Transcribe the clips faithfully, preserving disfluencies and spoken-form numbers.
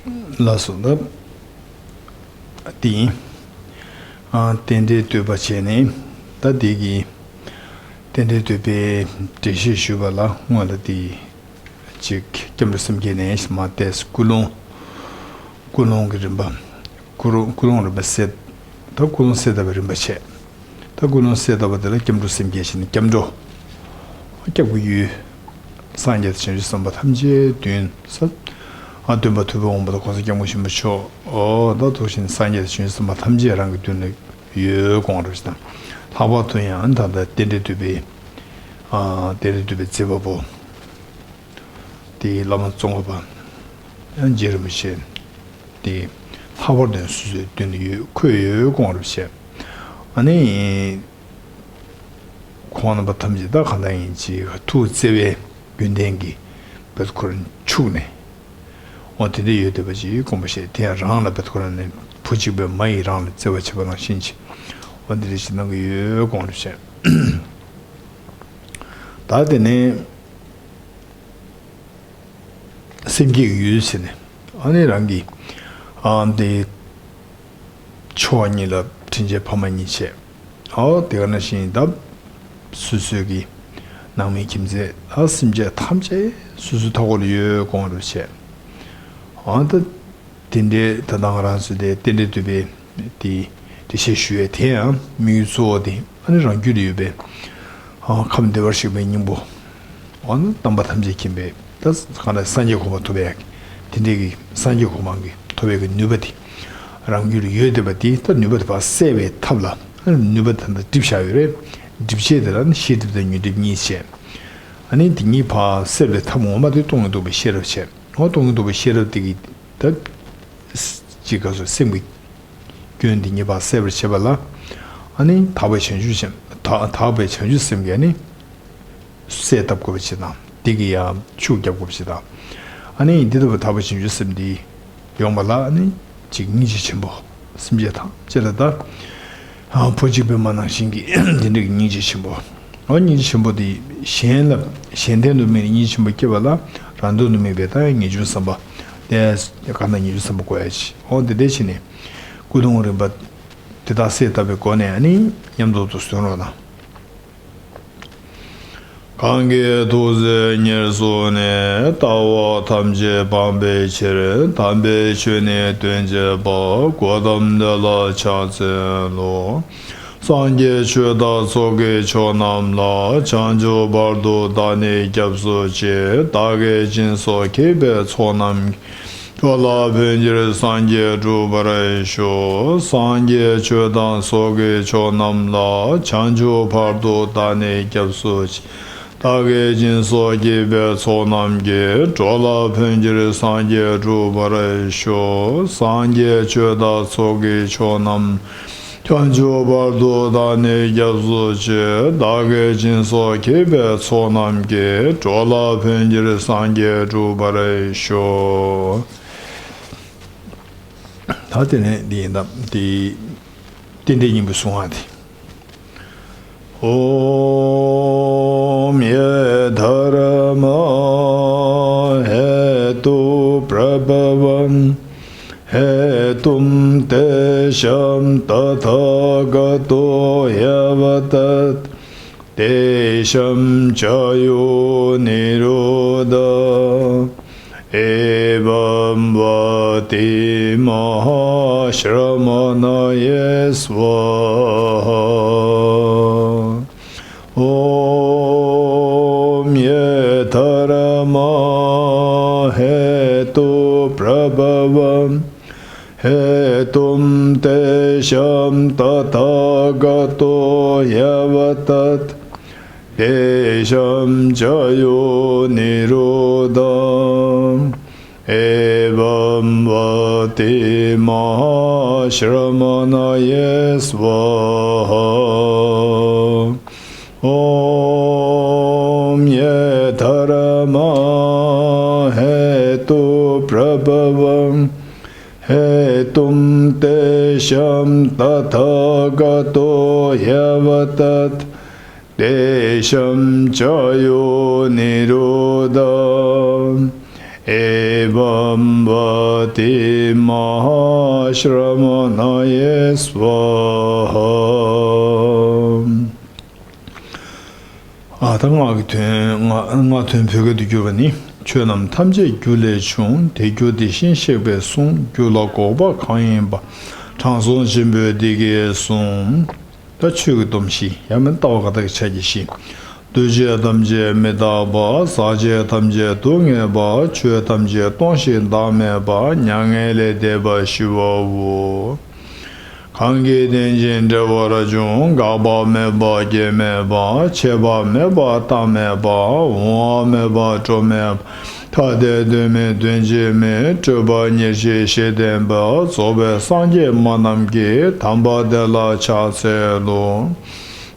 ལགས་སོ། ད་དེ་ཡིན། ཨ། རྟེན་འབྲེལ་བསྟོད་པ་བྱས་ནས། ད་དེ་གི་རྟེན་འབྲེལ་བསྟོད་པའི་འགྲེལ་བཤད་ཞུས་པ་ལ་སྔོན་ལ་དེ་ཅིག་སྐྱབས་འགྲོ་སེམས་བསྐྱེད་ནས་མར་བལྟས། ཀུན་སློང་། ཀུན་སློང་གི་རིམ་པ། ཀུན་སློང་ཀུན་སློང་རིམ་པ་གསལ། ད་ཀུན་སློང་གསལ་བཏབ་པའི་རིམ་པ་བྱས། ད་ཀུན་སློང་གསལ་བཏབ་པ་དེ་ལ་སྐྱབས་འགྲོ་སེམས་བསྐྱེད་བྱས་ནས་སྐྱབས་འགྲོ། སྐྱབས་ཀྱི་ཡུལ། སངས་རྒྱས་དང་བྱང་ཆུབ་སེམས་དཔའ་ཐམས་ཅད་མདུན་ས། ཨ། སྟོན་པ་ཐུབ་པའི་དབང་པོ་དང་གོང་ས་སྐྱབས་མགོན་ཆེན་པོ་མཆོག། ཨོ། ད་འདུག་བཞིན་སངས་རྒྱས་དང་བྱང་ཆུབ་སེམས་དཔའ་ཐམས་ཅད་རང་གི་མདུན་ལ་ཡོད་དགོངས་རབ་ཞིག་དང་། ལྷག་པར་དུ་ཡང་ད་ལྟ་རྟེན་འབྲེལ་བསྟོད་པའི། ཨ། རྟེན་འབྲེལ་བསྟོད་པའི་མཛད་པ་པོ། དེའི་བླ་མ་ཙོང་ཁ་པ། ཡང་རྗེ་རིན་པོ་ཆེ། དེ་ལྷག་པར་དུ་ཡང་སོ་སོའི་མདུན་དུ་ཡོད། འཁོད་ཡོད་དགོངས་རབ་བྱས། ཨ་ནི། ཁོང་རྣམ་པ་ཐམས་ཅད་ད་གང་ལྟར་ཡིན་གཅིག་ཐུགས་བརྩེ་བའི་རྒྱུན་ལྡན་གྱི་བེད་ཁོ་རང་ཕྱུག་ནས། འོ། དེ་འདྲ་ཡོད་བསྡད་པ་ཅིག་དགོངས་པ་བཞེས། དེ་ཡང་རང་ལ་བེད་ཁོ་རང་ནས་བུ་གཅིག་པའི་མ་ཡིས་རང་ལ་བརྩེ་བ་བྱེད་པ་ནང་བཞིན་གྱི། འོ། འདི་འདྲ་ཞིག་གནང་གི་ཡོད་དགོངས་རབ་བྱས། ད་དེ་ནས། སེམས་བསྐྱེད་ཀྱི་ཡུལ་ཟེར་ནས། ཨ་ནི་རང་གི། ཨ། འདི། ཕྱོགས་གཉིས་ལ་དྲིན་ཅན་ཕ་མ་གཉིས་བྱས། ཨོ། དེ་ག་ནང་བཞིན་ད། སོ་སོའི་གི་ནང་མི་ཁྱིམ་མཚེས། ཨ། སེམས་ཅན་ཐམས་ཅད་སོ་སོའི་མཐའ་འཁོར་ལ་ཡོད་དགོངས་རབ་བྱས། ཨ། ད། དེ་འདྲའི་ད་ལྟ་ང་རང་ཚོ་དེ་རྟེན་འབྲེལ་བསྟོད་པའི་དེ་འགྲེལ་བཤད་ཞུ་ཡས་དེ་ཡང་དམིགས་ཡུལ་གཙོ་བོ་དེ་ཨ་ནི་རང་རྒྱུད་ལ་ཡོད་པའི། ཨ། ཁམས་བདེ་བར་གཤེགས་པའི་སྙིང་པོ། འོ་ན་དམ་པ་ཐམས་ཅད་མཁྱེན་པའི་ད་གང་ལྟར་སངས་རྒྱས་གོ་འཕང་ཐོབ་པའི་དེ་འདྲའི་གི་སངས་རྒྱས་གོ་འཕང་གི་ཐོབ་པའི་གི་ནུས་པ་དེ་རང་རྒྱུད་ལ་ཡོད་བསྡད་པ་དེ། ད་ནུས་པ་དེ་ཕར་གསལ་བའི་ཐབས་ལ་ཨ་ནི་ནུས་པ་དེ་འདྲ་སྒྲིབ་བཞག་ཡོད་རེད། སྒྲིབ་བྱེད་དེ་ལ་ནི་ཤེས་སྒྲིབ་དང་ཉོན་སྒྲིབ་གཉིས་བྱས། ཨ་ནི་དེ་གཉིས་ཕར་སེལ་བའི་ཐབས་ངོ་མ་དེ་སྟོང་ཉིད་རྟོགས་པའི་ཤེས་རབ་བྱས། འོ། སྟོང་ཉིད་རྟོགས་པའི་ཤེས་རབ་དེ་གི་ད་ཅིག་ག་སོ་སེམས་ཀྱི་སྐྱོན་འདི་ཉིད་ཕར་སེལ་བར་བྱེད་པ་ལ། ཨ་ནི་དག་པའི་བྱང་ཆུབ་སེམས། དག་དག་པའི་བྱང་ཆུབ་སེམས་ཀྱིས་ཨ་ནི་གསལ་བཏབ་དགོས་པ་ཅིག་དང་། འདི་གི་ཡང་ཤུགས་རྒྱབ་དགོས་པ་ཅིག་དང་། ཨ་ནི་འདི་ལྟ་བུ་དག་པའི་བྱང་ཆུབ་སེམས་འདི་ཡོང་བ་ལ་ཨ་ནི་ཅིག་སྙིང་རྗེ་ཆེན་པོ། སེམས་ཅན་ཐམས་ཅད་ལ་ད། ཨ། བུ་གཅིག་པའི་མ་ནང་བཞིན་གྱི་དེ་འདྲ་གི་སྙིང་རྗེ་ཆེན་པོ། འོ། སྙིང་རྗེ་ཆེན་པོ་དེ་གཞན་ལ། གཞན་དོན་དུ་དམིགས་ནས་སྙིང་རྗེ་ཆེན་པོ་སྐྱེ་བ་ལ། རང་དོན་དུ་དམིགས་པའི་ད་ངེས་འབྱུང་བསམ་པ་དེ་གང་ལྟར་ངེས་འབྱུང་བསམ་པ་དགོས་ཡ་ཅིག་འོ། དེ་འདྲ་བྱས་ནས་ཀུན་སློང་རིམ་པ་དེ་དག་གསལ་བཏབ་པའི་སྒོ་ནས་ཨ་ནི་མཉམ་དུ་དུ་གསོན་རོགས་གནང་། གང་གིས་ཐུགས་བརྩེ་ཉེར་བཟུང་ནས། ལྟ་བ་ཐམས་ཅད་སྤང་བའི་ཕྱིར། དམ་པའི་ཆོས་ནི་སྟོན་བྱེད་པ། གཽ་ཏམ་དེ་ལ་ཕྱག་འཚལ་ལོ། སངས་རྒྱས་ཆོས་དང་ཚོགས་ཀྱི་མཆོག་རྣམས་ལ། བྱང་ཆུབ་བར་དུ་བདག་ནི་སྐྱབས་སུ་མཆི། བདག་གིས་སྦྱིན་སོགས་བགྱིས་པའི་ཚོགས་རྣམས། འགྲོ་ལ་ཕན་ཕྱིར་སངས་རྒྱས་འགྲུབ་པར་ཤོག་སངས་རྒྱས་ཆོས་དང་ཚོགས་ཀྱི་མཆོག་རྣམས་ལ། བྱང་ཆུབ་བར་དུ་བདག་ནི་སྐྱབས་སུ་མཆི། བདག་གིས་སྦྱིན་སོགས་བགྱིས་པའི་ཚོགས་རྣམས་ཀྱིས། འགྲོ་ལ་ཕན་ཕྱིར་སངས་རྒྱས་འགྲུབ་པར་ཤོག་སངས་རྒྱས་ཆོས་དང་ཚོགས་ཀྱི་མཆོག་རྣམས། བྱང་ཆུབ་བར་དུ་བདག་ནི་སྐྱབས་སུ་མཆི། བདག་གིས་སྦྱིན་སོགས་བགྱིས་པའི་ཚོགས་རྣམས་ཀྱིས། འགྲོ་ལ་ཕན་ཕྱིར་སངས་རྒྱས་འགྲུབ་པར་ཤོག་ད་དེ་ནས་འདི་ཡིན་ད། འདི་རྟེན་འབྲེལ་སྙིང་པོའི་གཟུངས་སྔགས་འདི། ॐ ये धर्मा हेतुप्रभवं हेतुं तेषां तथागतो ह्यवदत् तेषां च यो निरोध एवं वति महाश्रमणये स्वाहा। ॐ ये धर्मा हेतुप्रभवं हेतुं तेषां तथागतो ह्यवदत् तेषां च यो निरोध एवं वति महाश्रमणये स्वाहा। ॐ ये धर्मा हेतुप्रभवं हेतुं तेषां तथागतो ह्यवदत् तेषां च यो निरोध ཨེ་བམ་བ་ཏི་མ་ཧཱ་ཤྲ་མ་ཎ་ཡེ་སྭཱ་ཧཱ། ཨ་ད་སྔགས་ཀྱི་དོན། སྔགས་སྔགས་དོན་བོད་སྐད་དུ་བསྒྱུར་བ་ནི། ཆོས་རྣམས་ཐམས་ཅད་རྒྱུ་ལས་བྱུང་། དེ་རྒྱུ་དེ་བཞིན་གཤེགས་པས་གསུངས། རྒྱུ་ལ་འགོག་པ་གང་ཡིན་པ། དྲང་སྲོང་ཆེན་པོས་འདི་སྐད་གསུངས། ད་ཆོས་ཀྱི་སྡོམ་བཞི། ཡང་མིན་ལྟ་བ་བཀའ་རྟགས་ཀྱི་ཕྱག་རྒྱ་བཞི། འདུས་བྱས་ཐམས་ཅད་མི་རྟག་པ། ཟག་བཅས་ཐམས་ཅད་སྡུག་བསྔལ་བ། ཆོས་ཐམས་ཅད་སྟོང་ཞིང་བདག་མེད་པ། མྱ་ངན་ལས་འདས་པ་ཞི་བའོ། གང་གིས་རྟེན་ཅིང་འབྲེལ་བར་འབྱུང་། འགག་པ་མེད་པ་སྐྱེ་མེད་པ། ཆད་པ་མེད་པ་རྟག་མེད་པ། འོང་བ་མེད་པ་འགྲོ་མེད་པ། ཐ་དད་དོན་མེད་དོན་གཅིག་མིན། སྤྲོས་པ་ཉེར་ཞི་ཞི་བརྟན་པ། རྫོགས་པའི་སངས་རྒྱས་སྨྲ་རྣམས་ཀྱིས། དམ་པ་དེ་ལ་ཕྱག་འཚལ་ལོ།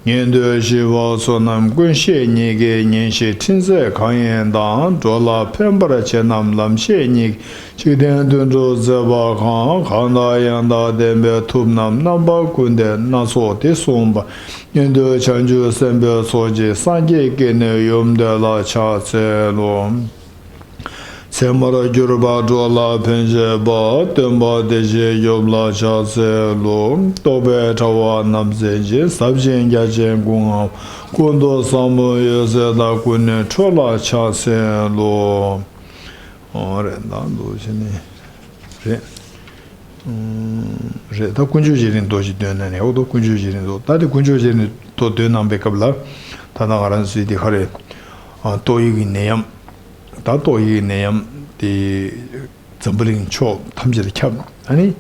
ཉན་ཐོས་ཞི་བ་བསོད་ནམས་ཀུན་ཤེས་ཉིད་ཀྱིས། ཉེར་ཞི་ཕྲིན་ཚེགས་གང་ཡིན་དང་། འགྲོ་ལ་ཕན་པར་བྱེད་རྣམས་ལམ་ཤེས་ཉིད་ཀྱིས། འཇིག་རྟེན་དོན་སྒྲུབ་མཛད་པ་གང་། གང་དག་ཡང་དག་ལྡན་པའི་ཐུབ་རྣམས། རྣམ་པ་ཀུན་ལྡན་སྣ་ཚོགས་འདི་གསུངས་པ། ཉན་ཐོས་བྱང་ཆུབ་སེམས་དཔའི་ཚོགས་ཀྱིས། སངས་རྒྱས་ཀྱི་ནི་ཡུམ་དེ་ལ་ཕྱག་འཚལ་ལོ། ཚད་མར་གྱུར་པ་འགྲོ་ལ་ཕན་བྱེད་པ། སྟོན་པ་བདེ་ཆེན་ཡུམ་ལ་ཕྱག་འཚལ་ལོ། རྟོག་པའི་དྲ་བ་རྣམས་སེལ་ཞིང་། ཟབ་ཅིང་རྒྱ་ཆེན་སྐུ་མངའ་བ། ཀུན་ཏུ་བཟང་པོ་འོད་ཟེར་དང་། ཀུན་ནས་འཕྲོ་ལ་ཕྱག་འཚལ་ལོ། འོ་རེད། ད་འདུག་བྱས་ནས་རེད། ཨུམ། རེད། ད་དཀོན་མཆོག་རྗེ་རིན་པོ་ཆེ་འདོན་གནང་ནས། འོ་ད་དཀོན་མཆོག་རྗེ་རིན་པོ་ཆེ། ད་དེ་དཀོན་མཆོག་རྗེ་རིན་པོ་ཆེ་འདོན་གནང་པའི་སྐབས་ལ། ད་ལྟ་ང་རང་ཚོའི་དེ་ག་རེད། ཨ། ཏོག་དབྱིབས་ཀྱི་ནད་ཡམས། ད་ཏོག་དབྱིབས་ཀྱི་ནད་ཡམས་དེ་འཛམ་བུ་གླིང་ཕྱོགས་ཐམས་ཅད་ལ་ཁྱབ། ཨ་ནི་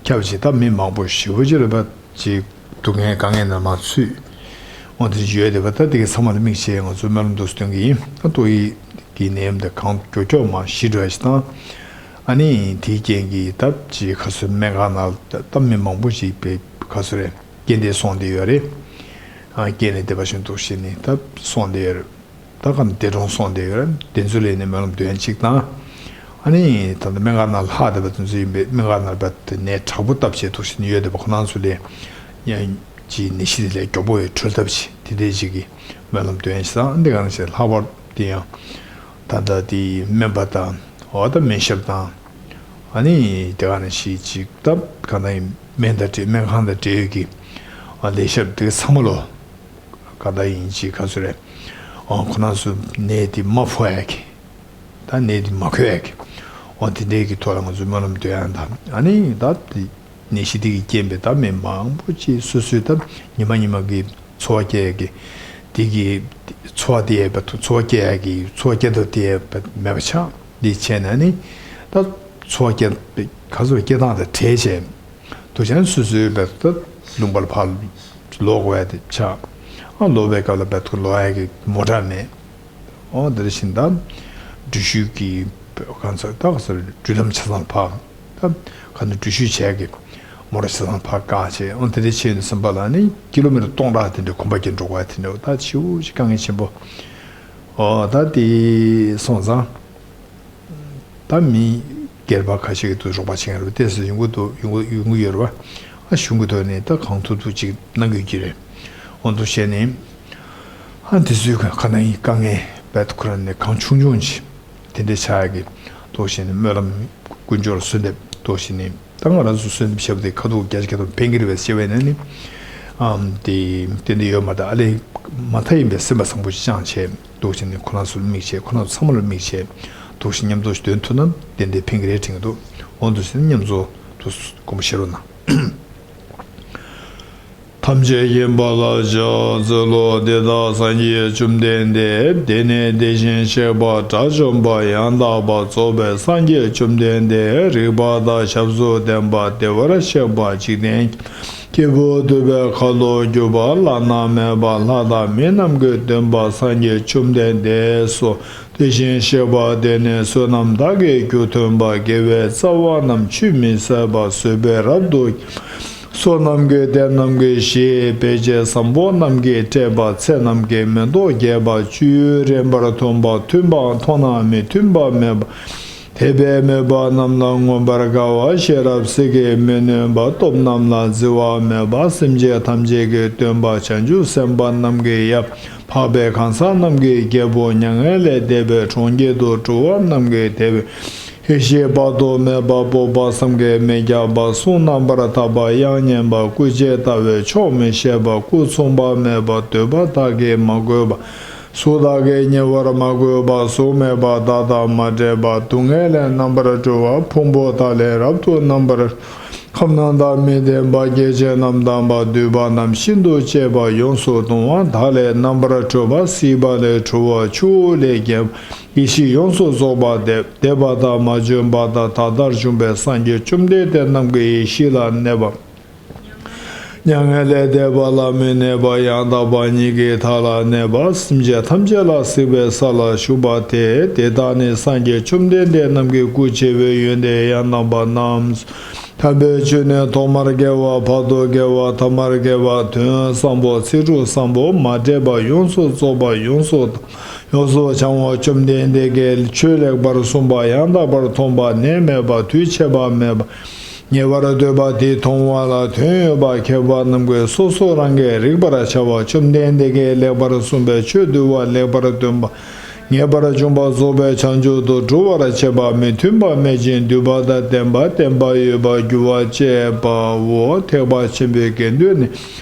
ཁྱབ་བྱས། ད་མི་མང་པོ་ཞེ་པོ་ཅིག་ལ་བབས། ཅིག་སྡུག་བསྔལ་དཀའ་ངལ་ནང་མར་ཚུད། འོ་དེ་ཡོད་དེ་བ། ད་དེ་གའི་ཚང་མ་ལ་དམིགས་བྱས་ང་ཚོས་སྨོན་ལམ་འདུག་སེ་འདོན་གྱི་ཡིན། ད་ཏོག་དབྱིབས་ཀྱི་ནད་ཡམས་དེ་གང་མགྱོགས་མགྱོགས་མར་ཞི་འགྲོ་ཡ་ཞིག་དང་། ཨ་ནི་དེའི་རྐྱེན་གྱིས་ད་ཅིག་ག་ཚོད་སྨན་ཁང་ནང་ད་མི་མང་པོ་ཞིག་པའི་ག་ཚོད་རེད། རྐྱེན་འདས་སོང་བསྡད་ཡོད་རེད། ཨ། རྐྱེན་ནས་འདས་པ་བཞིན་འདུག་སེ་ནི་ད་སོང་བསྡད་ཡོད་རེད། ད་ག་ནས་འདས་གྲོངས་སོང་བསྡད་ཡོད་རེད། དེ་ཚོ་ལ་ནི་སྨོན་ལམ་འདོན་ཡ་གཅིག་དང་། ཨ་ནི་ད་ལྟ་སྨན་ཁང་ནང་ལྷག་བསྡད་པ་དེ་ཚོ་ཡིན་པས། སྨན་ཁང་ནང་བབས་ཏེ་ནད་དྲག་པོ་བཏབ་བྱས་འདུག་སེ་ནི་ཡོད་བསྡད་པ་ཁོ་རང་ཚོ་ལ་ཡང་ཅིག་ནད་གཞི་དེ་ལས་མགྱོགས་པོ་ཡང་གྲོལ་ཐབས་ཤིག་དེ་འདྲའི་ཅིག་གི་སྨོན་ལམ་འདོན་ཡ་ཞིག་དང་། འདི་ག་ནང་བཞིན་ལྷག་པར་དེ་ཡང་ད་ལྟ་དེ་སྨན་པ་དང་། འོ་ད་སྨན་ཞབས་དང་། ཨ་ནི་དེ་ག་ནང་བཞིན་ཅིག་ད་ག་ནང་ཡིན། སྨན་དང་འབྲེལ། སྨན་ཁང་དང་འབྲེལ་ཡོད་ཀྱི་ལས་ཞབས་དེ་ཚང་མ་ལོ། ག་ད་ཡིན་ཅིག་ག་ཚོད་རེད། ཨོ་ཁོ་རང་ཚོ་ནད་དེ་མ་ཕོག་ཡ་གི། ད་ནད་དེ་མ་འཁོད་ཡ་གི། ཨོ་དེ་འདྲའི་གི་ཐོག་ལ་ང་ཚོས་སྨོན་ལམ་འདོན་ཡ་དང་། ཨ་ནི་ད་དེ་ནད་གཞི་དེ་གི་རྐྱེན་པས་ད་མི་མང་པོ་ཅིག་སོ་སོའི་ད་ཉི་མ་ཉི་མ་གི་འཚོ་བ་སྐྱེལ་ཡ་གི་དེ་གི་འཚོ་བ་དེ་ཡས་པ། འཚོ་བ་སྐྱེལ་ཡ་གི། འཚོ་བ་སྐྱེལ་ཐབས་དེ་ཡས་པ་མེད་པ་ཆགས། འདི་བྱས་ན་ནི་ད་འཚོ་བ་སྐྱེལ་ག་ཚོད་སྐྱེལ་སྟངས་དང་བྲལ་བྱས། དུ་ཅང་སོ་སོའི་བས་ད་ལུང་པར་ཕར་ལོག་དགོས་ཡ་དེ་ཆགས། ཨ་ལོག་པའི་སྐབས་ལ་བས་ད་ལོག་ཡ་གི་མོ་ཊ་མེད། ཨོ་དེ་བཞིན་ད་འགྲུལ་བཞུད་ཀྱི་གང་ཚ་ད་ག་ཚོད་འགྲུལ་ལམ་ཆ་ཚང་ཕར། ད་ག་ནས་འགྲུལ་བཞུད་བྱས་ཀྱི་མོ་ཊ་ཆ་ཚང་ཕར་བཀག་བྱས། ཨོ་དེ་འདྲ་བྱས་ནས་སེམས་པ་ལ་ནི་ཀི་ལོ་མི་ཊར་སྟོང་ཕྲག་དེ་འདྲ་གོམ་པ་བརྒྱབ་འགྲོ་དགོས་ཡ་དེ་འདྲ། ད་ཞེ་པོ་ཅིག་དཀའ་ངལ་ཆེན་པོ། ཨོ་ད་དེ་སོང་ཙང་། ད་མི་སྒེར་པ་ཁ་ཤས་ཀྱིས་དུ་རོགས་པ་བྱེད་མཁན་རེད་པ། ཏོག་ཙམ་ཡོང་གི་འདུག་ཡོང་གི་ཡོང་གི་ཡོད་རེད་པ། ཨ་གཞུང་གི་ཐོག་ནས་ད་གང་ཐུབ་ཐུབ་ཅིག་གནང་དགོས་ཀྱི་རེད། འོ་འདུག་བྱས་ནས་ཨ་དེ་ཚོའི་ཁ་ནང་གི་དཀའ་ངལ་བས་ཁོ་རང་ནས་གང་བྱུང་བྱུང་ཅིག་དེ་འདྲ་ཆགས་ཡ་གི་འདུག་བྱས་ནས་སྨོན་ལམ་དཀོན་མཆོག་ལ་གསོལ་འདེབས་འདུག་བྱས་ནས། ད་ང་རང་ཚོ་གསོལ་འདེབས་བྱས་པ་དེ་ཁ་ཐུག་བརྒྱ་ཆ་བརྒྱ་ཐམ་ཕན་གྱི་རེད་པས་ཟེར་བས་ན་ནི། ཨམ་དེ་ཏན་ཏན་ཡོད་མ་རེད། ཨ་ལས་མ་མཐའ་ཡིན་པའི་སེམས་པ་བཟང་པོ་ཞིག་བཅངས་བྱས་འདུག་བྱས་ནས་ཁོ་རང་ཚོ་ལ་དམིགས་བྱས། ཁོ་རང་ཚོ་ཚང་མ་ལ་དམིགས་བྱས་འདུག་བྱས་མཉམ་དུ་འདོན་ཐུབ་ན་ཏན་ཏན་ཕན་གྱི་རེད་དྲན་གྱི་འདུག་འོ་འདུག་བྱས་ནས་མཉམ་དུ་དུ་དགོངས་པ་བཞེས་རོགས་གནང་། ཐམས་ཅད་མཁྱེན་པ་ལ་ཕྱག་འཚལ་ལོ། དེ་དག་སངས་རྒྱས་བཅོམ་ལྡན་འདས། དེ་ནས་དེ་བཞིན་གཤེགས་པ་དགྲ་བཅོམ་པ་ཡང་དག་པར་རྫོགས་པའི་སངས་རྒྱས་བཅོམ་ལྡན་འདས། རིག་པ་དང་ཞབས་སུ་ལྡན་པ་བདེ་བར་གཤེགས་པ་འཇིག་རྟེན་སྐྱེས་བུ་ཐུབ་པའི་མཁའ་ལ་སྤྱོད་པ་བླ་ན་མེད་པ་ལྷ་དང་མི་རྣམས་ཀྱི་སྟོན་པ་སངས་རྒྱས་བཅོམ་ལྡན་འདས་སོ། དེ་བཞིན་གཤེགས་པ་དེ་ནི་བསོད་ནམས་དག་གི་རྒྱུ་མཐུན་པ། དགེ་བའི་རྩ་བ་རྣམས་ཆུད་མི་ཟ་བ། བཟོད་པས་རབ་ཏུ། བསོད་ནམས་ཀྱི་གཏེར་རྣམས་ཀྱི་གཞི། དཔེ་བྱད་བཟང་པོ་རྣམས་ཀྱིས་སྤྲས་པ། ཚེ་རྣམས་ཀྱི་མེ་ཏོག་རྒྱས་པ། བཅུད་རིམ་པར་ཐོན་པ། མཐུན་པའང་མཐོང་ན་མི་མཐུན་པ་མེད་པ། དད་པས་མོས་པ་རྣམས་ལ་མངོན་པར་དགའ་བ། ཤེས་རབ་སྲིད་ཀྱིས་མི་ནོན་པ། སྟོབས་རྣམས་ལ་བརྫི་བ་མེད་པ། སེམས་ཅན་ཐམས་ཅད་ཀྱི་སྟོན་པ། བྱང་ཆུབ་སེམས་དཔའ་རྣམས་ཀྱི་ཡབ། འཕགས་པའི་གང་ཟག་རྣམས་ཀྱི་རྒྱལ་པོ། མྱ་ངན་ལས་འདས་པའི་གྲོང་ཁྱེར་དུ་འགྲོ་བ་རྣམས་ཀྱི་དེད་དཔོན། ཡེ་ཤེས་དཔག་ཏུ་མེད་པ། སྤོབས་པ་བསམ་གྱིས་མི་ཁྱབ་པ། གསུང་རྣམ་པར་དག་པ། དབྱངས་སྙན་པ། སྐུ་བྱད་བལྟ་བས་ཆོག་མི་ཤེས་པ། སྐུ་མཚུངས་པ་མེད་པ། འདོད་པ་དག་གིས་མ་གོས་པ། གཟུགས་དག་གིས་ཉེ་བར་མ་གོས་པ། གཟུགས་མེད་པ། བདག་དང་མ་འདྲེས་པ། སྡུག་བསྔལ་ལས་རྣམ་པར་གྲོལ་བ། ཕུང་པོ་དག་ལས་རབ་ཏུ་རྣམ་པར། ཁམས་རྣམས་དང་མི་ལྡན་པ། སྐྱེ་མཆེད་རྣམས་དང་པ། འདུས་པ་རྣམས་ཤིན་ཏུ་གཅེས་པ། ཡོངས་སུ་གདུང་བ་དག་ལས་རྣམ་པར་གྲོལ་བ། སྲིད་པ་ལས་གྲོལ་བ། ཆུ་བོ་ལས་རྒྱལ་བ། ཡེ་ཤེས་ཡོངས་སུ་རྫོགས་པ་སྟེ། འདས་པ་དང་མ་བྱོན་པ་དང་། ད་ལྟར་བྱུང་བའི་སངས་རྒྱས་བཅོམ་ལྡན་འདས་རྣམས་ཀྱི་ཡེ་ཤེས་ལ་གནས་པ། མྱ་ངན་ལས་འདས་པ་ལ་མི་གནས་པ། ཡང་དག་པ་ཉིད་ཀྱི་མཐའ་ལ་གནས་པ། སེམས་ཅན་ཐམས་ཅད་ལ་གཟིགས་པའི་ས་ལ་བཞུགས་པ་སྟེ། དེ་དག་ནི་སངས་རྒྱས་བཅོམ་ལྡན་འདས་རྣམས་ཀྱི་སྐུ་ཆེ་བའི་ཡོན་ཏན་ཡང་དག་པ་རྣམས་སོ། དམ་པའི་ཆོས་ནི་ཐོག་མར་དགེ་བ། བར་དུ་དགེ་བ། ཐ་མར་དགེ་བ། དོན་བཟང་པོ། ཚིག་འབྲུ་བཟང་པོ། མ་འདྲེས་པ། ཡོངས་སུ་རྫོགས་པ། ཡོངས་སུ། ཡོངས་སུ་བྱང་བ། བཅོམ་ལྡན་འདས་ཀྱིས་ཆོས་ལེགས་པར་གསུངས་པ། ཡང་དག་པར་མཐོང་བ། ནད་མེད་པ། དུས་ཆད་པ་མེད་པ། ཉེ་བར་འདོད་པ་དེས་མཐོང་བ་ལ་དོན་ཡོད་པ། མཁས་པ་རྣམས་ཀྱིས་སོ་སོ་རང་གིས་རིག་པར་བྱ་བ། བཅོམ་ལྡན་འདས་ཀྱིས་ལེགས་པར་གསུངས་པའི་ཆོས་འདུལ་བ། ལེགས་པར་སྟོན་པ། ངེས་པར་འབྱུང་པ། རྫོགས་པའི་བྱང་ཆུབ་ཏུ་འགྲོ་བར་བྱེད་པ། མི་མཐུན་པ་མེད་ཅིང་འདུས་པ་དང་ལྡན་པ། བརྟན་པ་ཡོད་པར་འགྱུར་བ་བཅས་པའོ། ཐེག་པ་ཆེན་པོའི་དགེ་འདུན་ནི།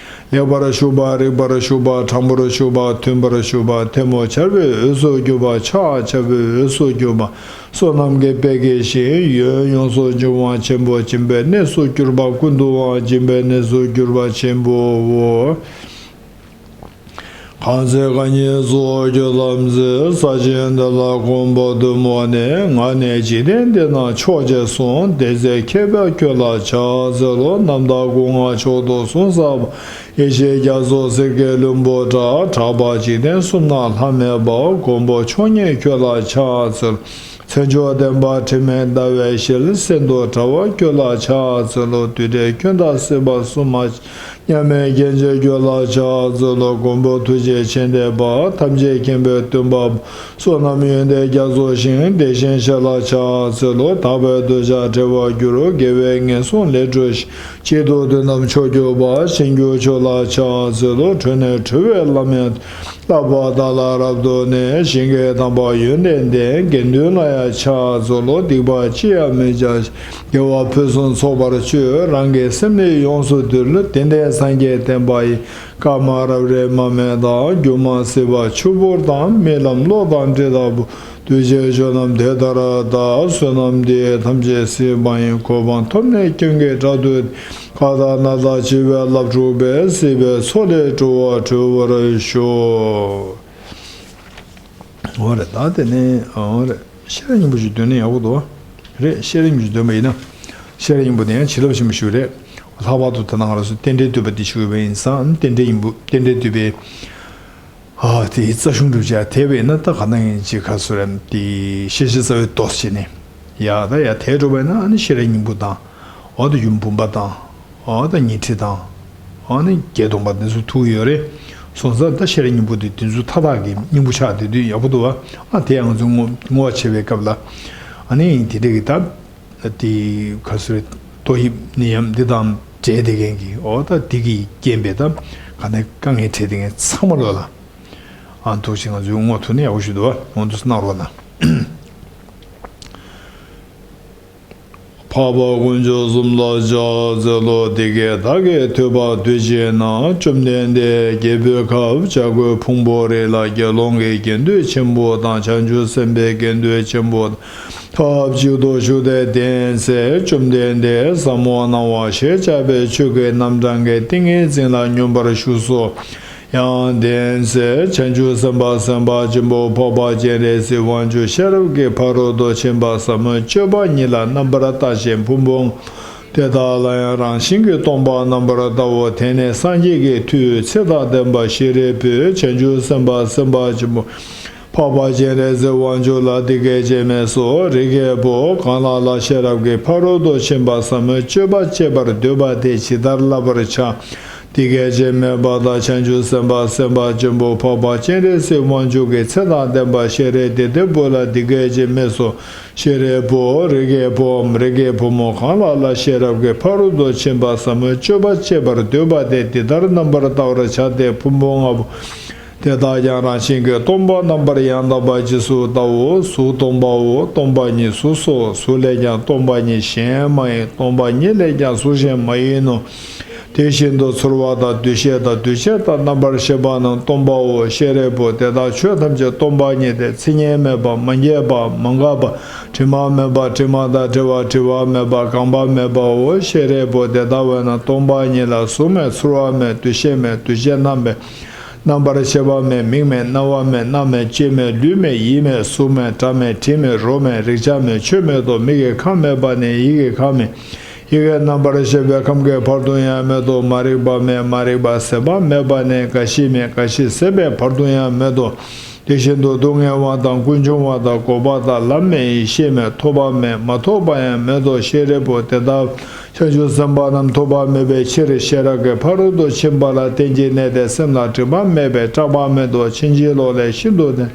ལེགས་པར་ཞུགས་པ། རིགས་པར་ཞུགས་པ། དྲང་པོར་ཞུགས་པ། མཐུན་པར་ཞུགས་པ། ཐལ་མོ་སྦྱར་བའི་འོས་སུ་གྱུར་པ། ཕྱག་བྱ་བའི་འོས་སུ་གྱུར་པ། བསོད་ནམས་ཀྱི་དཔལ་གྱི་ཞིང་། ཡོན་ཡོངས་སུ་འབྱུང་བ་ཆེན་པོ། སྦྱིན་པའི་གནས་སུ་གྱུར་པ། ཀུན་ཏུ་སྦྱིན་པའི་གནས་སུ་གྱུར་པ་ཆེན་པོའོ། གང་ཚེ་རྐང་གཉིས་སུ་སྐྱོད་ལམ་ཟེར། ས་ཆེན་འདི་ལ་གོམ་པ་བདུན་མོ་ནི། ང་ནི་འཇིག་རྟེན་འདི་ན་མཆོག་ཅེས་གསུངས། དེ་ཚེ་མཁས་པས་ཁྱོད་ལ་ཕྱག་འཚལ་ལོ། རྣམ་དག་སྐུ་མངའ་མཆོག་ཏུ་གསུངས་ས་པ། ཡེ་ཤེས་རྒྱ་མཚོ་གསེར་གྱི་ལྷུན་པོ་འདྲ། གྲགས་པ་འཇིག་རྟེན་གསུམ་ན་ལྷ་མེད་པ། མགོན་པོ་མཆོག་བརྙེས་ཁྱོད་ལ་ཕྱག་འཚལ། མཚན་མཆོག་ལྡན་པ་དྲི་མེད་ཟླ་བའི་ཞལ། གསེར་མདོག་འདྲ་བ་ཁྱོད་ལ་ཕྱག་འཚལ་ལོ། བདུད་བྲལ་ཁྱོད་དང་སྲིད་པ་གསུམ་མ་མཉམ་མེད་རྒྱལ་མཚན་ཁྱོད་ལ་ཕྱག་འཚལ་ལོ། མགོན་པོ་ཐུགས་རྗེ་ཆེ་འདོད་པ། ཐམས་ཅད་མཁྱེན་པའི་སྟོན་པ། བསོད་ནམས་ཡོན་ཏན་རྒྱ་མཚོའི་ཞིང་། བདེ་ཆེན་ཞལ་ལ་ཕྱག་འཚལ་ལོ། དག་པའི་འདོད་ཆགས་བྲལ་བར་འགྱུར། དགེ་བས་ངན་སོང་ལས་གྲོལ་ཞིང་། གཅིག་ཏུ་དོན་དམ་མཆོག་གྱུར་པ། ཞིང་རྒྱུ་ཁྱོད་ལ་ཕྱག་འཚལ་ལོ། གྲོལ་ནས་གྲོལ་བའི་ལམ་ཡང་བསླབ་པ་བདག་ལ་རབ་ཏུ་གནས། ཞིང་གི་དམ་པ་ཡོན་ཏན་ལྡན། དགེ་འདུན་ལ་ཡང་ཕྱག་འཚལ་ལོ། སྡིག་པ་ཅི་ཡང་མི་བྱ་ཞིང་། དགེ་བ་ཕུན་སུམ་ཚོགས་པར་སྤྱོད། རང་གི་སེམས་ནི་ཡོངས་སུ་འདུལ། དེ་འདྲའི་སངས་རྒྱས་བསྟན་པ་ཡི། བཀའ་མ་རབ་རིབ་མ་མེད་དང་། སྒྱུ་མ་སྲིད་པ་ཆུ་བུར་དང་། རྨི་ལམ་གློག་དང་འདྲེ་ལྟ་བུ། འདུ་བྱེད་ཆོས་རྣམས་དེ་ལྟར་གདའ། བསོད་ནམས་འདི་ཐམས་ཅད་སྲིད་པ་ཡི། གོ་འཕང་ཐོབ་ནས་སྐྱོན་གྱི་དགྲ་བཏུལ། ཁ་དང་སྣ་དང་ལྕེ་བའི་ལྷ་དྲུག་པའི། སྲིད་པའི་མཚོ་ལས་འགྲོ་བ་སྒྲོལ་བར་ཤོག། འོ་རེད། ད་དེ་ནས་འོ་རེད། ཤེས་རབ་སྙིང་པོ་ཞིག་འདོན་ན་ཡག་པོ་འདུག་རེད། ཤེས་རབ་སྙིང་པོ་ཞིག་འདོན་པ་ཡིན་ན། ཤེས་རབ་སྙིང་པོ་དེ་ཡང་བྱིན་རླབས་ཆེན་པོ་ཞིག་རེད། ལྷག་པར་དུ་ད་ནང་ང་རང་ཚོ་རྟེན་འབྲེལ་བསྟོད་པ་འདི་ཞུ་གི་ཡིན་ཙང་། རྟེན་འབྲེལ་སྙིང་པོ། རྟེན་འབྲེལ་བསྟོད་པའི། ཨ། དེའི་རྩ་གཞུང་སྒྲུབ་བྱ་དེ་བས་ན། ད་ག་ནང་ཡིན་ཅིག་ག་སུ་རེད། དེ་ཤེས་བྱ་རྩ་བའི་མདོ་བྱས་ནས། ཡ་ད་ཡ་དེ་འགྲོ་བས་ན། ཨ་ནི་ཤེས་རབ་སྙིང་པོ་དང་། འོ་ད་ཡུམ་བུམ་པ་དང་། འོ་ད་ཉི་ཁྲི་དང་། འོ་ནི་བརྒྱད་སྟོང་པ་དེ་ཚོ་ཐུག་ཡོད་རེད། སོང་ཙང་ད་ཤེས་རབ་སྙིང་པོ་དེ་དེ་ཚོ་མཐའ་དག་གི་སྙིང་པོ་ཆགས་བསྡད་དུས་ཡག་པོ་འདུག་བ། ཨ་དེ་ཡང་ང་ཚོས་བསྔོ་བ་བྱེད་པའི་སྐབས་ལ། ཨ་ནི་དེ་འདྲ་གི་ད། དེ་ག་སུ་རེད། ཏོག་དབྱིབས་ནད་ཡམས་འདི་དང་འབྲེལ་བསྡད་མཁན་གྱི། འོ་ད་འདི་གིས་རྐྱེན་པས་ད་ག་ནས་དཀའ་ངལ་འཕྲད་བསྡད་མཁན་ཚང་མ་ལོ་ལ། ཨ་ཐུགས་རྗེ་ཆེ། ང་ཚོས་བསྔོ་ཐུབ་ན་ཡག་པོ་ཞིག་འདུག་བ། འོ་འདུག་སེ་གནང་རོགས་གནང་། འཕགས་པ་དཀོན་མཆོག་གསུམ་ལ་ཕྱག་འཚལ་ལོ། འདི་སྐད་བདག་གིས་ཐོས་པ་དུས་གཅིག་ན། བཅོམ་ལྡན་འདས་རྒྱལ་པོའི་ཁབ་བྱ་རྒོད་ཕུང་པོ་རི་ལ་དགེ་སློང་གི་དགེ་འདུན་ཆེན་པོ་དང་། བྱང་ཆུབ་སེམས་དཔའི་དགེ་འདུན་ཆེན་པོ་དང་ཐབས་ཅིག་ཏུ་བཞུགས་ཏེ་ལྡན་ཚེ། བཅོམ་ལྡན་འདས་ཟབ་མོ་སྣང་བ་ཞེས་བྱ་བའི་ཆོས་ཀྱི་རྣམ་གྲངས་ཀྱི་ཏིང་ངེ་འཛིན་ལ་སྙོམས་པར་ཞུགས་སོ། ཡང་ལྡན་ཚེ། བྱང་ཆུབ་སེམས་དཔའ་སེམས་དཔའ་ཆེན་པོ་འཕགས་པ་སྤྱན་རས་གཟིགས་དབང་ཕྱུག་ཤེས་རབ་ཀྱི་ཕ་རོལ་ཏུ་ཕྱིན་པ་ཟབ་མོའི་སྤྱོད་པ་ཉིད་ལ་རྣམ་པར་ལྟ་ཞིང་ཕུང་པོ་དེ་དག་ལ་ཡང་རང་བཞིན་གྱིས་སྟོང་པར་རྣམ་པར་བལྟའོ། དེ་ནས་སངས་རྒྱས་ཀྱི་མཐུས་ཚེ་དང་ལྡན་པ་ཤཱ་རིའི་བུས་བྱང་ཆུབ་སེམས་དཔའ་སེམས་དཔའ་ཆེན་པོ་འཕགས་པ་སྤྱན་རས་གཟིགས་དབང་ཕྱུག་ལ་འདི་སྐད་ཅེས་སྨྲས་སོ། རིགས་ཀྱི་བུ། གང་ལ་ལ་ཤེས་རབ་ཀྱི་ཕ་རོལ་ཏུ་ཕྱིན་པ་ཟབ་མོའི་སྤྱོད་པ་སྤྱད་པར་འདོད་པ་དེས་ཇི་ལྟར་བསླབ་པར་བྱ། དེ་སྐད་ཅེས་སྨྲས་པ་དང་། བྱང་ཆུབ་སེམས་དཔའ་སེམས་དཔའ་ཆེན་པོ་འཕགས་པ་སྤྱན་རས་གཟིགས་དབང་ཕྱུག་གིས་ཚེ་དང་ལྡན་པ་ཤེས་རབ་དེ་ལྟའི་བུ་ལ་འདི་སྐད་ཅེས་སྨྲས་སོ། ཤེས་རབ་བུ། རིགས་ཀྱི་བུའམ་རིགས་ཀྱི་བུ་མོ་གང་ལ་ལ་ཤེས་རབ་ཀྱི་ཕ་རོལ་ཏུ་ཕྱིན་པ་ཟབ་མོའི་སྤྱོད་པ་སྤྱད་པར་འདོད་པ་དེས་འདི་ལྟར་རྣམ་པར་བལྟ་བར་བྱ་སྟེ། ཕུང་པོ་ལྔ་པོ་དེ་དག་ཀྱང་རང་བཞིན་གྱིས་སྟོང་པ་རྣམ་པར་ཡང་དག་པ་རྗེས་སུ་བལྟའོ། གཟུགས་སྟོང་པའོ། སྟོང་པ་ཉིད་གཟུགས་སོ། གཟུགས་ལས་ཀྱང་སྟོང་པ་ཉིད་གཞན་མ་ཡིན། སྟོང་པ་ཉིད་ལས་ཀྱང་གཟུགས་གཞན་མ་ཡིན་ནོ། དེ་བཞིན་དུ་ཚོར་བ་དང་འདུ་ཤེས་དང་འདུ་བྱེད་དང་རྣམ་པར་ཤེས་པ་རྣམས་སྟོང་པའོ། ཤེས་རབ་བུ། དེ་དག་ཆོས་ཐམས་ཅད་སྟོང་པ་ཉིད་དེ། མཚན་ཉིད་མེད་པ། མ་སྐྱེས་པ། མ་འགགས་པ། དྲི་མ་མེད་པ། དྲི་མ་དང་བྲལ་བ། བྲི་བ་མེད་པ། གང་བ་མེད་པའོ། ཤེས་རབ་བུ། དེ་ལྟ་བས་ན་སྟོང་པ་ཉིད་ལ་གཟུགས་མེད། ཚོར་བ་མེད། འདུ་ཤེས་མེད། འདུ་བྱེད་རྣམས་མེད། རྣམ་པར་ཤེས་པ་མེད། མིག་མེད། རྣ་བ་མེད། སྣ་མེད། ལྕེ་མེད། ལུས་མེད། ཡིད་མེད། གཟུགས་མེད། སྒྲ་མེད། དྲི་མེད། རོ་མེད། རེག་བྱ་མེད། ཆོས་མེད་དོ། མིག་གི་ཁམས་མེད་པ་ནས་ཡིད་ཀྱི་ཁམས་མེད། ཡིད་ཀྱི་རྣམ་པར་ཤེས་པའི་ཁམས་ཀྱི་བར་དུ་ཡང་མེད་དོ། མ་རིག་པ་མེད། མ་རིག་པ་ཟད་པ་མེད་པ་ནས་རྒ་ཤི་མེད། རྒ་ཤི་ཟད་པའི་བར་དུ་ཡང་མེད་དོ། དེ་བཞིན་དུ་སྡུག་བསྔལ་བ་དང་། ཀུན་འབྱུང་བ་དང་། འགོག་པ་དང་། ལམ་མེད། ཡེ་ཤེས་མེད། ཐོབ་པ་མེད། མ་ཐོབ་པ་ཡང་མེད་དོ། ཤེས་རབ་བུ། དེ་ལྟར་བྱང་ཆུབ་སེམས་དཔའ་རྣམས་ཐོབ་པ་མེད་པའི་ཕྱིར། ཤེས་རབ་ཀྱི་ཕ་རོལ་ཏུ་ཕྱིན་པ་ལ་བརྟེན་ཅིང་གནས་ཏེ། སེམས་ལ་སྒྲིབ་པ་མེད་པས་སྐྲག་པ་མེད་དོ། ཕྱིན་ཅི་ལོག་ལས་ཤིན་ཏུ་འདས།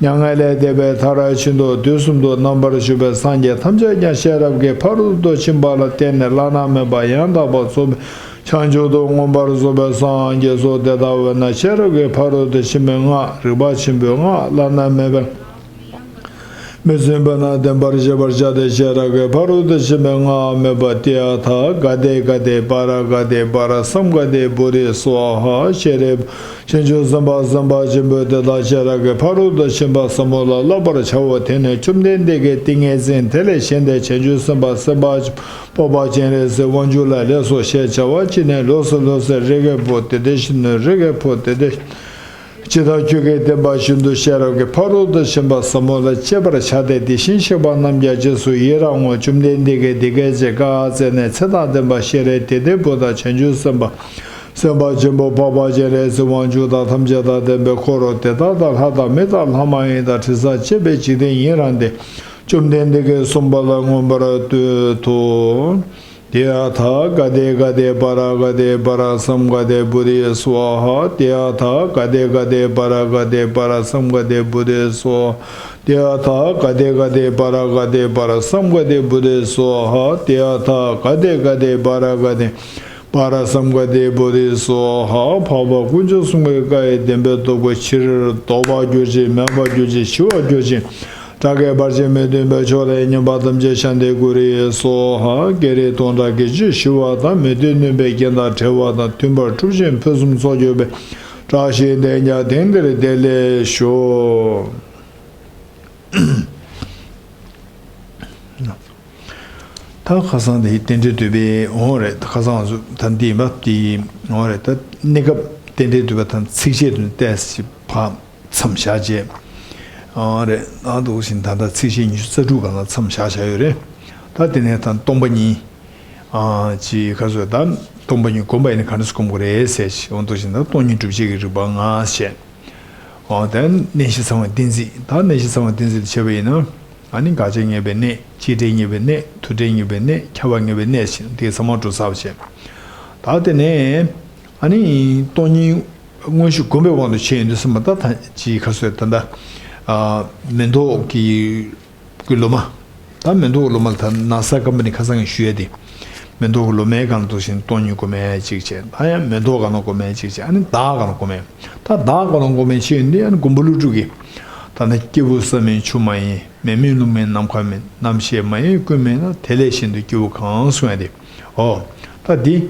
མྱ་ངན་ལས་འདས་པའི་མཐར་ཕྱིན་ཏོ། དུས་གསུམ་དུ་རྣམ་པར་བཞུགས་པའི་སངས་རྒྱས་ཐམས་ཅད་ཀྱང་ཤེས་རབ་ཀྱི་ཕ་རོལ་ཏུ་ཕྱིན་པ་ལ་བརྟེན་ནས་བླ་ན་མེད་པ་ཡང་དག་པར་རྫོགས་པའི་བྱང་ཆུབ་ཏུ་མངོན་པར་རྫོགས་པའི་སངས་རྒྱས་སོ། དེ་ལྟ་བས་ན་ཤེས་རབ་ཀྱི་ཕ་རོལ་ཏུ་ཕྱིན་པའི་སྔགས། རིག་པ་ཆེན་པོའི་སྔགས། བླ་ན་མེད་པའི་མི་བསྲུན་པས་ན་བདེན་པར་བཞེད་པར་བྱ་སྟེ། ཤེས་རབ་ཀྱི་ཕ་རོལ་ཏུ་ཕྱིན་པའི་སྔགས་སྨྲས་པ། ཏདྱ་ཐཱ། ག་ཏེ་ག་ཏེ་པཱ་ར་ག་ཏེ་པཱ་ར་སཾ་ག་ཏེ་བོ་དྷི་སྭཱ་ཧཱ། ཤེས་རབ་བྱང་ཆུབ་སེམས་དཔའ་སེམས་དཔའ་ཆེན་པོ་དེ་དག་ཤེས་རབ་ཀྱི་ཕ་རོལ་ཏུ་ཕྱིན་པ་ཟབ་མོ་ལ་བསླབ་པར་བྱའོ། དེ་ནས་བཅོམ་ལྡན་འདས་ཀྱིས་ཏིང་ངེ་འཛིན་དེ་ལས་བཞེངས་ཏེ། བྱང་ཆུབ་སེམས་དཔའ་སེམས་དཔའ་སྤོབས་པ་སྤྱན་རས་གཟིགས་དབང་ཕྱུག་ལ་ལེགས་སོ་ཞེས་བྱ་བ་ཅི་ནས་ལོགས་སུ་ལོགས་སུ། རིགས་ཀྱི་བུ་དེ་དེ་བཞིན་ནོ། རིགས་ཀྱི་བུ་དེ་དེ་ཇི་ལྟར་ཁྱོད་ཀྱིས་བསྟན་པ་བཞིན་དུ་ཤེས་རབ་ཀྱི་ཕ་རོལ་ཏུ་ཕྱིན་པ་ཟབ་མོ་ལ་སྤྱད་པར་བྱ་སྟེ། དེ་བཞིན་གཤེགས་པ་རྣམས་ཀྱང་རྗེས་སུ་ཡི་རང་ངོ་། བཅོམ་ལྡན་འདས་ཀྱིས་དེ་སྐད་ཅེས་བཀའ་སྩལ་ནས། ཚེ་དང་ལྡན་པ་ཤེས་རབ་དེ་ལྟའི་བུ་དང་། བྱང་ཆུབ་སེམས་དཔའ་སེམས་དཔའ་ཆེན་པོ་འཕགས་པ་སྤྱན་རས་གཟིགས་དབང་ཕྱུག་དང་། ཐམས་ཅད་དང་ལྡན་པའི་འཁོར་དེ་དག་དང་། ལྷ་དང་མི་དང་ལྷ་མ་ཡིན་དང་། དྲི་ཟར་བཅས་པའི་འཇིག་རྟེན་ཡི་རངས་ཏེ། བཅོམ་ལྡན་འདས་ཀྱིས་གསུངས་པ་ལ་མངོན་པར་བསྟོད་དོ། ཏདྱ་ཐཱ། ག་ཏེ་ག་ཏེ་པཱ་ར་ག་ཏེ་པཱ་ར་སཾ་ག་ཏེ་བོ་དྷི་སྭཱ་ཧཱ། ཏདྱ་ཐཱ། ག་ཏེ་ག་ཏེ་པཱ་ར་ག་ཏེ་པཱ་ར་སཾ་ག་ཏེ་བོ་དྷི་སྭཱ་ཧཱ། ཏདྱ་ཐཱ། ག་ཏེ་ག་ཏེ་པཱ་ར་ག་ཏེ་པཱ་ར་སཾ་ག་ཏེ་བོ་དྷི་སྭཱ་ཧཱ། ཏདྱ་ཐཱ། ག་ཏེ་ག་ཏེ་པཱ་ར་ག་ཏེ་པཱ་ར་སཾ་ག་ཏེ་བོ་དྷི་སྭཱ་ཧཱ། འཕགས་པ་དཀོན་མཆོག་གསུམ་གྱི་བཀའ་ཡི་བདེན་པའི་སྟོབས་ཀྱིས། ཕྱིར་ལྡོག་པར་གྱུར་ཅིང་། མེད་པར་གྱུར་ཅིང་། ཞི་བར་གྱུར་ཅིང་། བྲལ་བར་གྱུར་ཅིང་། མི་མཐུན་པའི་ཕྱོགས་ལས་ཉེས་པ་ཐམས་ཅད་བྱང་སྟེ་གྱུར་ཅིག་སྭཱ་ཧཱ། བགེགས་རིགས་སྟོང་ཕྲག་བརྒྱད་ཅུ་ཞི་བ་དང་། མི་མཐུན་ནུས་པའི་རྐྱེན་དང་བྲལ་བ་དང་། མཐུན་པར་གྲུབ་ཅིང་ཕུན་སུམ་ཚོགས་གྱུར་པའི། བཀྲ་ཤིས་དེས་ཀྱང་དེང་འདིར་བདེ་ལེགས་ཤོག། ད་ཁ་སང་དེ་རྟེན་འབྲེལ་བསྟོད་པའི་འོང་རེད། ཁ་སང་ང་ཚོ་ད་འདི་ཡིན་པ་དེ་འོང་རེད། ད་གནས་སྐབས་རྟེན་འབྲེལ་བསྟོད་པ་དང་ཚིགས་བཅད་དུ་བལྟས་ཕར་མཚམས་བཞག་རྗེས། ཨ་རེད། ཨ་འདུག་བཞིན་ད་ལྟ་ཚིགས་བཅད་ཉི་ཤུ་རྩ་དྲུག་སྒང་ལ་མཚམས་བཞག་བཞག་ཡོད་རེད། ད་དེ་ནས་ད་སྟོང་པ་ཉིད། ཨ་ཅི་ཁ་སོ་ད་སྟོང་པ་ཉིད་སྒོམ་པ་ཡིན་ན་ག་འདྲ་སྒོམ་དགོས་རེད་ཟེར་ཞིག་འོ་འདུག་བཞིན་ད་སྟོང་ཉིད་སྒྲུབ་བྱེད་ཀྱི་རིགས་པ་ལྔ་བཤད། འོ་ད་རྣམ་ཤེས་ཚང་བའི་གཏན་ཚིགས། ད་རྣམ་ཤེས་ཚང་བའི་གཏན་ཚིགས་དེ་བྱས་པ་ཡིན་ན། ཨ་ནི་དགག་བྱ་ངེས་པའི་གནས། གཅིག་སྒྲ་ངེས་པའི་གནས། དུ་སྒྲ་ངེས་པའི་གནས། ཁྱབ་པ་ངེས་པའི་གནས་ཞེས་དེ་ཚང་མ་གྲུབ་ཚར་བ་བྱས། ད་དེ་ནས་ཨ་ནི་སྟོང་ཉིད་དངོས་གཞི་སྒོམ་པའི་དབང་དུ་བྱས་ཡོང་དུས་ཙམ་པ། ད་ད་ཅི་ཁ་སོས་ད་ལྟ་ཨ་མེ་ཏོག་གི་གི་ལོ་མ། ད་མེ་ཏོག་གི་ལོ་མ་ལ་ད་ན་བཟའ་སྐམ་པ་ནི་ཁ་སང་གི་ཞུ་ཡ་དེ། མེ་ཏོག་གི་ལོ་མའི་སྒང་ལ་འདུག་བཞིན་སྟོང་ཉིད་སྒོམ་ཡ་གཅིག་བྱས། ད་ཡང་མེ་ཏོག་སྒང་ལ་སྒོམ་ཡ་གཅིག་བྱས། ཨ་ནི་བདག་སྒང་ལ་སྒོམ་ཡ། ད་བདག་སྒང་ལ་སྒོམ་ཡ་བྱས་ཡོང་དུས། ཨ་ནི་མགོན་པོ་ཀླུ་སྒྲུབ་ཀྱིས། ད་ནི་སྐྱེས་བུ་ས་མིན་ཆུ་མ་ཡིན། མེ་མིན་རླུང་མིན་ནམ་མཁའ་མིན། རྣམ་ཤེས་མ་ཡིན་ཀུན་མིན་ན། དེ་ལས་གཞན་དུ་སྐྱེ་བོ་གང་གསུང་ཡ་དེ། ཨོ། ད་འདི།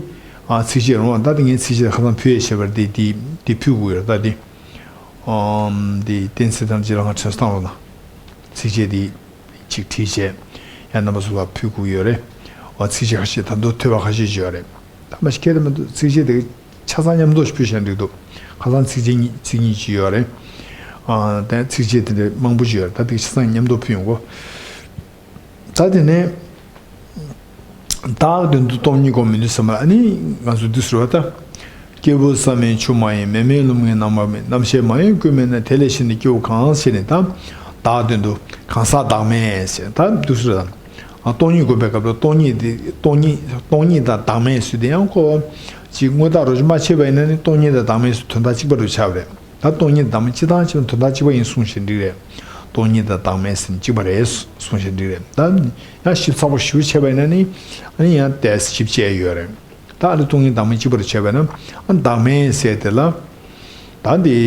ཨ་ཚིགས་བཅད་རུང་བ། ད་འདི་ངས་ཚིགས་བཅད་ཁ་སང་ཕུལ་ཡས་བྱས་པར་འདི་འདི་འདི་ཕུལ་དགོས་ཡོད་རེད། ད་འདི། ཨམ་འདི་གཏན་ཚིགས་དང་སྤྱི་ལ་ང་ཁྲིམས་སྟངས་ལོ་ན། ཚིགས་བཅད་འདི་ཅིག་བྲིས་བྱས། ཡང་རྣམ་པ་ཚོ་ལ་ཕུལ་དགོས་ཡོད་རེད། ཨོ་ཚིགས་བཅད་ཁ་ཤས་ད་དུང་ཐོས་པ་ཁ་ཤས་ཅིག་ཡོད་རེད། ད་མ་ཤི་ཁྱེད་དེ་མ་གཏོགས་ཚིགས་བཅད་དེ་ཆ་ཚང་མཉམ་དུ་ཕུལ་བཞག་འདུག་འདུག་ཁ་སང་ཚིགས་བཅད་གཉིས་ཚིག་གཉིས་ཅིག་ཡོད་རེད། ཨ་ད་ཚིགས་བཅད་དེ་འདྲ་མང་པོ་ཅིག་ཡོད་རེད། ད་དེ་ཆ་ཚང་མཉམ་དུ་ཕུལ་ཡོང་གོ། ད་དེ་ནས། བདག་དོན་དུ་སྟོང་ཉིད་སྒོམ་མི་ནུས་ཟེར་མ། ཨ་ནི་ང་ཚོ་འདི་ཟེར་བ་ད། སྐྱེས་བུ་ས་མིན་ཆུ་མ་ཡིན། མེ་མིན་རླུང་མིན་ནམ་མཁའ་མིན། རྣམ་ཤེས་མ་ཡིན་ཀུན་མིན་ན། དེ་ལས་གཞན་དུ་སྐྱེ་བོ་གང་ཟེར་ནས། ད་བདག་དོན་དུ་གང་ཟག་བདག་མེད་ཟེར། ད་འདི་ཟེར་བ་ད། ཨ་སྟོང་ཉིད་སྒོམ་པའི་སྐབས་ལ་སྟོང་ཉིད་དེ་སྟོང་ཉིད་སྟོང་ཉིད་དང་བདག་མེད་ཟེར་དེ་ཡང་ཁོ། ཅིག་དངོས་བཏགས་རོ་ཅིག་མ་ཕྱེ་བ་ཡིན་ན་ནི་སྟོང་ཉིད་དང་བདག་མེད་སུ་དོན་དག་གཅིག་པ་རུ་ཆགས་པ་རེད། ད་སྟོང་ཉིད་དང་བདག་མེད་སྤྱིར་བཏང་ཕྱེ་བ་དོན་དག་གཅིག་པ་ཡིན་གསུངས་ཤིང་འགྲིག་རེད། སྟོང་ཉིད་དང་བདག་མེད་ཟེར་ན་གཅིག་པ་རེད་གསུངས་ཤིང་འགྲིག་རེད། ད་ཡང་ཞིབ་ཚགས་པོ་ཞིབ་བྱས་པ་ཡིན་ན་ནི་ཨ་ནི་ཡང་ཏོག་ཙམ་ཞིབ་བྱས་ཡོད་རེད། ད་ཨ་ནི་སྟོང་ཉིད་བདག་མེད་གཅིག་པ་རུ་བྱས་པ་ཡིན་ན་ཨ་བདག་མེད་ཟེར་དེ་ལ་ད་འདི།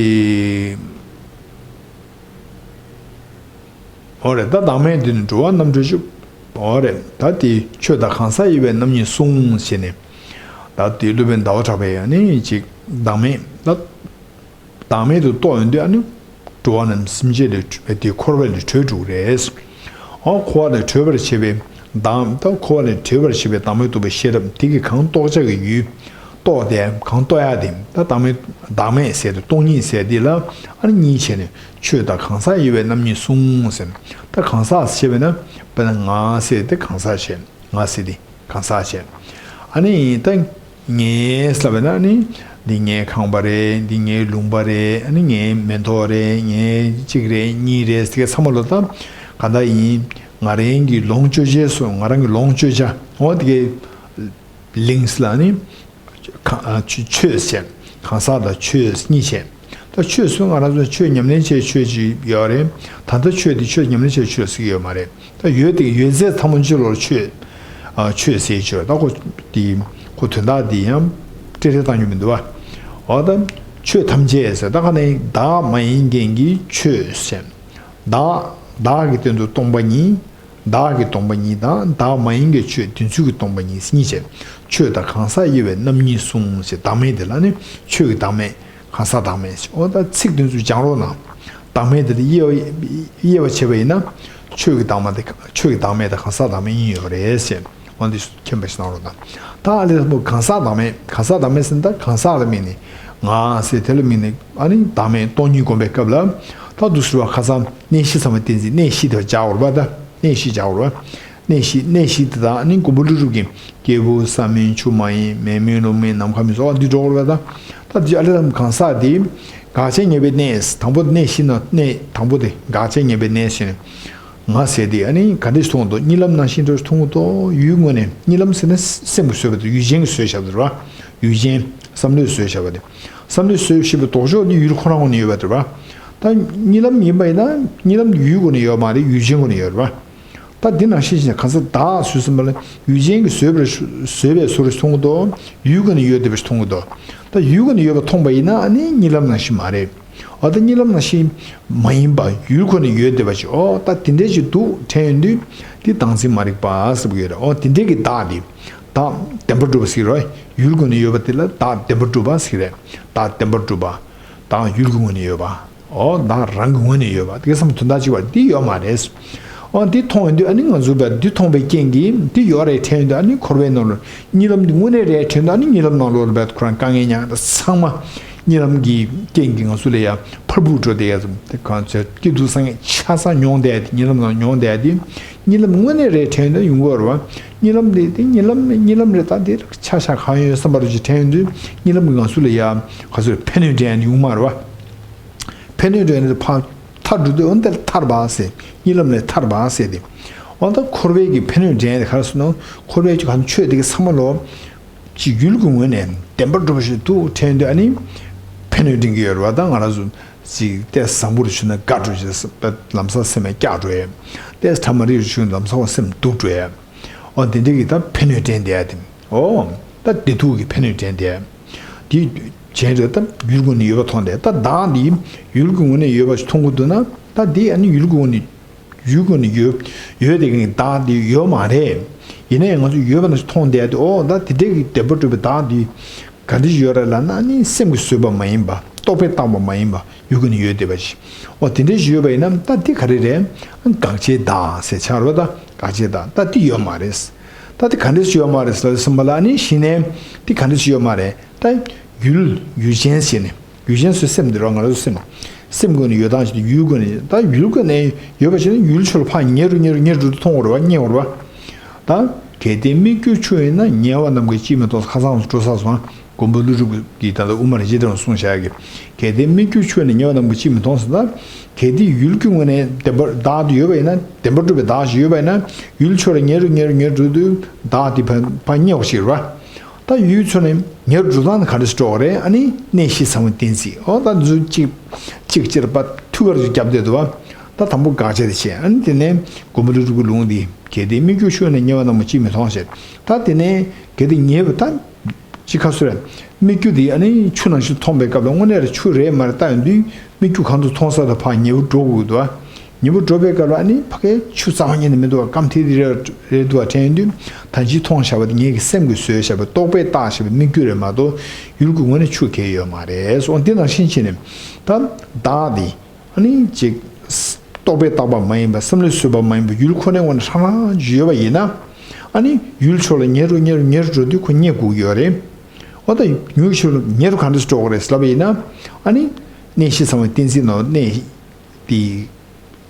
འོ་རེད། ད་བདག་མེད་འདི་ནི་འགྲོ་བ་རྣམ་གྲོལ་ཞུ། འོ་རེད། ད་དེ་ཆོས་དང་གང་ཟག་དབྱེ་བའི་རྣམ་གཉིས་གསུངས་ཞེས་ནས། ད་དེ་སློབ་དཔོན་ཟླ་བ་གྲགས་པས་ཡང་ནི་ཅིག་བདག་མེད་ད། བདག་མེད་དུ་རྟོགས་ཡོང་དུས་ཨ་ནི་འགྲོ་བ་རྣམས་སེམས་ཅན་ལས་གྲོལ་དེ་འཁོར་བ་ལས་གྲོལ་འགྲོ་གི་རེད། འོ་འཁོར་བ་ལས་གྲོལ་བར་བྱེད་པའི་བདག་ད་འཁོར་བ་ལས་གྲོལ་བར་བྱེད་པའི་བདག་མེད་རྟོགས་པའི་ཤེས་རབ་དེ་གིས་གང་རྟོགས་བྱ་གི་ཡུལ། རྟོགས་ཏེ་གང་རྟོགས་ཡ་དེ་ད་བདག་མེད་བདག་མེད་ཟེར་དེ་སྟོང་ཉིད་ཟེར་དེ་ལ་ཨ་ནི་གཉིས་བྱས་ནས་ཆོས་དང་གང་ཟག་དབྱེ་བའི་རྣམ་གཉིས་གསུངས་ཟེར། ད་གང་ཟག་ཟེར་བས་ན་དཔེར་ན་ང་ཟེར་དེ་གང་ཟག་བྱས། ང་ཟེར་དེ་གང་ཟག་བྱས། ཨ་ནི་ད་ངའི་ཟེར་བས་ན་ཨ་ནི་འདི་ངའི་ཁང་པ་རེད། འདི་ངའི་ལུང་པ་རེད། ཨ་ནི་ངའི་མེ་ཏོག་རེད། ངའི་གཅིག་རེད། གཉིས་རེད་ཟེར་གི་ཚང་མ་ལོ་ད་ག་འདྲ་ཡིན། ང་རང་གི་ལོངས་སྤྱོད་བྱས་སོ། ང་རང་གི་ལོངས་སྤྱོད་བྱ་འོ་དེ་གའི་ལིངས་ལ་ནི་གང་ཆོས་ཆོས་བྱས། གང་ཟག་དང་ཆོས་གཉིས་བྱས། ད་ཆོས་སུ་ང་རང་ཚོ་ཆོས་ཉམས་ལེན་བྱེད་ཆོས་ཅིག་ཡོད་རེད། ད་ལྟ་ཆོས་དེ་ཆོས་ཉམས་ལེན་བྱེད་ཆོས་ཟེར་གྱི་ཡོད་མ་རེད། ད་ཡོད་དེ་ཡོད་ཚད་ཐམས་ཅད་ལོར་ཆོས་ཨ་ཆོས་ཟེར་ཆོས་ད་ཁོ་དེ་ཁོ་དོན་དག་དེ་ཡང་བཀྲལ་བཀྲལ་བཏང་རྒྱུ་མི་འདུག་བ། འོ་ད་ཆོས་ཐམས་ཅད་ཟེར་ད་ག་ནས་བདག་མ་ཡིན་རྐྱེན་གྱིས་ཆོས་ཟེར། བདག་བདག་གི་སྟེང་དུ་སྟོང་པ་ཉིད། བདག་གི་སྟོང་པ་ཉིད་དང་བདག་མ་ཡིན་གྱི་ཆོས་དེ་ཚུལ་གྱི་སྟོང་པ་ཉིད་གཉིས་བྱས། ཆོས་དང་གང་ཟག་དབྱེ་བའི་རྣམ་གཉིས་གསུངས་ཞེས་བདག་མེད་དེ་ལ་ནི་ཆོས་ཀྱི་བདག་མེད་གང་ཟག་བདག་མེད་ཞེས་འོ་ད་ཚིག་དེ་ཚོ་སྦྱང་རོགས་གནང་། བདག་མེད་དེ་ལ་དབྱེ་བ་དབྱེ་བ་བྱས་པ་ཡིན་ན་ཆོས་ཀྱི་བདག་མ་དེ་ཆོས་ཀྱི་བདག་མེད་དང་གང་ཟག་བདག་མེད་གཉིས་ཡོད་རེད་ཞེས་འོ་འདི་མཁྱེན་པ་ཞིག་གནང་རོགས་གནང་། ད་ཨ་ལས་མོ་གང་ཟག་བདག་མེད་གང་ཟག་བདག་མེད་ཟེར་ན་ད་གང་ཟག་ལ་དམིགས་ནས་ང་ཟེར་དེ་ལ་དམིགས་ནས་ཨ་ནི་བདག་མེད་སྟོང་ཉིད་སྒོམ་པའི་སྐབས་ལ་ད་འདུག་ཟེར་བ་ཁ་སང་གནས་བཞི་ཚང་མ་བསྟན་འཛིན་གནས་བཞི་དེ་སྦྱར་བར་བ་ད། གནས་བཞི་སྦྱར་བ། གནས་བཞི་གནས་བཞི་དེ་དག་ནི་མགོན་པོ་ཀླུ་སྒྲུབ་ཀྱི་སྐྱེས་བུ་ས་མིན་ཆུ་མ་ཡིན་མེ་མིན་རླུང་མིན་ནམ་མཁའ་མིན་སོགས་འདི་འགྲོ་བར་བ་དང་། ད་འདི་ཨ་ལས་དང་གང་ཟག་འདི་དགག་བྱ་ངེས་པའི་གནས་དང་པོ་གནས་བཞི་ན་གནས་དང་པོ་དེ་དགག་བྱ་ངེས་པའི་གནས་ཞེས་ནས་ང་ཟེར་དེ་ཨ་ནི་ག་འདྲས་མཐོང་དོ་གཉིད་ལམ་ནང་བཞིན་འདྲ་མཐོང་དོ་ཡུལ་དངོས་ནས་གཉིད་ལམ་ཟེར་ན་སེམས་ཀྱིས་བཟོས་པ་དང་ཡུལ་ཅན་གྱིས་བཟོས་བཞག་པ་རེད་བ། ཡུལ་ཅན་བསམ་བློས་བཟོས་བཞག་པ་དེ་བསམ་བློས་བཟོས་བཞག་པའི་ལྡོག་ཕྱོགས་འདི་ཡུལ་ཁོ་རང་ངོས་ནས་ཡོད་པ་རེད་བ། ད་གཉིད་ལམ་ཡིན་པ་ཡིན་ན་གཉིད་ལམ་ཡུལ་སྒོ་ནས་ཡོད་མ་རེད་ཡུལ་ཅན་སྒོ་ནས་ཡོད་རེད་བ། ད་འདི་ནང་བཞིན་བྱས་ན་གང་ཟག་བདག་ཟེར་ཙམ་པ་ལ་ཡུལ་ཅན་གྱིས་བཟོས་པར་བཟོས་པའི་བཟོ་རུ་མཐོང་གི་འདུག་ཡུལ་སྒོ་ནས་ཡོད་བསྡད་པར་མཐོང་གི་འདུག་ད་ཡུལ་སྒོ་ནས་ཡོད་པ་མཐོང་པ་ཡིན་ན་ཨ་ནི་གཉིད་ལམ་ནང་བཞིན་མ་རེད། འོ་ད་གཉིད་ལམ་ནང་བཞིན་མ་ཡིན་པ་ཡུལ་སྒོ་ནས་ཡོད་བསྡད་པ་ཞིག་འོ་ད་དེ་འདྲའི་ཞིག་འདུག་དྲན་ཡོང་དུས་འདི་བདག་འཛིན་མ་རིག་པ་ཟེར་གྱི་ཡོད་རེད། འོ་དེ་འདྲའི་གི་བདག་འདི་བདག་བདེན་པར་གྲུབ་པ་ཟེར་གྱི་རེད། ཡུལ་སྒོ་ནས་ཡོད་པ་དེ་ལ་བདག་བདེན་པར་གྲུབ་པ་ཟེར་གྱི་རེད། བདག་བདེན་པར་གྲུབ་པ། བདག་ཡུལ་གྱི་ངོས་ནས་ཡོད་པ། འོ་བདག་རང་གི་ངོས་ནས་ཡོད་པ་དེ་ག་བསམ་དོན་དག་གཅིག་པ་འདི་ཡོད་མ་རེད། འོ་འདི་མཐོང་ཡོང་དུས་ཨ་ནི་ང་ཚོ་བས་འདི་མཐོང་པའི་རྐྱེན་གྱིས་འདི་ཡོད་རེད་དྲན་ཡོང་དུས་ཨ་ནི་འཁོར་བའི་ནང་ལ་གཉིད་ལམ་འདི་དངོས་གནས་རེད་དྲན་དུས་ཨ་ནི་གཉིད་ལམ་ནང་ལོགས་ལ་བས་ཁོ་རང་དཀའ་ངལ་མྱངས་ད་ཚང་མ་གཉིད་ལམ་གྱི་རྐྱེན་གྱིས་ང་ཚོ་ལ་ཡ་ཕར་བུད་འགྲོ་བསྡད་ཡ་ཙམ་དེ་གང་ཚེ་སྐྱིད་སྡུག་སང་ངེ་ཆ་ཚང་མྱོང་བསྡད་དེ་གཉིད་ལམ་ནང་མྱོང་བསྡད་དེ་གཉིད་ལམ་དངོས་གནས་རེད་དྲན་ཡོང་དུས་ཡོང་གི་ཡོད་རེད་བ། གཉིད་ལམ་འདི་དེ་གཉིད་ལམ་གཉིད་ལམ་རེད་ད་འདི་ཆ་ཤ་གང་ཡོད་བསམ་པ་རུ་ཅིག་དྲན་ཡོང་དུས་གཉིད་ལམ་གྱིས་ང་ཚོ་ལ་ཡ་ག་ཚོད་ཕན་གནོད་འདྲ་ཡང་ཡོང་མ་རེད་བ། ཕན་གནོད་འདྲ་ཡང་ཕར་ཐར་འགྲོ་དུས་འོ་འདིར་ཐར་པ་ཟེར་གཉིད་ལམ་ལས་ཐར་པ་ཟེར་ཏེ། འོ་ད་འཁོར་བའི་གི་ཕན་གནོད་འདྲ་ཡང་ག་རེ་ཟེར་ན་འཁོར་བའི་གི་གང་ཆོས་དེ་གི་ཚང་མ་ལོ། ཅིག་ཡུལ་གྱི་ངོས་ནས་བདེན་པར་གྲུབ་པ་ཞིག་འདུག་དྲན་དུས་ཨ་ནི། ཕན་གནོད་འདྲེན་གྱི་ཡོད་རེད་བ་ད་ང་རང་ཚོ་ཅིག་ཏོག་ཙམ་བཟང་པོ་རུ་བྱུང་ན་དགའ་འགྲོ་ཞེས་ལམ་སང་སེམས་སྐྱག་འགྲོ་ཡས། ཏོག་ཙམ་ཕྲ་མ་རིགས་རུ་བྱུང་ན་ལམ་སང་སེམས་སྡུག་འགྲོ་ཡས། འོ་དེ་འདྲ་གི་ད་ཕན་གནོད་འདྲེན་བསྡད་ཡ་དེ། འོ། ད་བདེ་སྡུག་གི་ཕན་གནོད་འདྲེན་བསྡད་ཡ། དེ་བྱས་རེད་ད་ཡུལ་ངོས་ནས་ཡོད་པ་མཐོང་བསྡད་ད་བདག་འདི་ཡུལ་གྱི་ངོས་ནས་ཡོད་པ་ཞིག་མཐོང་གི་འདུག་ན་ད་འདི་ཨ་ནི་ཡུལ་གྱི་ངོས་ནས། ཡུལ་ཀུན་ནས་ཡོད། ཡོད་དེ་གིན་བདག་འདི་ཡོད་མ་རེད། ཡིན་ན་ཡང་ང་ཚོ་ཡོད་པ་ནང་བཞིན་མཐོང་བསྡད་དེ་ཨོ་ད་དེ་འདྲའི་གི་བདེན་པར་གྲུབ་པའི་བདག་འདི་ག་འདྲ་ཞིག་ཡོད་རེད་ལབ་ན་ནི་སེམས་ཀྱིས་བཟོས་པ་མ་ཡིན་པ་རྟོག་པས་བཏགས་པ་མ་ཡིན་པ་ཡུལ་ཀུན་ནས་ཡོད་བསྡད་པ་ཞིག་ཨོ་དེ་འདྲ་ཞིག་ཡོད་པ་ཡིན་ན་ད་འདི་ག་རེ་རེད། དགག་བྱའི་བདག་ཟེར་ཆགས་རེད་ད་དགག་བྱའི་བདག་ད་འདི་ཡོད་མ་རེད། ད་འདི་ག་འདྲ་ཞིག་ཡོད་མ་རེད་ཟེར་སེམས་པ་ལ་ནི་གཞི་ནས་འདི་ག་འདྲ་ཞིག་ཡོད་མ་རེད་ད་ཡུལ་ཡུལ་ཅན་ཟེར་ནས། ཡུལ་ཅན་སོའི་སེམས་འདི་རོ་ང་རང་ཚོ་སེམས། སེམས་ཀུན་ནས་ཡོད་སྟངས་ཅིག་ཏུ་ཡུལ་ཀུན་ནས་ད་ཡུལ་ཀུན་ནས་ཡོད་པ་ཞིག་ན་ཡུལ་ཕྱོགས་ལ་ཕར་ཉེ་རུ་ཉེ་རུ་ཉེ་རུ་མཐོང་བ་རེད་བ་རྙེད་པ་རེད་བ། ད་གལ་ཏེ་སྨིག་རྒྱུ་ཆུ་ཡིན་ན་ཉེ་བ་རྣམས་ཀྱིས་ཅིས་མི་མཐོང་ཁ་སང་ལ་འགྲོ་ས་སོང་མགོན་པོ་ཀླུ་སྒྲུབ་ཀྱིས་ད་ལྟ་དབུ་མ་རིན་ཆེན་གཏེར་ནས་གསུངས་བཞག་གི། གལ་ཏེ་སྨིག་རྒྱུ་ཆུ་ཡིན་ན་ཉེ་བ་རྣམས་ཀྱིས་ཅིས་མི་མཐོང་ཟེར་ན། གལ་ཏེ་ཡུལ་གྱི་ངོས་ནས་བདེན་པར་བདག་ཏུ་ཡོད་པ་ཡིན་ན་བདེན་པར་གྲུབ་པའི་བདག་ཞིག་ཡོད་པ་ཡིན་ན་ཡུལ་ཕྱོགས་ལ་ཉེ་རུ་ཉེ་རུ་ཉེ་རུ་འགྲོ་དུས་བདག་དེ་ཕར་ཕར་ཉེ་བ་ཞིག་རེད་བ། ད་ཡུལ་ཚོ་ནས་ཉེ་རུ་འགྲོ་སྟངས་ག་འདྲ་ཞིག་འགྲོ་བ་རེད། ཨ་ནི་གནས་གཞི་ཚང་མ་བསྟན་རྩིས། འོ་ད་འཛུལ་གཅིག་གཅིག་ཅེར་པ་ཐུགས་ཀར་རྒྱབ་བསྡད་འདུག་བ། ད་དང་པོ་དགག་བྱ་དེ་བྱས། ཨ་ནི་དེ་ནས་མགོན་པོ་ཀླུ་སྒྲུབ་ཀྱི་ལུང་འདི་གལ་ཏེ་སྨིག་རྒྱུ་ཆུ་ནས་ཉེ་བ་རྣམས་ལ་ཅིས་མི་མཐོང་ཞེས། ད་དེ་ནས་གལ་ཏེ་ཉེ་བ་ད་ཅི་ག་ཚོད་རེད། སྨིག་རྒྱུ་འདི་ཨ་ནི་ཆུ་ནང་བཞིན་མཐོང་པའི་སྐབས་ལ་དངོས་གནས་ལ་ཆུ་རེད་མ་རེད་ལྟ་ཡོང་དུས་སྨིག་རྒྱུ་གང་དུ་མཐོང་ས་དང་ཕར་ཉེ་བོ་འགྲོ་དགོས་འདུག་བ། ཉེ་བོ་འགྲོ་བའི་སྐབས་ལ་ཨ་ནི་ཕ་གའི་ཆུ་རྩ་བ་ཉིད་ནས་མི་འདུག་བ། སྐམ་ཐིག་ཐིག་རེ་རེ་འདུག་བ། དྲན་དུས་ད་ཅི་མཐོང་བཞག་པ་དེ་ངེད་ཀྱི་སེམས་ཀྱིས་བཟོས་བཞག་པའི་རྟོག་པས་བཏགས་བཞག་པའི་སྨིག་རྒྱུ་རེད་མ་གཏོགས་ཡུལ་གྱི་ངོས་ནས་ཆུ་གང་ཡོད་མ་རེད་སོང་། འདི་ནང་བཞིན་བྱས་ནས་ད་བདག་འདི་ཨ་ནི་ཅིག་རྟོག་པས་བཏགས་པ་མ་ཡིན་པ། བསམ་བློས་བཟོས་པ་མ་ཡིན་པ་ཡུལ་ཁོ་ནའི་ངོས་ནས་ཧྲང་ཧྲང་ཅིག་ཡོད་པ་ཡིན་ན། ཨ་ནི་ཡུལ་ཕྱོགས་ལ་ཉེ་རུ་ཉེ་རུ་ཉེ་རུ་འགྲོ་དུས་ཁོ་རྙེད་དགོས་ཀྱི་ཡོད་རེད། འོ་ད་ཡུལ་ཕྱོགས་ལ་ཉེ་རུ་ག་འདྲ་སེ་འགྲོ་དགོས་རེད་ལབ་པ་ཡིན་ན། ཨ་ནི་གནས་གཞི་ཚང་མ་བསྟན་རྩིས་ནང་གནས་དེ་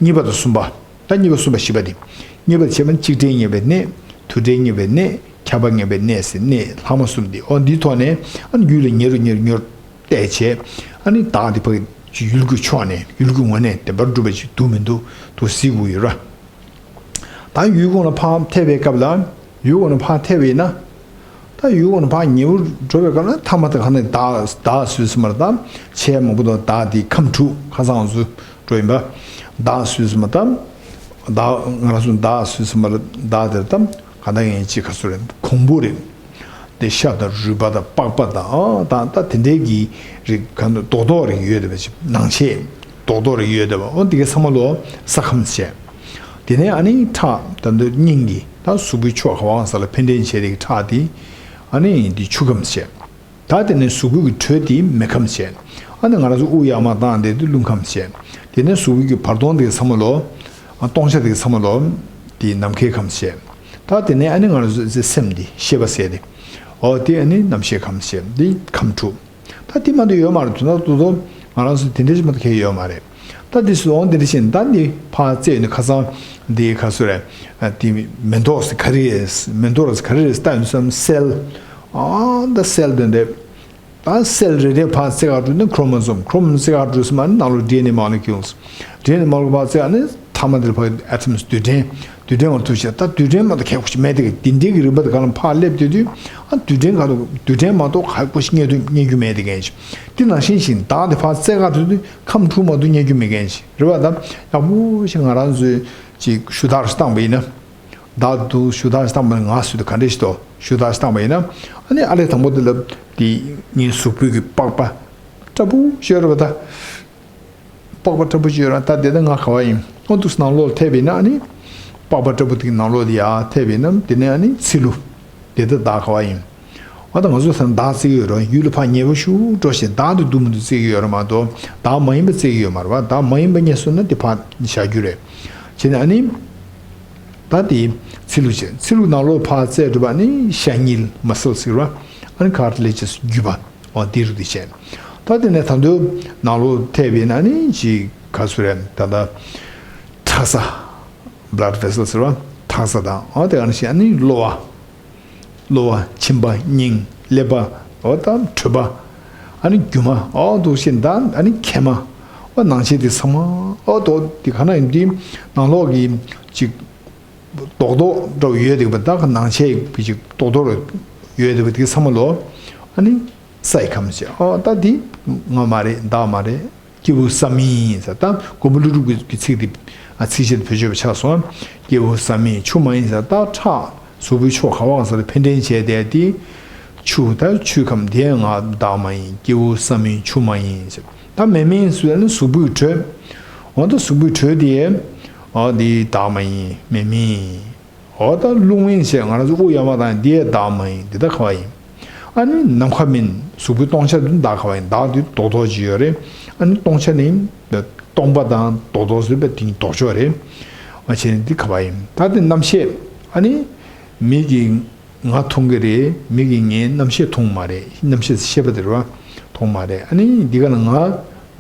གཉིས་པ་དང་གསུམ་པ། ད་གཉིས་པ་གསུམ་པ་བཞི་པ་དེ། གཉིས་པ་བྱས་པ་ནི་གཅིག་དྲན་ངེས་པའི་གནས། དུ་དྲན་ངེས་པའི་གནས། ཁྱབ་པ་ངེས་པའི་གནས་ཟེར་གནས་ལྷག་མ་གསུམ་དེ། འོ་འདིའི་ཐོག་ནས་ཨ་ནི་ཡུལ་ལ་ཉེ་རུ་ཉེ་རུ་ཉེ་རུ་བལྟས་བྱས། ཨ་ནི་བདག་དེ་ཕ་གི་ཡུལ་གྱི་ཕྱོགས་ནས་ཡུལ་གྱི་ངོས་ནས་བདེན་པར་གྲུབ་པ་ཞིག་འདུག་མི་འདུག་དུ་གཟིགས་དགོས་ཡོད་ར། ད་ཡུལ་ཁོངས་ལ་ཕར་ཐེབས་པའི་སྐབས་ལ། ཡུལ་ཁོངས་ལ་ཕར་ཐེབས་པ་ཡིན་ན། ད་ཡུལ་ཁོངས་ལ་ཕར་ཉེ་བོ་འགྲོ་བའི་སྐབས་ལ་ཐ་མ་དེ་ག་ནས་བདག་བདག་ཟེར་སོང་མ་རེད། ད་ཆེས་མང་པོ་དང་བདག་དེ་ཁམས་དྲུག་ཁ་སང་ཚོ་འགྲོ་ཡིན་པ། བདག་ཟེར་སོང་མ་ད། བདག་ང་རང་ཚོ་བདག་ཟེར་སོང་མ་རེད། བདག་དེར་ད་ག་ད་ཡིན་ཅི་ག་ཚོད་རེད། གོང་བུ་རེད། དེ་ཤ་དང་རུས་པ་དང་པགས་པ་དང་ཨ་དང་ད་དེ་འདྲའི་གི་རིགས་གང་དུ་རྡོག་རྡོག་རིགས་ཡོད་དེ་བ་ཞིག་ནང་ཆས་རྡོག་རྡོག་རིགས་ཡོད་དེ་བ། འོ་དེ་གའི་ཚང་མ་ལོ་ས་ཁམས་བྱས། དེ་ནས་ཨ་ནི་ཁྲག་ད་འདོད་སྙིང་གི་ད་གཟུགས་པོའི་ཕྱོགས་ག་བ་གང་ས་ལ་འཕེལ་འགྲིབ་བྱས་དེ་གི་ཁྲག་དེ་ཨ་ནི་འདི་ཆུ་ཁམས་བྱས། ད་དེ་ནས་གཟུགས་པོའི་གི་དྲོད་དེ་མེ་ཁམས་བྱས། ཨ་ནི་ང་རང་ཚོ་དབུགས་ཡར་མར་བཏང་དེ་དུ་རླུང་ཁམས་བྱས། དེ་ནས་གཟུགས་པོའི་གི་བར་སྟོང་དེ་གི་ཚང་མ་ལོ། ཨ་སྟོང་ཆ་དེ་གི་ཚང་མ་ལོ། དེ་ནམ་མཁའི་ཁམས་བྱས། ད་དེ་ནས་ཨ་ནི་ང་རང་ཚོ་སེམས་འདི་ཤེས་པ་ཟེར་ཏེ། འོ་དེ་ཨ་ནི་རྣམ་ཤེས་ཁམས་བྱས་འདི་ཁམས་དྲུག་ད་དེ་མ་གཏོགས་ཡོད་མ་རེད། དོན་དག་ཏུ་ཏུ་ང་རང་ཚོ་དེ་འདྲ་ཞིག་མ་གཏོགས་ཁེལ་ཡོད་མ་རེད། ད་འདི་སུ་འོང་དེ་འདྲ་བཞིན་ད་འདི་ཕར་བཙལ་ནས་ཁ་སང་འདི་ག་སུ་རེད། ཨ་དེ་མེ་ཏོག་སི་ག་རེ་རེད། མེ་ཏོག་ར་སི་ག་རེ་རེད་ལྟ་ཡོང་དུས་སེལ། ཨ་ད་སེལ་དེ་འདྲ། ད་སེལ་རེ་རེ་ཕར་བརྩེགས་ཁ་འགྲོ་ན་ཁྲོ་མོ་ཛོམ། ཁྲོ་མོ་བརྩེགས་ཁ་འགྲོ་སོང་མ་ནི་ནང་ལོགས་ཌི་ཨེན་ཨེ་མོ་ལེ་ཀིའུལ། ཌི་ཨེན་ཨེ་མོ་ལེ་ཀིའུལ་ཕར་བརྩེགས་ནི་ཐ་མ་དེར་ཕར་ཨ་ཊམ་སི་རྡུལ་ཕྲན། རྡུལ་ཕྲན་བར་དུ་བྱས། ད་རྡུལ་ཕྲན་མ་གཏོགས་ཁྱད་པར་ཅིག་མེད་དེ། འདི་འདྲའི་གི་རིམ་པ་དེ་ག་ལ་ཕར་སླེབས་དུས་དུས་ཨ་རྡུལ་ཕྲན་ག་རྡུལ་ཕྲན་མ་གཏོགས་ཁ་པོ་ཞིག་རྙེད་དུ་རྙེད་རྒྱུ་མེད་དེ་མཁན་ཞིག་འདི་ནང་བཞིན་ཞིག་བདག་དེ་ཕར་བརྩེགས་ཁ་འགྲོ་དུས་ཁམས་དྲུག་མ་གཏོགས་རྙེད་རྒྱུ་མེད་མཁན་ཞིག་རེད་བ། ད་ཡག་པོ་ཞིག་ང་རང་ཚོས་ཅིག་ཞུ་དག་ཞིག་བཏང་པ་ཡིན་ན། བདག་ཏུ་ཞུ་དག་ཞིག་བཏང་བ་ན་ང་སུ་དང་ག་འདྲ་ཞིག་ཏུ་ཞུ་དག་ཞིག་བཏང་བ་ཡིན་ན། ཨ་ནི་ཨ་ལས་དང་པོ་དེ་ལ་དེ་ངའི་གཟུགས་པོའི་གི་པགས་པ་ལྟ་བུ་ཤོར་བ་ད། པགས་པ་ལྟ་བུ་ཤོར་བ་ད་དེ་ད་ང་ག་བ་ཡིན། ཨོ་འདུག་ནང་ལོགས་ཐེབས་པ་ཡིན་ན་ཨ་ནི་པགས་པ་ལྟ་བུ་དེ་གི་ནང་ལོགས་དེ་ཡར་ཐེབས་པ་ཡིན་ན་དེ་ནས་ཨ་ནི་ཚི་ལུ་དེ་ད་བདག་ག་བ་ཡིན། ཨ་ད་ང་ཚོ་ཚང་བདག་བརྩི་གི་ཡོད་རེད། ཡུལ་ལ་ཕར་ཉེ་བོ་ཞུ་འགྲོ་བཞིན་བདག་དེ་སྡུག་མི་འདུག་བརྩི་གི་ཡོད་རེད་མ་གཏོགས་བདག་མ་ཡིན་པ་བརྩི་གི་ཡོད་མ་རེད་བ། བདག་མ་ཡིན་པ་རྙེད་སོང་ན་དེ་ཕར་བཞག་རྒྱུ་རེད། བྱས་ནས་ཨ་ནི། ད་དེ་ཚི་ལུ་བྱས། ཚི་ལུ་ནང་ལོགས་ཕར་བཙལ་འགྲོ་བ་ནི་ཤ་རྙིལ་མ་སལ་ཟེར་བ། ཨ་ནི་ཁར་ལེ་ཅེས་རྒྱུ་བ། འོ་དེ་རུ་དེ་བྱས། ད་དེ་ནས་ད་དུང་ནང་ལོགས་ཐེབས་པས་ན་ནི་ཅི་ག་ཚོད་རེད། ད་ད་ཁྲག་ས། བྷ་ལཌ་ཝེ་སལ་ཟེར་བ། ཁྲག་ས་དང་འོ་དེ་ག་ནང་བཞིན་ཨ་ནི་གློ་བ། གློ་བ། མཆིན་པ། སྙིང་། ཀླད་པ། འོ་ད་གྲོད་པ། ཨ་ནི་རྒྱུ་མ། འོ་འདུག་བཞིན་ད་ཨ་ནི་མཁལ་མ། འོ་ནང་ཆས་དེ་ཚང་མ། འོ་དོ་དེ་ག་ན་ཡིན་དེ་ནང་ལོགས་ཀྱི་ཅིག་རྡོག་རྡོག་འདྲ་བོ་ཡོད་དེ་བ། ད་ག་ནང་ཆས་ཀྱི་ཅིག་རྡོག་རྡོག་ཡོད་དེ་བ་དེ་ཚང་མ་ལོ། ཨ་ནི་སའི་ཁམས་ཟེར། འོ་ད་དེ་ང་མ་རེད། བདག་མ་རེད། སྐྱེས་བུ་བསམ་ཡས་ཟེར། ད་མགོན་པོ་ཀླུ་སྒྲུབ་ཀྱི་ཚིག་དེ་ཚིགས་བཅད་དེ་བེད་སྤྱོད་པ་ཆགས་སོང་། སྐྱེས་བུ་བསམ་ཡས་ཆུ་མ་ཡིན་ཟེར། ད་ཁྲག་གཟུགས་པོའི་ཕྱོགས་ག་བ་གང་ས་ལ་འཕེལ་འགྲིབ་བྱས་བསྡད་དེ། ཆུ་ད་ཆུའི་ཁམས་དེ་ང་བདག་མ་ཡིན། སྐྱེས་བུ་བསམ་ཡས་ཆུ་མ་ཡིན་ཟེར། ད་མེ་མེ་ཟེར་ནི་གཟུགས་པོའི་དྲོད། འོ་ད་གཟུགས་པོའི་དྲོད་དེ་འོ་དེ་བདག་མ་ཡིན། མེ་མེ་ཡིན། འོ་ད་རླུང་མིན་ཞེས་ང་རང་ཚོ་དབུགས་ཡར་མར་བཏང་འདི་ཡང་བདག་མ་ཡིན། འདི་ད་ག་བ་ཡིན། ཨ་ནི་ནམ་མཁའ་མིན། གཟུགས་པོའི་སྟོང་ཆ་འདི་བདག་ག་བ་ཡིན། བདག་འདི་རྡོག་རྡོག་ཅིག་ཡོད་རེད། ཨ་ནི་སྟོང་ཆ་ནི་སྟོང་པ་དང་རྡོག་རྡོག་ཟེར་བའི་དེ་ཉིད་ལྡོག་ཕྱོགས་རེད། ཨ་བྱས་ནས་འདི་ག་བ་ཡིན། ད་འདི་རྣམ་ཤེས། ཨ་ནི་མིག་གིས་ང་མཐོང་གི་རེད། མིག་གིས་ངའི་རྣམ་ཤེས་མཐོང་མ་རེད། རྣམ་ཤེས་ཤེས་པ་དེ་རེད་བ། མཐོང་མ་རེད། ཨ་ནི་འདི་ག་ལ་ང་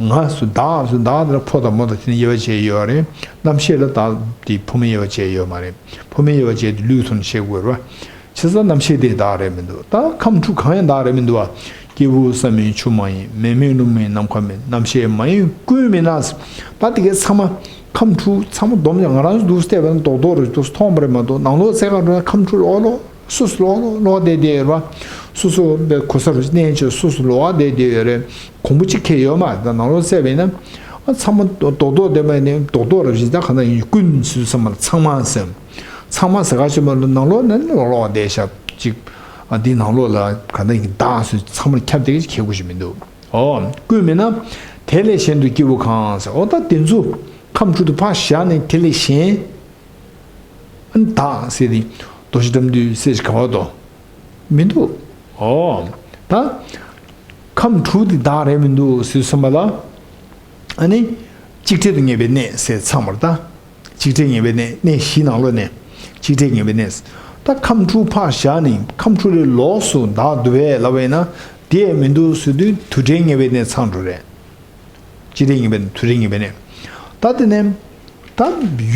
ང་སུ་བདག་སུ་བདག་དེ་ལ་ཕོ་དང་མོ་དང་དེ་ནི་དབྱེ་བ་བྱས་ཡོད་རེད། རྣམ་ཤེས་ལ་བདག་དེ་ཕོ་མོ་དབྱེ་བ་བྱས་ཡོད་མ་རེད། ཕོ་མོ་དབྱེ་བ་བྱས་དེ་ལུས་ཐོག་ནས་བྱེད་དགོས་རེད་བ། བྱས་ཙང་རྣམ་ཤེས་དེ་བདག་རེད་མི་འདུག་ད་ཁམས་དྲུག་གང་ཡང་བདག་རེད་མི་འདུག་བ། སྐྱེས་བུ་བསམ་ཡས་ཆུ་མ་ཡིན། མེ་མེ་རླུང་མིན་ནམ་མཁའ་མིན། རྣམ་ཤེས་མ་ཡིན་ཀུན་མིན་ན། ད་དེ་གའི་ཚང་མ་ཁམས་དྲུག་ཚང་མ་སྡོམ་ཀྱང་ང་རང་ཚོ་འདུག་བལྟས་པ་ན་རྡོག་རྡོག་རེད། འདུག་མཐོང་བ་རེད་མ་གཏོགས་ནང་ལོགས་ཚད་ག་འགྲོ་ན་ཁམས་དྲུག་ལོག་ལོག་སོ་སོ་ལོག་ལོག་བསྡད་བསྡད་ཡོད་རེད་པ། སོ་སོ་པའི་གོ་ས་རུ་གནས་ཆེ་སོ་སོ་ལོག་བསྡད་བསྡད་ཡོད་རེད། གོང་བུ་གཅིག་ཁེལ་ཡོད་མ་རེད། ད་ནང་ལོགས་བཙལ་བས་ན། ཨ་ཚང་མ་རྡོག་རྡོག་བསྡད་པ་ནི་རྡོག་རྡོག་ར་བཞིན་ད་ག་ན་ཡིན་ཀུན་སུ་ཚང་མ་ཚང་མ་ཟེར། ཚང་མ་ཟེར་ག་ཅིག་མ་ལོ་ནང་ལོགས་ནས་ལོག་ལོག་བསྡད་ཤག་ཅིག་ཨ་འདི་ནང་ལོགས་ལ་ག་ན་ཡིན་བདག་སུ་ཚང་མར་ཁྱབ་བསྡད་ཀྱི་ཁེལ་དགོས་ཞིག་མི་འདུག་ཨོ་ཀུན་མིན་ན། དེ་ལས་གཞན་དུ་སྐྱེ་བོ་གང་ཟེར། ཨོ་ད་དེ་ཚོ་ཁམས་དྲུག་ཏུ་ཕར་བཞག་ནས་དེ་ལས་གཞན། ཨ་ནི་བདག་ཟེར་ཏེ་རྡོ་རྗེ་དགྲ་འདུལ་ཟེར་ག་བ་དོ། མི་འདུག་ཨོ། ད་ཁམས་དྲུག་དེ་བདག་རེད་མི་འདུག་ཟེར་སོང་བ་ལ། ཨ་ནི་གཅིག་ཕྲད་དུ་ངེས་པའི་གནས་ཟེར་ཚང་མར་ད། གཅིག་ཕྲད་ངེས་པའི་གནས། གནས་བཞིའི་ནང་ལོགས་ནས་གཅིག་ཕྲད་ངེས་པའི་གནས། ད་ཁམས་དྲུག་ཕར་བཞག་ནས་ཁམས་དྲུག་ལས་ལོགས་སུ་བདག་འདུ་བས་ལབ་པ་ཡིན་ན་དེ་མི་འདུག་ཟེར་དུས་དུ་ཕྲད་ངེས་པའི་གནས་ཚང་འགྲོ་རེད། གཅིག་ཕྲད་ངེས་པའི་དུ་ཕྲད་ངེས་པའི་གནས། ད་དེ་ནས། ད་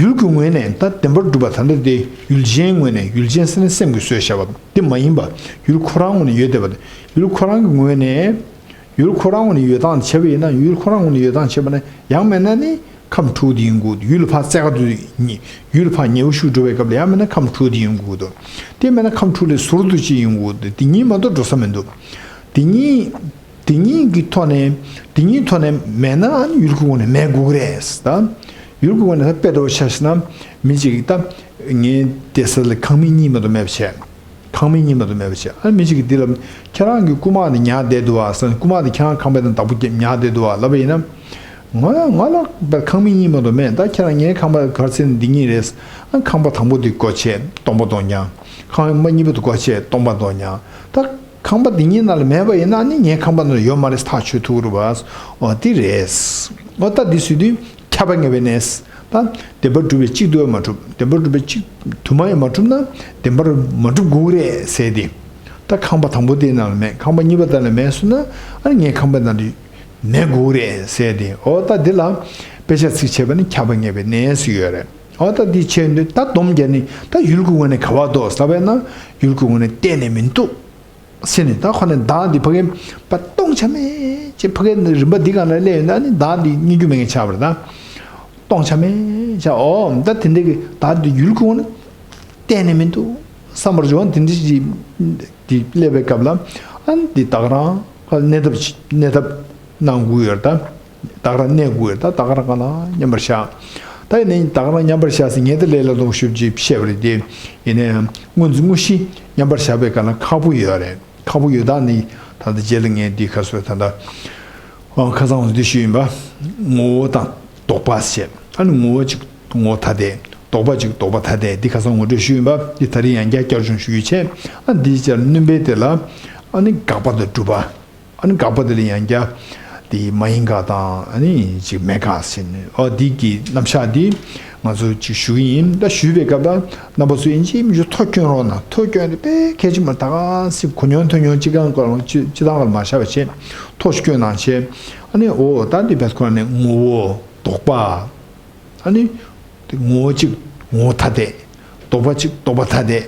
ཡུལ་གྱི་ངོས་ནས་ད་བདེན་པར་གྲུབ་པ་ད་ལྟ་དེ་ཡུལ་ཅན་ངོས་ནས། ཡུལ་ཅན་ཟེར་ན་སེམས་ཀྱིས་བཟོས་བཞག་པ་དེ་མ་ཡིན་པ། ཡུལ་ཁོ་རང་ངོས་ནས་ཡོད་བསྡད་པ་དེ། ཡུལ་ཁོ་རང་གི་ངོས་ནས། ཡུལ་ཁོ་རང་ངོས་ནས་ཡོད་སྟངས་བྱས་པ་ཡིན་ན། ཡུལ་ཁོ་རང་ངོས་ནས་ཡོད་སྟངས་བྱས་པ་ན་ཡང་མིན་ན་ནི་ཁམས་དྲུག་དེ་ཡིན་དགོས། ཡུལ་ཕར་རྩེ་ག་དུ་ཉེ། ཡུལ་ཕར་ཉེ་བོ་ཞིག་འགྲོ་བའི་སྐབས་ལ་ཡང་མིན་ན་ཁམས་དྲུག་དེ་ཡིན་དགོས་འདུག་དེ་མིན་ན་ཁམས་དྲུག་ལས་ཟུར་དུ་ཅིག་ཡིན་དགོས་འདུག་དེ་གཉིས་མ་གཏོགས་འགྲོ་ས་མི་འདུག་དེ་གཉིས། དེ་གཉིས་ཀྱི་ཐོག་ནས། དེ་གཉིས་ཐོག་ནས་མེད་ན་ཨ་ནི་ཡུལ་གྱི་ངོས་ནས་མེད་དགོས་ཀྱི་རེད་ད། ཡུལ་གྱི་ངོས་ནས་ད་དཔེ་འདྲ་བོ་ཆ་བཞག་ན་མི་གཅིག་གིས་ད་ངའི་བསྡད་ས་ལ་ཁང་མིག་གཉིས་མ་གཏོགས་མེད་པ་བྱས། ཁང་མིག་གཉིས་མ་གཏོགས་མེད་པ་བྱས། ཨ་ནི་མི་གཅིག་གིས་འདི་ལ་ཁྱེད་རང་གི་རྐུན་མ་དེ་ཉར་བསྡད་འདུག་བ་ཟེར། རྐུན་མ་དེ་ཁྱེད་རང་ཁང་པའི་ནང་བདག་པོ་ཉར་བསྡད་འདུག་བ་ལབ་པ་ཡིན་ན། ང་ང་ལ་ཁང་མིག་གཉིས་མ་གཏོགས་མེད། ད་ཁྱེད་རང་ངའི་ཁང་པ་ག་རེ་ཟེར་ན་འདི་གཉིས་རེད། ཨ་ཁང་པ་དང་པོ་དེ་སྒོ་ཕྱེ་སྟོང་པ་སྟོང་རྐྱང་། ཁང་པ་གཉིས་པ་དེ་སྒོ་ཕྱེ་སྟོང་པ་སྟོང་རྐྱང་། ད་ཁང་པ་འདི་གཉིས་ནང་ལ་མེད་པ་ཡིན་ན་ནི་ངའི་ཁང་པ་ནང་ལ་ཡོད་མ་རེད། ཐག་ཆོད་ཐུབ་རེད་པ། འོ་དེ་རེད། འོ་ད་འདི་ཟེར་དུས་ཁྱབ་པ་ངེས་པའི་གནས། ད་བདེན་པར་གྲུབ་པའི་གཅིག་ཏུ་མ་གྲུབ། བདེན་པར་གྲུབ་པའི་གཅིག་དུ་མ་ཡང་མ་གྲུབ་ན་བདེན་པར་མ་གྲུབ་དགོས་རེད་ཟེར་ཏེ། ད་ཁང་པ་དང་པོ་དེའི་ནང་ལ་མེད། ཁང་པ་གཉིས་པ་དེ་ལ་མེད་སོང་ན་ཨ་ནི་ངའི་ཁང་པའི་ནང་ལ་མེད་དགོས་རེད་ཟེར་ཏེ། འོ་ད་འདི་ལ་དཔེ་ཆ་ཚིག་བྱས་པ་ནི་ཁྱབ་པ་ངེས་པའི་གནས་ཟེར་ཡོད་རེད། འོ་ད་འདི་བྱས་དུས་ད་སྡོམ་རྒྱག་ནི་ད་ཡུལ་གྱི་ངོས་ནས་ག་བ་འདུག་ཟེར་བས་ན་ཡུལ་གྱི་ངོས་ནས་གཏན་ནས་མི་འདུག་ཟེར་ནས། ད་ཁོ་ནས་བདག་འདི་ཕ་གི་པ་སྟོང་ཆ་མེད་ཅེས་ཕ་གི་རིམ་པ་འདི་ག་ལ་སླེབས་ཡོད་ན་ནི་བདག་འདི་རྙེད་རྒྱུ་མེད་མཁན་ཆགས་པ་རེད་ད། སྟོང་ཆ་མེད་ཆ། འོ་ད་དེ་འདྲ་གི་བདག་འདི་ཡུལ་གྱི་ངོས་ནས་གཏན་ནས་མི་འདུག་བསམ་པར་བྱུང་། དེ་འདྲ་ཞིག་འདི་སླེབས་པའི་སྐབས་ལ་ཨ་འདི་བདག་རང་གནས་ཐབས་གནས་ཐབས་གནང་དགོས་ཡོད་ད། བདག་རང་གནས་དགོས་ཡོད་ད། བདག་རང་ག་ལ་མཉམ་པར་བཞག་ད་ཡིན་ནའི་བདག་རང་མཉམ་པར་བཞག་ཟེར་ངས་ད་ལས་སླ་མོ་ཞུ་ཅིག་བཤད་པ་རེད་དེ། ཡིན་ནའི་དངོས་འཛིན་དངོས་གཞི་མཉམ་པར་བཞག་པའི་སྐབས་ལ་ཁག་པོ་ཡོད་རེད། ཁག་པོ་ཡོད་ད་ནི་ད་ལྟ་རྗེས་ལ་ངས་འདི་ཁ་སོ་ད་ལྟ་ཁ་སང་འདི་ཞུས་ཡིན་པ། ངོ་བོ་དང་ལྡོག་པ་ཞེས། ཨ་ནི་ངོ་བོ་གཅིག་ངོ་བོ་ཐ་དད། ལྡོག་པ་གཅིག་ལྡོག་པ་ཐ་དད། འདི་ཁ་སང་ངོ་སྤྲོད་ཞུས་ཡིན་པ། འདི་ད་རིང་ཡང་བསྐྱར་བསྐྱར་བྱུང་ཞུ་རྒྱུ་བྱས། ཨ་འདིའི་ཕྱིར་སྣོན་པའི་དེ་ལ་ཨ་ནི་དགག་པ་དང་སྒྲུབ་པ། ཨ་ནི་དགག་པ་དེ་ལ་ཡང་བསྐྱར་དེ་མ་ཡིན་དགག་དང་ཨ་ནི་ཅིག་མེད་དགག་ཟེར་ནས། ཨོ་འདི་གི་རྣམ་གཞག་འདི་ང་ཚོ་ཅིག་ཞུ་གི་ཡིན། ད་ཞུས་པའི་སྐབས་ལ་རྣམ་པ་ཚོ་ཡིན་གཅིག་མིན་གཅིག་ཐོ་སྐྱོན་རོགས་གནང་། ཐོ་སྐྱོན་དེ་དཔེ་གལ་ཆེན་པོ། ད་ག་སེ་གོ་མྱོང་ཐོས་མྱོང་སྤྱི་ཁང་སྐོར་ལ་སྤྱི་སྤྱི་བཏང་བར་མ་བཞག་པ་བྱས་ཐོ་ཞིག་སྐྱོན་གནང་བྱས། ཨ་ནི་ཨོ་ད་འདི་བེད་ཁོ་ནས་ངོ་བོ་ལྡོག་པ། ཨ་ནི་ངོ་བོ་གཅིག་ངོ་བོ་ཐ་དད། ལྡོག་པ་གཅིག་ལྡོག་པ་ཐ་དད།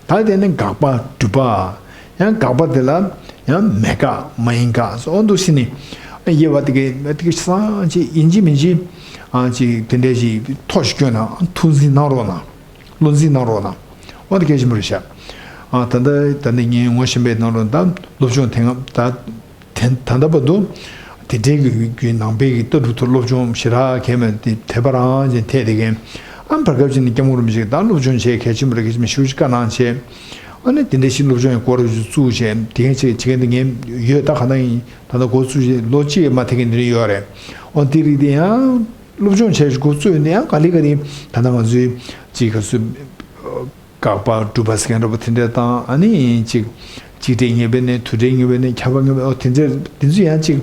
ད་དེ་ནི་དགག་པ་སྒྲུབ་པ། ཡང་དགག་པ་དེ་ལ་ཡང་མེད་དགག་མ་ཡིན་དགག་སོགས་འདུག་ཟེར་ནས། དབྱེ་བ་དེ་གའི་དེ་གའི་སང་ཅིག་ཡིན་གཅིག་མིན་གཅིག་ཨ་ཅིག་དེ་འདྲ་ཞིག་ཐོ་ཞིག་སྐྱོན་ན་ཐུགས་འཛིན་གནང་རོགས་གནང་། བློ་འཛིན་གནང་རོགས་གནང་། འོ་དེ་གལ་ཆེན་པོ་རེད་ཤག་ཨ་ད་ལྟ་ད་ནི་ངས་ངོ་ཤེས་པའི་ནང་ལོ་ད་སློབ་སྦྱོང་དེ་སྔ་ད། དེ་ད་ལྟ་བར་དུ་དེ་འབྲེལ་གྱི་ནང་པའི་གི་ལྟ་གྲུབ་ཐོག་སློབ་སྦྱོང་ཞེ་དྲག་གས་མེད་དེ་དད་པ་རང་ཅན་ཐད་དེ་གན། ཨ་བར་སྐབས་ཅིག་ནས་སྐྱབས་མགོན་རིན་པོ་ཆེ་གིས་ད་སློབ་སྦྱོང་བྱེད་གལ་ཆེན་པོ་རེད། གལ་ཆེན་པོ་ཞེ་པོ་ཅིག་བཀའ་གནང་བྱས། ཨ་ནི་དེ་འདྲ་ཞིག་སློབ་སྦྱོང་ཡང་སྐོར་བཙུགས་བྱས་དེ་གན་བྱེད་བྱེད་མཁན་དེ་ངས་ཡོད། ད་ག་ནང་ཡིན་ད་ལྟ་འགོ་བཙུགས་བྱས་ལོ་གཅིག་མ་ཐེག་མཁན་དེ་འདྲ་ཡོད་རེད། འོ་དེ་རིགས་དེ་ཡང་སློབ་སྦྱོང་བྱས་འགོ་བཙུགས་ཡོད་ན་ཡང་ག་ལེ་ག་ལེ་ད་ལྟ་ང་ཚོའི་ཅིག་ག་ཚོད། དགག་པ་སྒྲུབ་པ་ཟེར་མཁན་འདྲ་པོ་དེ་འདྲ་དང་། ཨ་ནི་ཅིག་གཅིག་ཕྲད་ངེས་པའི་གནས། དུ་ཕྲད་ངེས་པའི་གནས། ཁྱབ་པ་ངེས་པའི། ཨོ་དེ་འདྲ་དེ་ཚོ་ཡང་ཅིག་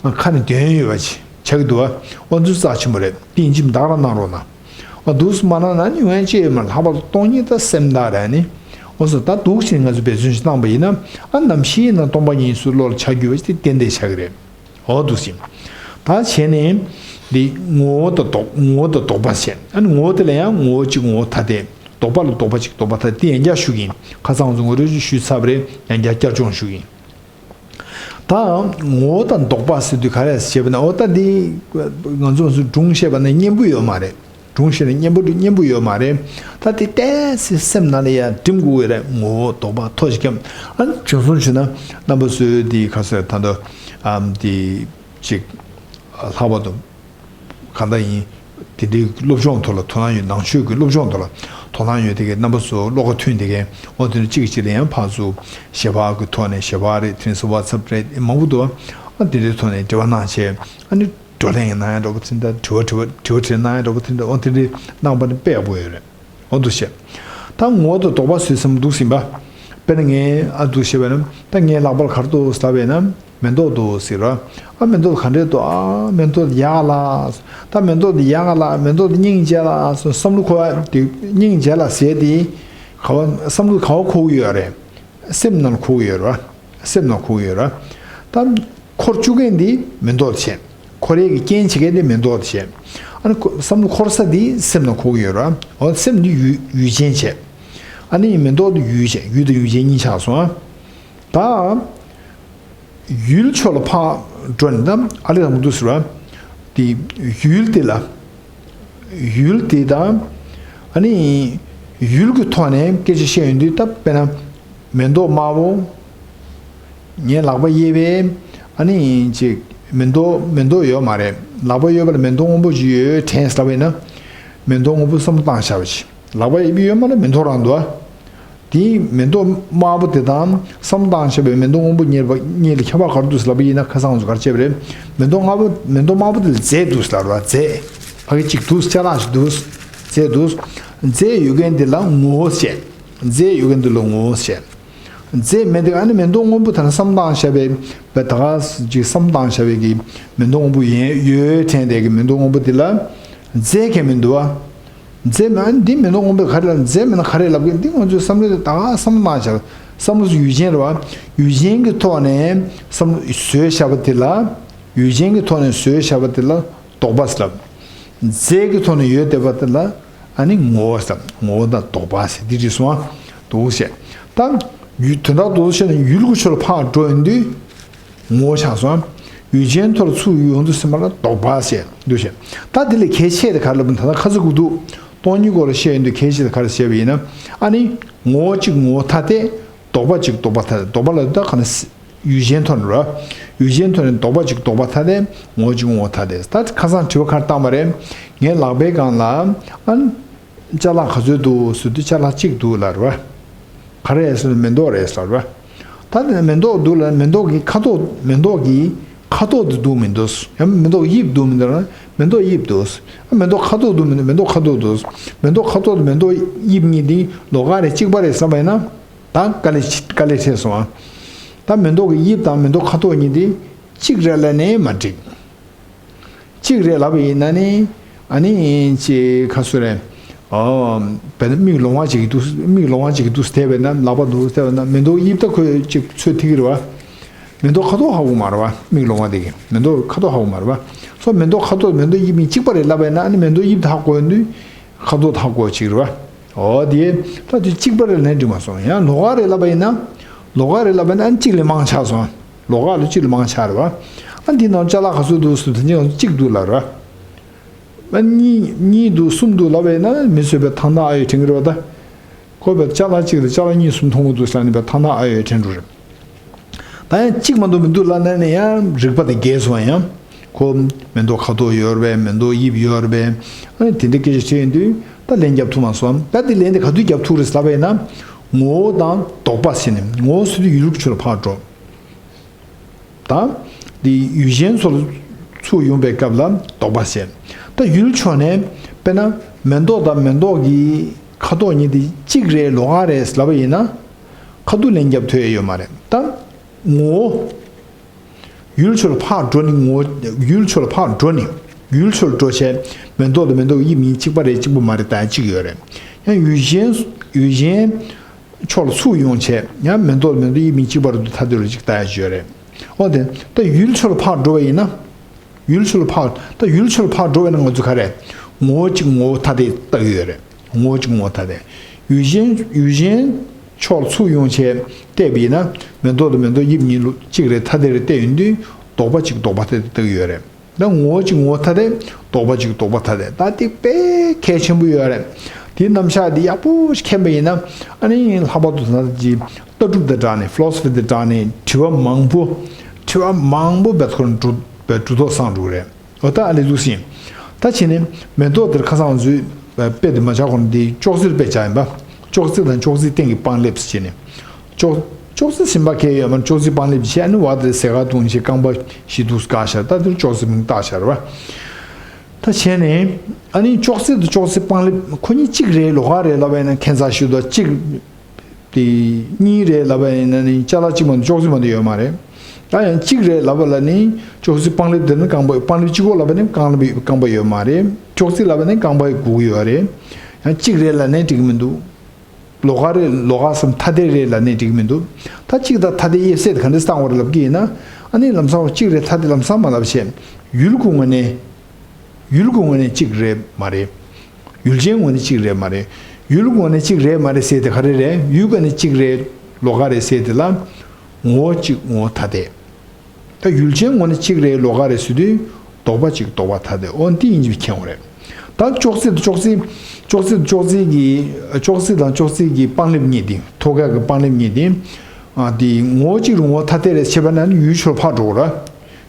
ཁ་ནས་འདོན་ཡོད་པ་ཅིག་ཆགས་ཀྱི་འདུག་བ། ཨོ་འདུག་རྩ་ཆེན་པོ་རེད། དེ་ཡིན་གཅིག་བདག་རང་གནང་རོགས་གནང་། ཨོ་འདུག་སེ་མ་གནང་ན་ནི་འོན་ཅི་ཡོད་མ་རེད། ལྷག་པར་དུ་སྟོང་ཉིད་དང་སེམས་བདག་རེད། ཨ་ནི་ཨོ་སོ་ད་འདུག་ཅིག་ང་ཚོ་འབད་བརྩོན་ཞིག་བཏང་པ་ཡིན་ན། ཨ་ནམ་ཞིག་ཡིན་ན་སྟོང་པ་ཉིད་སུ་བློ་ལ་འཆར་རྒྱུ་བ་ཅིག་དེ་ཏན་ཏན་ཆགས་ཀྱི་རེད། འོ་འདུག་སེ། ད་བྱས་ནས་འདི་ངོ་བོ་དང་ལྡོག་ངོ་བོ་དང་ལྡོག་པ་བྱས། ཨ་ནི་ངོ་བོ་དེ་ལ་ཡང་ངོ་བོ་གཅིག་ངོ་བོ་ཐ་དད། ལྡོག་པ་ལ་ལྡོག་པ་གཅིག་ལྡོག་པ་ཐ་དད། དེ་ཡང་བསྐྱར་ཞུ་གི་ཡིན། ཁ་སང་ང་ཚོ་ངོ་སྤྲོད་ཅིག་ཞུས་ཚར་བ་རེད། ཡང་བསྐྱར་བསྐྱར་སྦྱོང་ཞུ་གི་ཡིན། ད་ངོ་བོ་དང་ལྡོག་པ་ཟེར་དུས་ག་རེ་ཟེར་བ་ན། འོ་ད་འདི་ང་ཚོ་ང་ཚོ་སྒྲུང་བཤད་པ་ན་སྙན་པོ་ཡོད་མ་རེད། སྒྲུང་བཤད་ན་སྙན་པོ་འདི་སྙན་པོ་ཡོད་མ་རེད། ད་དེ་ཏོག་ཙམ་སེམས་ནང་ལ་ཡ་འགྲིམ་དགོས་ཀྱི་རེད། ངོ་བོ་དོགས་པ་ཐོ་ཞིག་སྐྱམ། ཨ་ནི་བྱུང་སོང་བྱུང་ན་རྣམ་པ་ཚོས་དེ་ཁ་སོས་ད་ལྟ་ཨམ་དེ་ཅིག་ལྷག་པར་དུ་གང་ལྟར་ཡིན། དེ་འདྲའི་སློབ་སྦྱོང་ཐོག་ལ་དོ་སྣང་ཡོད། ནང་ཆོས་ཀྱི་སློབ་སྦྱོང་ཐོག་ལ་དོ་སྣང་ཡོད་དེ་གའི་རྣམ་པ་ཚོ་བློ་ཁ་མཐུན་དེ་གའི་འོ་དེ་འདྲ་གཅིག་གིས་གཅིག་ལ་ཡང་ཕར་ཚུར་ཞལ་པར་གྱི་ཐོག་ནས་ཞལ་པར་རེད། དེ་ནས་སུ་ཝ་ཚབ་རེད། མང་པོ་འདུག་ཨ་དེ་འདྲའི་ཐོག་ནས་འབྲེལ་བ་གནང་བྱས་ཨ་ནི་བགྲོ་གླེང་གནང་ཡ་འདྲ་པོ་དེ་འདྲ། དྲི་བ་དྲི་བ་དྲི་བ་དྲིས་གནང་ཡ་འདྲ་པོ་དེ་འདྲ། འོ་དེ་འདྲའི་གནང་པ་ནི་དཔེ་ཡག་པོ་ཡོད་རེད། འོ་འདུག་བཤད། ད་ངོ་བོ་དང་དོགས་པ་བཟོས་ཙམ་འདུག་ཟིན་པ། དཔེར་ན་ངས་ཨ་འདུག་བཤད་པ་ན་ད་ངའི་ལག་པར་ག་རེ་འདུག་ཟེར་ལབ་པས་ན་མེ་ཏོག་འདུག་ཟེར་རོ། ཨ་མེ་ཏོག་ག་འདྲས་འདུག་ཨ་མེ་ཏོག་ཡག་ལ། ད་མེ་ཏོག་འདི་ཡག་ལ། མེ་ཏོག་འདི་སྙིང་རྗེ་ལ་སོ་བསམ་བློ་འཁོར་བ་དེ་སྙིང་རྗེ་ལ་ཟེར་དེ་ག་བ་བསམ་བློ་ག་བ་འཁོར་གྱི་ཡོད་རེད། སེམས་ནང་འཁོར་གྱི་ཡོད་རེད་བ། སེམས་ནང་འཁོར་གྱི་ཡོད་རེད། ད་འཁོར་བཅུག་མཁན་འདི་མེ་ཏོག་བྱས། འཁོར་ཡས་ཀྱི་རྐྱེན་བྱེད་མཁན་འདི་མེ་ཏོག་བྱས། ཨ་ནི་ཁོ་བསམ་བློ་འཁོར་ས་འདི་སེམས་ནང་འཁོར་གྱི་ཡོད་རེད་བ། འོ་སེམས་འདི་ཡུལ་ཡུལ་ཅན་བྱས། ཨ་ནི་མེ་ཏོག་འདི་ཡུལ་བྱས། ཡུལ་དང་ཡུལ་ཅན་གཉིས་ཆགས་སོང་ཨ། ད་ཡུལ་ཕྱོགས་ལ་ཕར་འགྲོ་ནས་ད་ཨ་ལས་དང་མུ་དུ་ཟེར་བ། དེ་ཡུལ་དེ་ལ། ཡུལ་དེ་དང་། ཨ་ནི་ཡུལ་གྱི་ཐོག་ནས་སྐད་ཆ་བཤད་ཡོང་དུས་ད་དཔེར་ན་མེ་ཏོག་དམར་པོ། ངའི་ལག་པ་གཡས་པས་ཨ་ནི་ཅིག་མེ་ཏོག་མེ་ཏོག་ཡོད་མ་རེད། ལག་པ་གཡོན་པ་ལ་མེ་ཏོག་སྔོན་པོ་ཅིག་ཡོད་དྲན་ཟེར་ལབ་པ་ཡིན་ན། མེ་ཏོག་སྔོན་པོ་བསམ་བློ་བཏང་བཞག་པ་ཅིག་ལག་པ་གཡས་པའི་གཡོན་མ་ལ་མེ་ཏོག་རང་འདུག་ཨ། དེའི་མེ་ཏོག་དམར་པོ་དེ་དང་བསམ་བློ་བཏང་བྱས་པའི་མེ་ཏོག་སྔོན་པོ་གཉིས་པ་གཉིས་ལ་ཁྱད་པར་ག་རེ་འདུག་ཟེར་ལབ་པ་ཡིན་ན། ཁ་སང་ཚོ་ག་རེ་བྱས་པ་རེད། མེ་ཏོག་དམར་པོ་མེ་ཏོག་དམར་པོ་དེ་ལ་རྫས་འདུག་ཟེར་ལབ་ར། རྫས་ཕ་གི་གཅིག་འདུག་ཅ་ལག་ཞིག་འདུག་རྫས་འདུག་རྫས་ཡོད་མཁན་དེ་ལ་ངོ་བོ་བཤད། རྫས་ཡོད་མཁན་དེ་ལ་ངོ་བོ་བཤད། རྫས་མེད་དེ་ཨ་ནི་མེ་ཏོག་སྔོན་པོ་དེ་ལ་བསམ་བློ་བཏང་བྱས་པའི་བའི་ད་ག་ཅིག་བསམ་བློ་བཏང་བྱས་པའི་གི་མེ་ཏོག་སྔོན་པོ་ཡོད་ཡོད་དྲན་དེ་གི་མེ་ཏོག་སྔོན་པོ་དེ་ལ་རྫས་གང་མི་འདུག་བ། རྫས་མེད་ན་འདི་མེ་ཏོག་སྔོན་པོ་ག་རེ་ལ་རྫས་མེད་ན་ག་རེ་ལབ་གི། འདི་ང་ཚོའི་བསམ་བློ་དེ་ད་ག་བསམ་བློ་བཏང་བྱས། བསམ་བློ་ཡུལ་ཅན་རེད་བ། ཡུལ་ཅན་གྱི་ཐོག་ནས་བསམ་བློ་བཟོས་བཞག་པ་དེ་ལ། ཡུལ་ཅན་གྱི་ཐོག་ནས་བཟོས་བཞག་པ་དེ་ལ་དོགས་པ་ཟེར་ལབ། རྫས་ཀྱི་ཐོག་ནས་ཡོད་བསྡད་པ་དེ་ལ་ཨ་ནི་ངོ་བོ་ཟེར། ངོ་བོ་དང་དོགས་པ་ཟེར་འདི་རེད་སོང་ཨ། འདུག་བཤད། ད་ཡུལ་དོན་དག་འདུག་བཤད་ན་ཡུལ་གྱི་ཕྱོགས་ལ་ཕར་འགྲོ་ཡོང་དུས། ངོ་བོ་ཆགས་སོང་། ཡུལ་ཅན་ཐོག་ལ་ཚུར་ཡོང་དུས་ཟེར་བ་ལ་དོགས་པ་ཟེར་འདུག་བཤད། ད་དེ་ལས་གལ་ཆེ་དེ་ག་རེ་ལབ་ན་ད་ལྟ་ཁ་ཚིག་གུ་འདུག་སྟོང་ཉིད་སྐོར་ལ་བཤད་ཡོང་དུས་གལ་ཆེ་དེ་ག་རེ་བཤད་པ་ཡིན་ན། ཨ་ནི་ངོ་བོ་གཅིག་ངོ་བོ་ཐ་དད། དོགས་པ་གཅིག་དོགས་པ་ཐ་དད། དོགས་པ་ལབ་ད་ག་ན་ཡུལ་ཅན་ཐོག་ནས་ར། ཡུལ་ཅན་ཐོག་ནས་དོགས་པ་གཅིག་དོགས་པ་ཐ་དད། ངོ་བོ་གཅིག་ངོ་བོ་ཐ་དད། ད་ཁ་སང་དྲི་བ་ག་རེ་བཏང་བ་རེད། ངའི་ལག་པའི་སྒང་ལ་ཨ་ནི། ཅ་ལག་ག་ཚོད་འདུག་ཟེར་དུས་ཅ་ལག་གཅིག་འདུག་ལབ་རེད་བ། ག་རེ་རེད་ཟེར་ན་མེ་ཏོག་རེད་ཟེར་བ། ད་དེ་ནས་མེ་ཏོག་འདུག་ལ་མེ་ཏོག་གི་ཁ་དོག་མེ་ཏོག་གི་ཁ་དོག་དེ་འདུག་མི་འདུག་ཡང་མེ་ཏོག་དབྱིབས་འདུག་མི་འདུག་ལ་མེ་ཏོག་དབྱིབས་འདུག་མེ་ཏོག་ཁ་དོག་འདུག་མི་འདུག་མེ་ཏོག་ཁ་དོག་འདུག་མེ་ཏོག་ཁ་དོག་དང་མེ་ཏོག་དབྱིབས་གཉིས་དེ་ལོགས་ཀ་རེད་གཅིག་པ་རེད་བསམ་པ་ཡིན་ན། ད་དཀའ་ལས་དཀའ་ལས་འཕྲད་སོང་ཨ། ད་མེ་ཏོག་གི་དབྱིབས་དང་མེ་ཏོག་ཁ་དོག་གཉིས་དེ་གཅིག་རེད་ལབ་ནས་མ་འགྲིག་གཅིག་རེད་ལབ་པ་ཡིན་ན་ནི། ཨ་ནི་ཅེ་ཁ་སུ་རེད། ཨོ། བས་ན་མིག་ལོང་བ་ཅིག་གི་དུས་མིག་ལོང་བ་ཅིག་གི་དུས་དེ་བས་ན་ལག་པ་འདུག་དེ་བས་ན་མེ་ཏོག་དབྱིབས་ད་ཁོས་ཅིག་ཚོད་ཐིག་རེད་བ། མེ་ཏོག་ཁ་དོག་ཧ་གོ་མ་རེད་བ། མིག་ལོང་བ་དེ་གི་མེ་ཏོག་ཁ་དོག་ཧ་གོ་མ་རེད་བ། སོ་མེ་ཏོག་ཁ་དོག་མེ་ཏོག་དབྱིབས་གཉིས་གཅིག་པ་རེད་ལབ་པ་ཡིན་ན་ཨ་ནི་མེ་ཏོག་དབྱིབས་ད་ཧ་གོ་ཡོང་དུས་ཁ་དོག་ད་ཧ་གོ་ཅིག་རེད་བ། འོ་དེ་ད་དེ་གཅིག་པ་རེད་ལན་འགྲིག་མ་སོང་། ཡང་ལོགས་ཀ་རེད་ལབ་པ་ཡིན་ན། ལོགས་ཀ་རེད་ལབ་པ་ཡིན་ན་ཨ་ནི་གཅིག་ལས་མང་ཆགས་སོང་། ལོགས་ཀ་ལ་གཅིག་ལས་མང་ཆགས་རེད་བ། ཨ་འདི་ནང་ཅ་ལག་ག་ཚོད་འདུག་ཟེར་དུས་ད་གཅིག་འདུག་ལབ་རེད་བ། ཨ་གཉིས་གཉིས་འདུག་གསུམ་འདུག་ལབ་པ་ཡིན་ན་མི་ཚོས་པའི་ཐང་ཐང་ཨ་ཡོད་དྲན་གི་རེད་བ་ད། ཁོ་པའི་ཅ་ལག་གཅིག་ལ་ཅ་ལག་གཉིས་གསུམ་མཐོང་གི་འདུག་ཟེར་ནས་པའི་ཐང་ཐང་ཨ་ཡོད་དྲན་འགྲོ་རེད། ད་ཡང་གཅིག་མ་གཏོགས་མི་འདུག་ལབ་ན་ནི་ཡང་རིག་པ་དེ་རྒྱས་སོང་ཡང་། ཁོ་མེ་ཏོག་ཁ་དོག་ཡོད་རེད་པས། མེ་ཏོག་དབྱིབས་ཡོད་རེད་པས། ཨ་ནི་དེ་འདྲའི་སྐད་ཆ་དྲིས་ཡོང་དུས་ད་ལན་རྒྱབ་ཐུབ་མ་སོང་། ད་དེ་ལན་དེ་ག་དུས་རྒྱབ་ཐུབ་རེད་ལབ་པ་ཡིན་ན། ངོ་བོ་དང་དོགས་པ་ཟེར་ནས་ངོ་བོ་ཟེར་དུས་ཡུལ་གྱི་ཕྱོགས་ལ་ཕར་འགྲོ། ད་དེ་ཡུལ་གཞན་ཚོ་ལ་ཚུར་ཡོང་པའི་སྐབས་ལ་དོགས་པ་ཟེར། ད་ཡུལ་ཕྱོགས་ནས་དཔེར་ན་མེ་ཏོག་དང་མེ་ཏོག་གི་ཁ་དོག་གཉིས་དེ་གཅིག་རེད་ལོགས་ཀ་རེད་ལབ་པ་ཡིན་ན། ཁ་ཐུག་ལན་རྒྱབ་ཐུབ་ཡ་ཡོད་མ་རེད། ད་ངོ་བོ། ཡུལ་ཕྱོགས་ལ་ཕར་འགྲོ་ནི་ངོ་བོ། ཡུལ་ཕྱོགས་ལ་ཕར་འགྲོ་ནི། ཡུལ་ཕྱོགས་ལ་འགྲོ་བྱས་མེ་ཏོག་དང་མེ་ཏོག་དབྱིབས་གཉིས་གཅིག་པ་རེད་གཅིག་པ་མ་རེད་ལྟ་ཡ་གཅིག་ཡོད་རེད། ཡང་ཡུལ་གཞན་ཡུལ་གཞན་ཕྱོགས་ལ་ཚུར་ཡོང་བྱས་ཡང་མེ་ཏོག་དང་མེ་ཏོག་དབྱིབས་གཉིས་གཅིག་པ་རེད་འདུག་ཐ་དད་རེད་གཅིག་ལྟ་ཡ་གཅིག་ཡོད་རེད། འོ་དེ་ད་ཡུལ་ཕྱོགས་ལ་ཕར་འགྲོ་བ་ཡིན་ན། ཡུལ་ཕྱོགས་ལ་ཕར་ད་ཡུལ་ཕྱོགས་ལ་ཕར་འགྲོ་བས་ན་ང་ཚོ་ག་རེ། ངོ་བོ་གཅིག་ངོ་བོ་ཐ་དད་ལྟ་གི་ཡོད་རེད། ངོ་བོ་གཅིག་ངོ་བོ་ཐ་དད། ཡུལ་གཞན་ཡུལ་གཞན་ཕྱོགས་ལ་ཚུར་ཡོང་བྱས་བལྟས་པ་ཡིན་ན་མེ་ཏོག་དང་མེ་ཏོག་དབྱིབས་གཉིས་ལུ་གཅིག་རེད་ཐ་དད་རེད་བལྟས་ཡོང་དུས་དོགས་པ་གཅིག་དོགས་པ་ཐ་དད་ལྟ་གི་ཡོད་རེད། ད་ངོ་བོ་གཅིག་ངོ་བོ་ཐ་དད། ལྡོག་པ་གཅིག་ལྡོག་པ་ཐ་དད། ད་དེ་དཔེ་གལ་ཆེན་པོ་ཡོད་རེད། དེའི་རྣམ་གཞག་དེ་ཡག་པོ་ཞིག་མཁྱེན་པ་ཡིན་ན། ཨ་ནི་ལྷག་པར་དུ་ད་ལྟ་ཀྱི་ལྟ་གྲུབ་དང་སྦྲགས་ནས། ཕི་ལོ་སོ་ཕི་དང་སྦྲགས་ནས་དྲི་བ་མང་པོ། དྲི་བ་མང་པོ་བས་ཁོ་རང་གྲུ་བས་གྲུ་ཐོག་སངས་འགྲོ་གི་རེད། འོ་ད་ཨ་ལས་འདུག་སེ་ཡིན། ད་བྱས་ནས་མེ་ཏོག་དེར་ཁ་སང་ང་ཚོས་དཔེ་དེ་མ་བྱ་གོང་དེ་ཅོག་ཙེར་དཔེ་བྱ་ཡིན་པ། ཅོག་ཙེ་དང་ཅོག་ཙེའི་སྟེང་གི་པང་ལེབ་ཟེར་བྱས་ནས། ཅོག་ཅོག་ཙེ་ཟིན་པ་གལ་ཡོད་མ་རེད། ཅོག་ཙེ་པང་ལེབ་བྱས། ཨ་ནི་བར་དེར་ཟས་ག་བཏུང་བྱས། རྐང་པ་བཞི་འདུག་སེ་བཀག་བཞག་ད་དེར་ཅོག་ཙེ་མིང་བཏགས་བཞག་རེད་པ། ད་བྱས་ནས་ཨ་ནི་ཅོག་ཙེ་དང་ཅོག་ཙེ་པང་ལེབ་ཁོ་གཉིས་གཅིག་རེད་ལོགས་ཀ་རེད་ལབ་པ་ཡིན་ན་ཁྱད་མཚར་ཞིག་འདུག་གཅིག་དེ་གཉིས་རེད་ལབ་པ་ཡིན་ན་ནི་ཅ་ལག་གཅིག་མ་གཏོགས་ཅོག་ཙེ་མ་གཏོགས་ཡོད་མ་རེད། ད་ཡང་གཅིག་རེད་ལབ་པ་ལ་ནི་ཅོག་ཙེ་པང་ལེབ་དེ་ནི་རྐང་པ། པང་ལེབ་གཅིག་པོ་ལབ་པ་ནི་རྐང་ལེབ་རྐང་པ་ཡོད་མ་རེད། ཅོག་ཙེ་ལབ་པ་ནི་རྐང་པ་དགུ་ཡོད་རེད། ཡང་གཅིག་རེད་ལབ་ནའི་འགྲིག་གི་མི་འདུག་ལོགས་ཀ་རེད། ལོགས་ཀ་སམ་ཐ་དད་རེད་ལབ་ནའི་འགྲིག་གི་མི་འདུག་ད་གཅིག་དང་ཐ་དད་དབྱེ་བ་དེ་ག་འདྲས་བཏང་བ་རེད་ལབ་ཀྱི་ཡིན་ན། ཨ་ནི་ལམ་སང་གཅིག་རེད་ཐ་དད་ལམ་སང་མ་ལབ་བྱས། ཡུལ་གྱི་ངོས་ནས། ཡུལ་གྱི་ངོས་ནས་གཅིག་རེད་མ་རེད། ཡུལ་ཅན་ངོས་ནས་གཅིག་རེད་མ་རེད། ཡུལ་གྱི་ངོས་ནས་གཅིག་རེད་མ་རེད་ཟེར་དེ་ག་རེ་རེད། ཡུལ་གྱི་ངོས་ནས་གཅིག་རེད་ལོགས་ཀ་རེད་ཟེར་དེ་ལ་ངོ་བོ་གཅིག་ངོ་བོ་ཐ་དད། ད་ཡུལ་ཅན་ངོས་ནས་གཅིག་རེད་ལོགས་ཀ་རེད་ཟེར་དུས་ལྡོག་པ་གཅིག་ལྡོག་པ་ཐ་དད། འོ་འདི་ཡིན་གྱི་མཁྱེན་དགོས་རེད། ད་ཅོག་ཙེ་དང་ཅོག་ཙེ། ཅོག་ཙེ་དང་ཅོག་ཙེ་གི། ཅོག་ཙེ་དང་ཅོག་ཙེ་གི་པང་ལེབ་གཉིས་དེ། ཐོག་ཁ་གི་པང་ལེབ་གཉིས་དེ། ཨ་དེ་ངོ་བོ་གཅིག་རེད་ངོ་བོ་ཐ་དད་རེད་ཟེར་བ་ན་ནི་ཡུལ་ཕྱོགས་ཕར་འགྲོ་དགོས་རེད།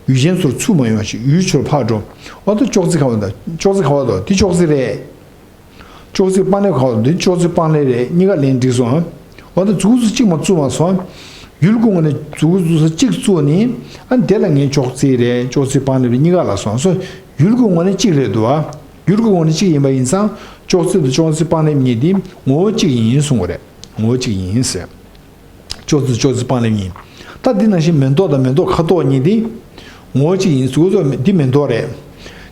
ཡུལ་ཅན་ཚུར་ཚུད་མ་ཡོང་ཞིག་ཡུལ་ཕྱོགས་ཕར་འགྲོ། འོ་ད་ཅོག་ཙེ་ག་པར་འདུག་ཅོག་ཙེ་ག་པར་འདུག་འདི་ཅོག་ཙེ་རེད། ཅོག་ཙེ་པང་ལེབ་ག་པར་འདུག་འདི་ཅོག་ཙེ་པང་ལེབ་རེད། གཉིས་ཀ་ལན་འགྲིག་སོང་ཨ། འོ་ད་མཛུབ་གུ་གཅིག་མ་བཙུགས་མ་སོང་། ཡུལ་གྱི་ངོས་ནས་མཛུབ་གུ་གཅིག་བཙུགས་ནས། ཨ་དེ་ལ་ངས་ཅོག་ཙེ་རེད་ཅོག་ཙེ་པང་ལེབ་རེད་གཉིས་ཀ་ལབ་སོང་། སོ་ཡུལ་གྱི་ངོས་ནས་གཅིག་རེད་འདུག་ཨ། ཡུལ་གྱི་ངོས་ནས་གཅིག་ཡིན་པ་ཡིན་ཙང་ཅོག་ཙེ་དང་ཅོག་ཙེ་པང་ལེབ་གཉིས་དེ་ངོ་བོ་གཅིག་ཡིན་གསུང་གི་རེད། ངོ་བོ་གཅིག་ཡིན་ཟེར། ཅོག་ཙེ་ཅོག་ཙེ་པང་ལེབ་གཉིས། ད་འདི་ནང་བཞིན་མེ་ཏོག་དང་མེ་ཏོག་ཁ་དོག་གཉིས་དེ་ངོ་བོ་གཅིག་ཡིན། མཛུབ་གུ་འདི་མེ་ཏོག་རེད།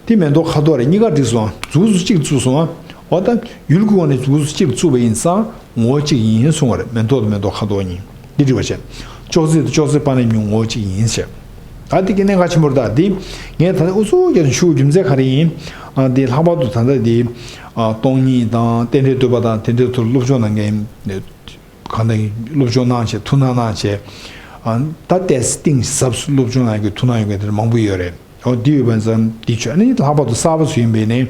འདི་མེ་ཏོག་ཁ་དོག་རེད། གཉིས་ཀ་འགྲིག་སོང་། མཛུབ་གུ་གཅིག་བཙུགས་སོང་། འོ་ད་ཡུལ་གྱི་ངོས་ནས་མཛུབ་གུ་གཅིག་བཙུགས་པ་ཡིན་ཙང་ངོ་བོ་གཅིག་ཡིན་གསུང་བ་རེད། མེ་ཏོག་དང་མེ་ཏོག་ཁ་དོག་གཉིས་འདི་འགྲིག་པ་བྱས། ཅོག་ཙེ་དང་ཅོག་ཙེ་པང་ལེབ་གཉིས་ངོ་བོ་གཅིག་ཡིན་ཟེར། ད་འདི་གི་གནད་འགག་ཆེན་པོ་རེད། ད་འདི་ངས་ད་ལྟ་ཨུ་ཚུགས་རྒྱག་ནས་ཞུ་རྒྱུ་མཚན་ག་རེ་ཡིན། ཨ་འདི་ལྷག་པར་དུ་ད་ལྟ་འདི་ཨ་སྟོང་ཉིད་དང་རྟེན་འབྲེལ་བསྟོད་པ་དང་དེ་འདྲའི་ཐོག་སློབ་སྦྱོང་གནང་མཁན། གང་ལྟར་སློབ་སྦྱོང་གནང་བྱས་ཐུགས་སྣང་གནང་བྱས། ཨ་ད་ཏོག་ཙམ་གཏིང་ཟབ་སློབ་སྦྱོང་གནང་རྒྱུའི་ཐུགས་སྣང་ཡོད་མཁན་དེ་འདྲ་མང་པོ་ཡོད་རེད། འོ་འདི་ཡོད་པ་ཙམ་འདི་ཆོས། ཨ་ནི་ལྷག་པར་དུ་གསར་པ་ཚོ་ཡིན་པས་ནི།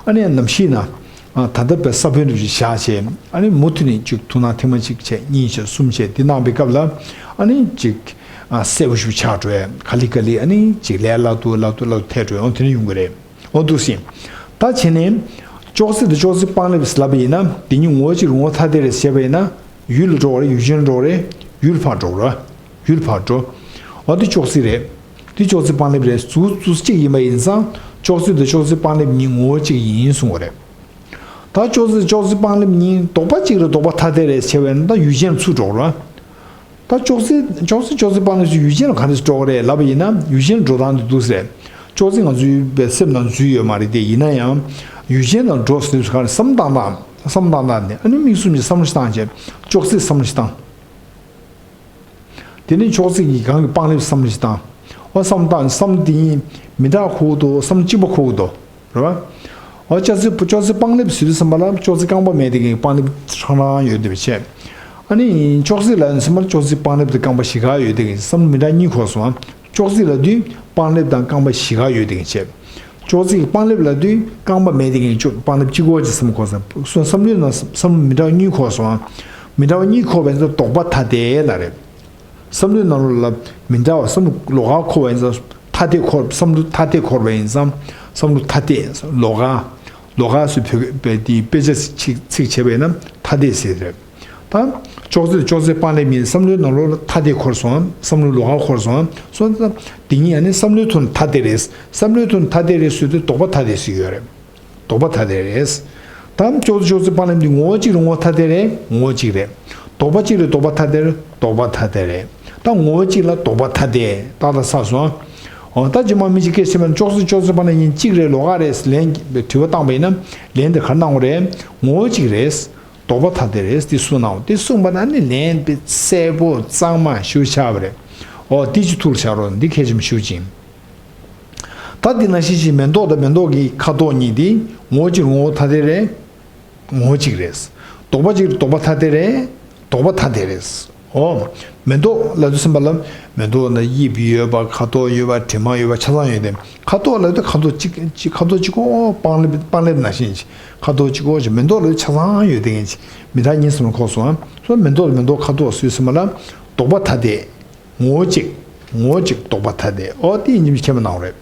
ཨ་ནི་ནམ་ཞིག་ན་ཨ་ད་ལྟ་བའི་ས་བོན་རིགས་ཤིག་བཞག་བྱས། ཨ་ནི་མུ་མཐུད་ནས་ཅིག་ཐུགས་སྣང་ཐེངས་མ་གཅིག་བྱས་གཉིས་བྱས་གསུམ་བྱས་འདི་གནང་བའི་སྐབས་ལ། ཨ་ནི་ཅིག་ཨ་གསལ་པོ་ཞིག་ཆགས་འགྲོ་ཡ། ག་ལེ་ག་ལེ་ཨ་ནི་ཅིག་ལས་སླ་ཏོག་སླ་ཏོག་སླ་ཏོག་ཐལ་འགྲོ་ཡ། འོ་དེ་འདྲ་ཡོང་གི་རེད། འོ་འདུག་སེ། ད་བྱས་ནས་ཅོག་ཙེ་དང་ཅོག་ཙེ་པང་ལེབ་ལབ་པ་ཡིན་ན་དེ་གཉིས་ངོ་བོ་གཅིག་རེད་ངོ་བོ་ཐ་དད་རེད་ཟེར་བ་ཡིན་ན། ཡུལ་ལ་འགྲོ་བ་རེད། ཡུལ་ཅན་ལ་འགྲོ་བ་རེད། ཡུལ་ཕར་འགྲོ་རེད། ཡུལ་ཕར་འགྲོ། འོ་འདི་ཅོག་ཙེ་རེད། འདི་ཅོག་ཙེ་པང་ལེབ་རེད། མཛུབ་གུ་གཅིག་ཡིན་པ་ཡིན་ཙང་ཅོག་ཙེ་དང་ཅོག་ཙེ་པང་ལེབ་གཉིས་ངོ་བོ་གཅིག་ཡིན་གསུང་བ་རེད། ད་ཅོག་ཙེ་ཅོག་ཙེ་པང་ལེབ་གཉིས་ལྡོག་པ་གཅིག་རེད་ལྡོག་པ་ཐ་དད་རེད་ཟེར་བ་ཡིན་ན་ད་ཡུལ་ཅན་ཚུར་འགྲོ་རེད། ད་ཅོག་ཙེ་ཅོག་ཙེ་ཅོག་ཙེ་པང་ལེབ་ཚོ་ཡུལ་ཅན་ལ་ག་འདྲ་འགྲོ་གི་རེད་ལབ་པ་ཡིན་ན། ཡུལ་ཅན་འགྲོ་སྟངས་དེ་འདུག་ཟེར། ཅོག་ཙེ་ང་ཚོའི་བའི་སེམས་ནང་འཛུལ་ཡོད་མ་རེད་དེ། ཡིན་ན་ཡང་ཡུལ་ཅན་ལ་འགྲོ་ཟེར་དུས་ག་རེ་བསམ་བློ་བཏང་སྟངས། བསམ་བློ་བཏང་སྟངས་ནི་ཨ་ནི་མིག་གསུམ་གྱིས་བསམ་བློ་ཞིག་བཏང་བྱས་ཅོག་ཙེ་བསམ་བློ་ཞིག་བཏང་། དེ་ནས་ཅོག་ཙེ་གི་སྒང་གི་པང་ལེབ་བསམ་བློ་ཞིག་བཏང་། འོ་བསམ་བློ་བཏང་བསམ་བློ་དེ་གཉིས་མི་འདྲ་ཁོ་གི་འདུག་བསམ་བློ་གཅིག་པ་ཁོ་གི་འདུག་རེད་བ། འོ་ཅོག་ཙེ་ཅོག་ཙེ་པང་ལེབ་ཟེར་དུས་ཙམ་པ་ལ་ཅོག་ཙེ་རྐང་པ་མེད་དེ་གི་པང་ལེབ་ཧྲང་ཧྲང་ཡོད་དེ་བྱས། ཨ་ནི་ཅོག་ཙེ་ལབ་ཙམ་པ་ལ་ཅོག་ཙེ་པང་ལེབ་དང་རྐང་པ་བཞི་ག་ཡོད་དེ་གི་བསམ་བློ་མི་འདྲ་གཉིས་འཁོར་སོང་། ཅོག་ཙེ་ལབ་དུས་པང་ལེབ་དང་རྐང་པ་བཞི་ག་ཡོད་དེ་གི་བྱས། ཅོག་ཙེ་གི་པང་ལེབ་ལབ་དུས་རྐང་པ་མེད་དེ་གི་ཅོག་པང་ལེབ་གཅིག་པོ་ཅིག་བསམ་འཁོར་སོང་། སོ་བསམ་བློའི་ནང་བསམ་བློ་མི་འདྲ་བ་གཉིས་འཁོར་སོང་། མི་འདྲ་བ་གཉིས་འཁོར་བ་ཡིན་ཙང་ལྡོག་པ་ཐ་དད་ལབ་རེད། བསམ་བློའི་ནང་ལོགས་ལ་མི་འདྲ་བ་བསམ་བློ་ལོགས་ཀ་འཁོར་བ་ཡིན་ཙང་ཐ་དད་འཁོར། བསམ་བློ་ཐ་དད་འཁོར་བ་ཡིན་ཙང་བསམ་བློ་ཐ་དད། ལོགས་ཀ་ལོགས་ཀ་ཟེར་བོད་པའི་དེའི་དཔེ་ཆ་ཚིག་ཚིག་བྱས་པ་ཡིན་ན་ཐ་དད་ཟེར་རེད། ད་ཅོག་ཙེ་ཅོག་ཙེ་པང་ལེབ་གཉིས་བསམ་བློའི་ནང་ལོགས་ལ་ཐ་དད་འཁོར་སོང་། བསམ་བློ་ལོགས་ཀ་འཁོར་སོང་། སོང་ཙང་དེ་གཉིས་ཨ་ནི་བསམ་བློའི་ཐོག་ནས་ཐ་དད་རེད། བསམ་བློའི་ཐོག་ནས་ཐ་དད་རེད་ཟེར་དུས་ལྡོག་པ་ཐ་དད་ཟེར་གྱི་ཡོད་རེད། ལྡོག་པ་ཐ་དད་རེད། ད་ཅོག་ཙེ་ཅོག་ཙེ་པང་ལེབ་འདི་ངོ་བོ་གཅིག་རེད་ངོ་བོ་ཐ་དད་རེད། ངོ་བོ་གཅིག་རེད། ལྡོག་པ་གཅིག་རེད་ལྡོག་པ་ཐ་དད་རེད། ལྡོག་པ་ཐ་དད་རེད། ད་ངོ་བོ་གཅིག་ལ་ལྡོག་པ་ཐ་དད་ཏག་ཏག་ཚར་སོང་། འོ་ད་རྗེས་མ་མི་གཅིག་སྐད་ཆ་མེད་ན་ཅོག་ཙེ་ཅོག་ཙེ་པང་ལེབ་གཉིས་གཅིག་རེད་ལོགས་ཀ་རེད་ལན་དྲི་བ་བཏང་པ་ཡིན་ན་ལན་དེ་ག་རེ་གནང་དགོས་རེད། ངོ་བོ་གཅིག་རེད། ལྡོག་པ་ཐ་དད་རེད་དེ་གསུངས་གནང་། དེ་གསུངས་པ་ན་ནི་ལན་དཔེ་གསལ་པོ་གཙང་མ་ཞེ་པོ་ཆགས་པ་རེད། འོ་དེ་ཅིག་ཐུགས་ལ་བཞག་རོགས། འདི་གལ་ཆེན་པོ་ཞེ་པོ་ཅིག་ཡིན། ད་འདི་ནང་བཞིན་ཞིག་མེ་ཏོག་དང་མེ་ཏོག་གི་ཁ་དོག་གཉིས་དེ་ངོ་བོ་གཅིག་ངོ་བོ་ཐ་དད་རེད། ངོ་བོ་གཅིག་རེད། ལྡོག་པ་གཅིག་ལྡོག་པ་ཐ་དད་རེད། ལྡོག་པ་ཐ་དད་རེད། ཨོ། མེ་ཏོག་ལབ་དུས་ཙམ་པ་ལ། མེ་ཏོག་ལ་དབྱིབས་ཡོད་པ། ཁ་དོག་ཡོད་པ། དྲི་མ་ཡོད་པ། ཆ་ཚང་ཡོད་དེ། ཁ་དོག་ལབ་དུས་ཁ་དོག་གཅིག་གཅིག་ཁ་དོག་གཅིག་པོ་སྤང་ལེབ་སྤང་ལེབ་ནང་བཞིན་གྱི་ཁ་དོག་གཅིག་པོ་ཅིག་མེ་ཏོག་ལ་ཆ་ཚང་ཡོད་དེ་ངེས་ཀྱི་མི་རྟག་གཉིས་སུ་ལ་ཁོག་སོང་ཨ། སོ་མེ་ཏོག་ལ་མེ་ཏོག་ཁ་དོག་ཟེར་དུས་ཙམ་པ་ལ་ལྡོག་པ་ཐ་དད། ངོ་བོ་གཅིག་ངོ་བོ་གཅིག་ལྡོག་པ་ཐ་དད། ཨོ་དེ་ཡིན་གྱི་མཁྱེན་པ་གནང་རོགས།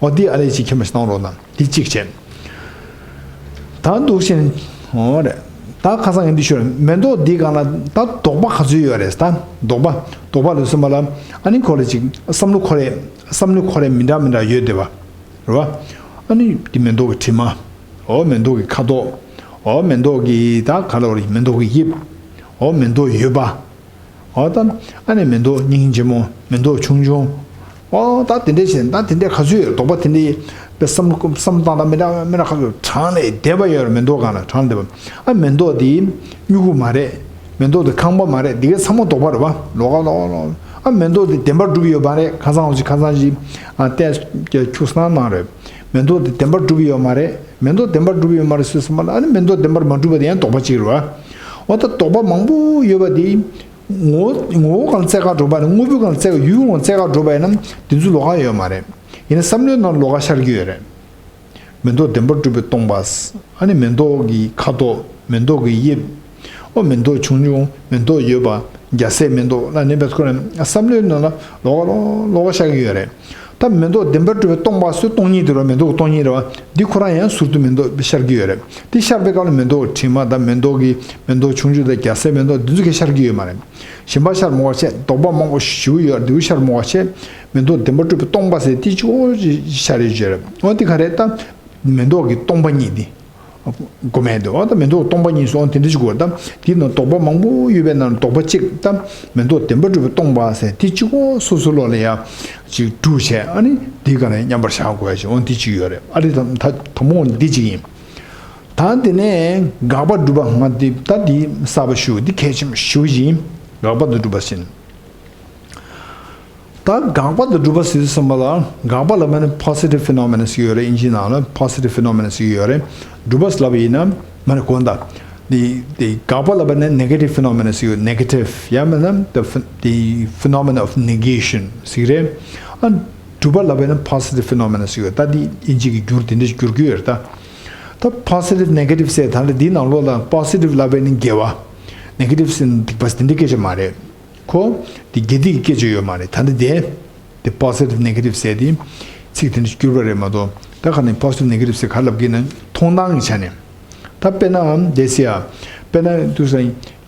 ཨོ་དེ་ཨ་ལས་ཅིག་མཁྱེན་པ་ཞིག་གནང་རོགས་གནང་། དེ་གཅིག་བྱས། ད་འདུག་བཞིན། ཨོ་རེད། ད་ཁ་སང་ངས་འདི་ཞུ་རེད། མེ་ཏོག་འདི་སྒང་ལ་ད་ལྡོག་པ་ག་ཚོད་ཡོད་རེད། ད་ལྡོག་པ་ལྡོག་པ་ལ་སོང་བ་ལ། ཨ་ནི་ཁོ་ལ་ཅིག་བསམ་བློ་འཁོར་རེད། བསམ་བློ་འཁོར་རེད། མི་འདྲ་མི་འདྲ་ཡོད་བསྡད་པ་རེད་བ། ཨ་ནི་འདི་མེ་ཏོག་གི་དྲི་མ། ཨོ་མེ་ཏོག་གི་ཁ་དོག་ཨོ་མེ་ཏོག་གི་ད་ག་ལ་བ་རེད། མེ་ཏོག་གི་དབྱིབས། ཨོ་མེ་ཏོག་ཡོད་པ། ཨོ་ད། ཨ་ནི་མེ་ཏོག་སྙིང་རྗེ་མོ། མེ་ཏོག་ཆུང་ཆུང་། ཨོ་ད་དེ་འདྲས་བྱས་ད་དེ་འདྲས་ག་ཚོད་ཡོད། ལྡོག་པ་དེ་འདྲས་པའི་བསམ་བསམ་བཏང་ན་མི་འདྲ་མི་འདྲ་ག་ཚོད་གྲངས་ལས་འདས་པ་ཡོད་རེད། མེ་ཏོག་སྒང་ལ་གྲངས་ལས་འདས་པ། ཨ་མེ་ཏོག་དེ་སྨྱུ་གུ་མ་རེད། མེ་ཏོག་དེ་ཁང་པ་མ་རེད། དེ་གའི་ཚང་མ་ལྡོག་པ་རེད་བ། ལོགས་ཀ་ལོགས་ལོགས། ཨ་མེ་ཏོག་དེ་བདེན་པར་གྲུབ་ཡོད་མ་རེད། ཁ་སང་ལོ་ཅིག་ཁ་སང་ཅིག་ཨ་ཏས་ཁྱུག་སྣང་གནང་རེད། མེ་ཏོག་དེ་བདེན་པར་གྲུབ་ཡོད་མ་རེད། མེ་ཏོག་བདེན་པར་གྲུབ་ཡོད་མ་རེད་ཟེར་སོང་བ་ལ། ཨ་ནི་མེ་ཏོག་བདེན་པར་མ་གྲུབ་པ་དེ་ཡང་ལྡོག་པ་གཅིག་རེད་བ། འོ་ད་ལྡོག་པ་མང་པོ་ཡོད་པ་དེ། ངོ་ངོ་བོ་གང་བཙལ་ག་འགྲོ་བ་ཡིན་ན། དངོས་པོའི་གང་བཙལ་ག་ཡུལ་གང་བཙལ་ག་འགྲོ་བ་ཡིན་ན་དེ་ཚོ་ལོགས་ཀ་ཡོད་མ་རེད། ཡིན་ན་བསམ་བློའི་ནང་ལོགས་ཀ་ཤར་གྱི་ཡོད་རེད། མེ་ཏོག་བདེན་པར་གྲུབ་པའི་སྟོང་པ། ཨ་ནི་མེ་ཏོག་གི་ཁ་དོག་མེ་ཏོག་གི་དབྱིབས། ཨོ་མེ་ཏོག་ཆུང་ཆུང་། མེ་ཏོག་ཡོད་པ། རྒྱ་སེ་མེ་ཏོག་ལ་ནི་བེད་ཁོ་རང་བསམ་བློའི་ནང་ལ་ལོགས་ཀ་ལོགས་ཀ་ཤར་གྱི་ཡོད་རེད། ད་མེ་ཏོག་བདེན་པར་གྲུབ་པའི་སྟོང་པ་སོ་སྟོང་ཉིད་དེ་རེད་བ། མེ་ཏོག་སྟོང་ཉིད་རེད་བ། འདི་ཁོ་རང་ཡང་ཟུར་དུ་མེ་ཏོག་ཤར་གྱི་ཡོད་རེད། འདི་ཤར་བའི་སྐབས་ལ་མེ་ཏོག་དྲི་མ་དང་མེ་ཏོག་གི་མེ་ཏོག་ཆུང་ཆུང་དང་རྒྱ་སེ་མེ་ཏོག་འདི་ཚོ་གས་ཤར་གྱི་ཡོད་མ་རེད། གཞན་པ་ཤར་མོ་བ་བྱས། ལྡོག་པ་མང་པོ་ཞེ་པོ་ཡོད་འདི་ཤར་མོ་བ་བྱས། མེ་ཏོག་བདེན་པར་གྲུབ་པའི་སྟོང་པ་ཟེར་དེ་གཅིག་པོ་ཤར་ཡོད་ཀྱི་རེད། འོ་འདི་ག་རེད་ད། མེ་ཏོག་གི་སྟོང་པ་ཉིད་འདི། གོ་མེད་འདུག་ཨ་ད་མེ་ཏོག་སྟོང་པ་ཉིད་སོང་དེ་འདྲ་ཞིག་གོ་ད། དེའི་ནང་ལྡོག་པ་མང་པོ་ཡོད་པའི་ནང་ལྡོག་པ་གཅིག་ད། མེ་ཏོག་བདེན་པར་གྲུབ་པའི་སྟོང་པ་ཟེར་དེ་གཅིག་པོ་སོ་སོ་ལོགས་ལ་ཡ་གཅིག་གྲུབ་བྱས། ཨ་ནི་དེའི་སྒང་ནས་མཉམ་པར་བཞག་དགོས་ཡ་ཞིག་འོ་འདི་གཅིག་ཡོད་རེད། ཨ་རི་ད་ད་དང་པོ་འདི་གཅིག་ཡིན། ད་དེ་ནས་དགག་པ་སྒྲུབ་པ། ང་འདི་ད་འདི་གསར་པ་ཞུ། འདི་གལ་ཆེན་པོ་ཞུ་ཡིན། དགག་པ་དང་སྒྲུབ་པ་ཟེར། ད་དགག་པ་དང་སྒྲུབ་པ་ཟེར་དུས་ཙམ་པ་ལ། དགག་པ་ལབ་པ་ནི་positive phenomena ཟེར་གྱི་ཡོད་རེད། དབྱིན་ཇིའི་ནང་ལ་positive phenomena ཟེར་གྱི་ཡོད་རེད། སྒྲུབ་པ་ལབ་པ་ཡིན་ན་མ་ནི་གོ་ད། དེ་དེ་དགག་པ་ལབ་པ་ནི་negative phenomena ཟེར་གྱི་ཡོད། negative ཡང་མིན་ན་the phen- the phenomena of negation ཟེར་གྱི་རེད། ཨ་སྒྲུབ་པ་ལབ་པ་ནི་positive phenomena ཟེར་གྱི་ཡོད། ད་དེ་དབྱིན་ཇི་གི་འགྱུར་དེ་འདྲ་ཞིག་འགྱུར་གྱི་ཡོད་རེད་ད། ད་positive negative ཟེར་ད་ནི་འདིའི་ནང་ལོགས་ལ་positive ལབ་པ་ནི་དགེ་བ། negative ཟེར་ནི་སྡིག་པ་ཟེར་འདི་སྐད་ཆ་མ་རེད། ཁོ་དེ་དགེ་སྡིག་གི་སྐད་ཆ་ཡོད་མ་རེད། ད་འདི་དེ་དེ་positive negative ཟེར་དེ་ཚིག་དེ་འདྲ་བསྒྱུར་བ་རེད་མ་གཏོགས། ད་ག་ནས་positive negative ཟེར་ག་ལབ་ཀྱི་ན་མཐོང་སྣང་གི་ཆ་ནས། ད་དཔེར་ན་དེ་ཟེར་ཡ། དཔེར་ན་དུ་ས་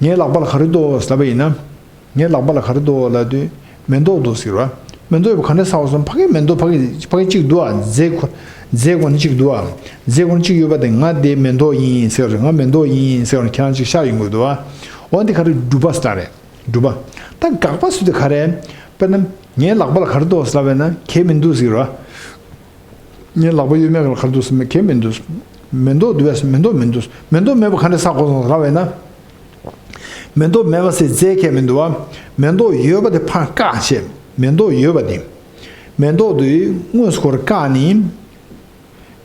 ངའི་ལག་པ་ལ་ག་རེ་འདུག་ལབ་པ་ཡིན་ན། ངའི་ལག་པ་ལ་ག་རེ་འདུག་ལབ་དུས་མེ་ཏོག་འདུག་ཟེར་བ། མེ་ཏོག་ཡོད་པ་ག་འདྲས་ཟེར་གོ་སོང་། ཕ་གི་མེ་ཏོག་ཕ་གི་ཕ་གི་གཅིག་འདུག་ཨ། རྫས་ཁོ་རྫས་ཁོ་ན་གཅིག་འདུག་ཨ། རྫས་ཁོ་ན་གཅིག་ཡོད་པ་དེ་ང་དེ་མེ་ཏོག་ཡིན་ཟེར་བ་རེད། ང་མེ་ཏོག་ཡིན་ཟེར་བ་རེད། ཁྱེད་རང་གཅིག་ཤར་ཡོང་གི་འདུག་ཨ། འོ་འདི་ག་རེ་སྒྲུབ་པ་ཟེར་རེད། སྒྲུབ་པ། ད་དགག་པ་ཟེར་དུས་ག་རེ། དཔེར་ན་ངའི་ལག་པ་ལ་ག་རེ་འདུག་ཟེར་བས་ན་གས་མི་འདུག་ཟེར་བ། ངའི་ལག་པ་ཡོད་མེད་ལ་ག་རེ་འདུག་ཟེར་མེད་གས་མི་འདུག་མེ་ཏོག་འདུག་བས་མེ་ཏོག་མི་འདུག་མེ་ཏོག་མེད་པ་ག་འདྲས་ཟེར་གོ་སོང་ཟེར་བས་ན། མེ་ཏོག་མེད་པ་ཟེར་རྫས་གས་མི་འདུག་བ། མེ་ཏོག་ཡོད་པ་དེ་ཕར་བཀག་བྱས། མེ་ཏོག་ཡོད་པ་དེ། མེ་ཏོག་དེ་དངོས་སུ་ཁོ་རང་བཀག་ནས།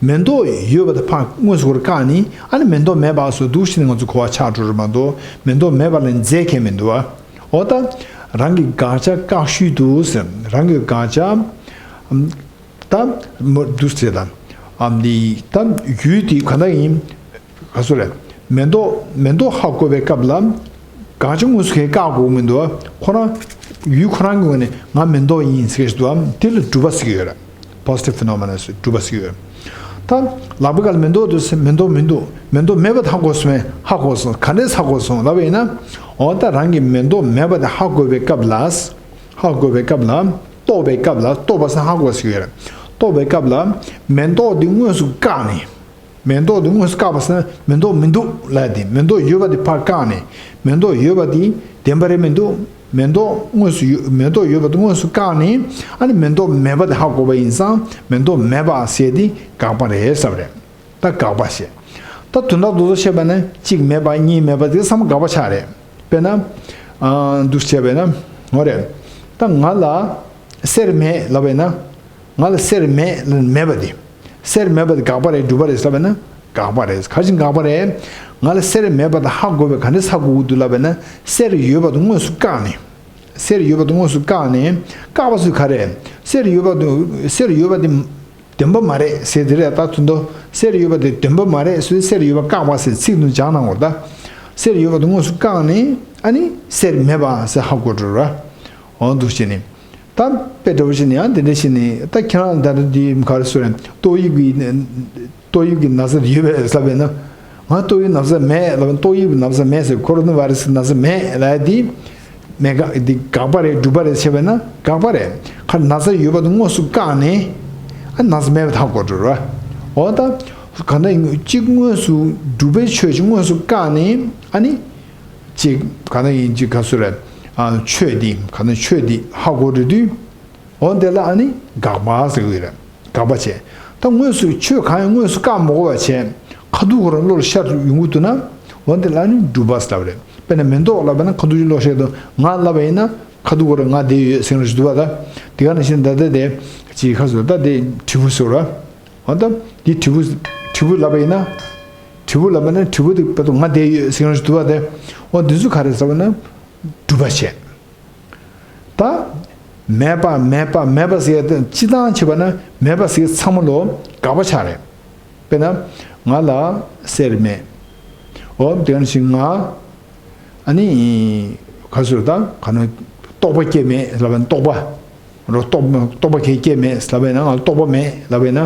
མེ་ཏོག་ཡོད་པ་དེ་ཕར་དངོས་སུ་ཁོ་རང་བཀག་ནས། ཨ་ནི་མེ་ཏོག་མེད་པ་སོགས་འདུག་ཕྱིན་ནས་ང་ཚོ་གོ་བ་ཆགས་འགྲོ་རེད་མ་གཏོགས། མེ་ཏོག་མེད་པ་ལ་རྫས་གས་མི་འདུག་བ། འོ་ད། རང་གི་དགག་བྱ་བཀག་ཤུལ་དུ་ཟེར། རང་གི་དགག་བྱ། ད་མོ་འདུག་ཟེར་དང་། ཨ་འདི་ད་ཡུལ་དེ་ག་འདྲ་ཡིན། ག་སོ་རེད། མེ་ཏོག་མེ་ཏོག་ཧ་གོ་བའི་སྐབས་ལ། དགག་བྱ་དངོས་སུ་གས་བཀག་དགོས་མི་འདུག་ཁོ་རང་། ཡུལ་ཁོ་རང་གི་ངོས་ནས་ང་མེ་ཏོག་ཡིན་ཟེར་གྱི་འདུག་དེ་ལ་སྒྲུབ་པ་ཟེར་གྱི་ཡོད་རེད། positive phenomena ཟེར་སྒྲུབ་པ་ཟེར་གྱི་ཡོད་རེད། ད། ལག་པའི་སྒང་ལ་མེ་ཏོག་འདུག་ཟེར། མེ་ཏོག་མི་འདུག་མེ་ཏོག་མེད་པ་དེ་ཧ་གོ་སོང་བས། ཧ་གོ་སོང་། ག་འདྲས་ཧ་གོ་སོང་ལབ་པ་ཡིན་ན། འོ་ད་རང་གི་མེ་ཏོག་མེད་པ་དེ་ཧ་གོ་བའི་སྐབས་ལ། ཧ་གོ་བའི་སྐབས་ལ། རྟོགས་པའི་སྐབས་ལ་རྟོགས་པ་ཟེར་ཧ་གོ་ཟེར་གྱི་ཡོད་རེད། རྟོགས་པའི་སྐབས་ལ། མེ་ཏོག་འདི་དངོས་སུ་བཀག་ནས། མེ་ཏོག་འདི་དངོས་སུ་བཀག་པ་ཟེར་ན་མེ་ཏོག་མི་འདུག་ལབ་དེ། མེ་ཏོག་ཡོད་པ་དེ་ཕར་བཀག་ནས། མེ་ཏོག་ཡོད་པ་དེ་བདེན་པ་རེད་མི་འདུག་མེ་ཏོག་དངོས་སུ་ཡོད། མེ་ཏོག་ཡོད་པ་དེ་དངོས་སུ་བཀག་ནས། ཨ་ནི་མེ་ཏོག་མེད་པ་དེ་ཧ་གོ་བ་ཡིན་ཙང་མེ་ཏོག་མེད་པ་ཟེར་དེ་དགག་པ་རེད་ཟེར་བ་རེད། ད་དགག་པ་ཞེས། ད་དོན་དག་རྡོག་རྡོག་བཤད་པ་ན་གཅིག་མེད་པ་གཉིས་མེད་པ་དེ་ཚང་མ་དགག་པ་ཆགས་རེད། དཔེར་ན། ཨ་འདུག་བྱས་པས་ན། འོ་རེད། ད་ང་ལ་གསེར་མེད་ལབ་པས་ན། ང་ལ་གསེར་མེད་ལ་མེད་པ་དེ། གསེར་མེད་པ་དེ་དགག་པ་རེད་སྒྲུབ་པ་རེད་ཟེར་བས་ན། དགག་པ་རེད། ག་རེ་བྱས་ནས་དགག་པ་རེད། ང་ལ་གསེར་མེད་པ་དེ་ཧ་གོ་བས་ག་འདྲས་ཧ་གོ་གི་འདུག་ལབ་པ་ཡིན་ན། གསེར་ཡོད་པ་དེ་དངོས་སུ་བཀག་ནས། གསེར་ཡོད་པ་དེ་དངོས་སུ་བཀག་ནས། བཀག་པ་ཚོས་ག་རེ། གསེར་ཡོད་པ་དེ་གསེར་ཡོད་པ་དེ་བདེན་པ་མ་རེད་ཟེར་དེ་རེད། ད་དུང་དུ་གསེར་ཡོད་པ་དེ་བདེན་པ་མ་རེད་ཟེར། གསེར་ཡོད་པ་བཀག་པ་ཟེར་ཚིག་དེ་སྦྱངས་གནང་བར་ད། གསེར་ཡོད་པ་དེ་དངོས་སུ་བཀག་ནས་ཨ་ནི་གསེར་མེད་པ་ཟེར་ཧ་གོ་འགྲོ་ར། འོ་འདུག་བྱས་ནས། ད་དཔེ་འདྲ་བོ་ཞིག་ནི་ཡང་དེ་འདྲ་ཞིག་ནི་ད་ཁྱེད་རང་ད་ལྟ་འདི་ག་རེ་ཟེར། ཏོག་དབྱིབས་ཀྱི་ཏོག་དབྱིབས་ཀྱི་ན་ཚ་ཡོད་པས་ལབ་པས་ན། ང་ཏོག་དབྱིབས་ན་ཚ་མེད་ལབ་པས། ཏོག་དབྱིབས་ན་ཚ་མེད་ཟེར། ཁོ་རོ་ན་བྷ་ར་སི་ན་ཚ་མེད་ལབ་ཡ་འདི་མེད་ཀ་འདི་དགག་པ་རེད་སྒྲུབ་པ་རེད་བྱས་པས་ན་དགག་པ་རེད། ཁ་ན་ཚ་ཡོད་པ་དེ་དངོས་སུ་བཀག་ནས་ཨ་ན་ཚ་མེད་པ་ཧ་གོ་འགྲོ་ར། འོ་ད་ག་ན་གཅིག་དངོས་སུ་སྒྲུབ་པའི་ཆོས་ཅིག་དངོས་སུ་བཀག་ནས་ཨ་ནི། ཅིག་ག་ན་ཡིན་ཅིག་ག་ཚོད་རེད། ཨ་ཆོས་འདི་ག་ན་ཆོས་འདི་ཧ་གོ་འགྲོ་དུས། འོ་འདི་ལ་ཨ་ནི་དགག་པ་ཟེར་གི་རེད། དགག་པ་བྱས། ད་དངོས་སུ་ཆོས་གང་ཡང་དངོས་སུ་བཀག་མ་དགོས་པ་བྱས། ཁ་ཐུག་ཁོ་རང་བློ་ལ་ཤར་ཡོང་གི་འདུག་ན། འོ་འདི་ལ་ཨ་ནི་སྒྲུབ་པ་ཟེར་ལབ་རེད། དཔེར་ན་མེ་ཏོག་ལབ་པ་ན་ཁ་ཐུག་ཅིག་བློ་ཤར་དུ་ང་ལབ་པ་ཡིན་ན་ཁ་ཐུག་ཁོ་རང་ང་བསྡད་ཡོད་ཟེར་ར་ཞིག་འདུག་པ། ད་དེ་ག་ནང་བཞིན་ད་ལྟ་དེ་ཅིག་ག་ཚོད་ད་དེ་དྲིལ་བུ་ཟེར་ར། འོ་ད་འདི་དྲིལ་བུ། དྲིལ་བུ་ལབ་པ་ཡིན་ན། དྲིལ་བུ་ལབ་པ་ན་དྲིལ་བུ་དེ་བར་དུ་ང་བསྡད་ཡོད་ཟེར་མཁན་ཞིག་འདུག་པ་དེ། འོ་འདི་ཚོ་ག་རེ་ཟེར་བ་ན། སྒྲུབ་པ་བྱས། ད་མེད་པ་མེད་པ་མེད་པ་ཟེར་ཡ་དེ་སྤྱི་བཏང་བྱས་པ་ན་མེད་པ་ཟེར་ཚང་མ་ལོ་དགག་པ་ཆགས་རེད། དཔེར་ན་ང་ལ་གསེར་མེད། འོ་དེ་ག་ནང་བཞིན་ང་། ཨ་ནི། ག་ཟེར་ད་ག་ནི། རྟོག་པ་སྐྱེ་མེད་ལབ་པ་ན་རྟོག་པ། རོ་རྟོག་རྟོག་པ་གས་སྐྱེ་མེད་ལབ་པ་ན་ང་རྟོག་པ་མེད་ལབ་པ་ན།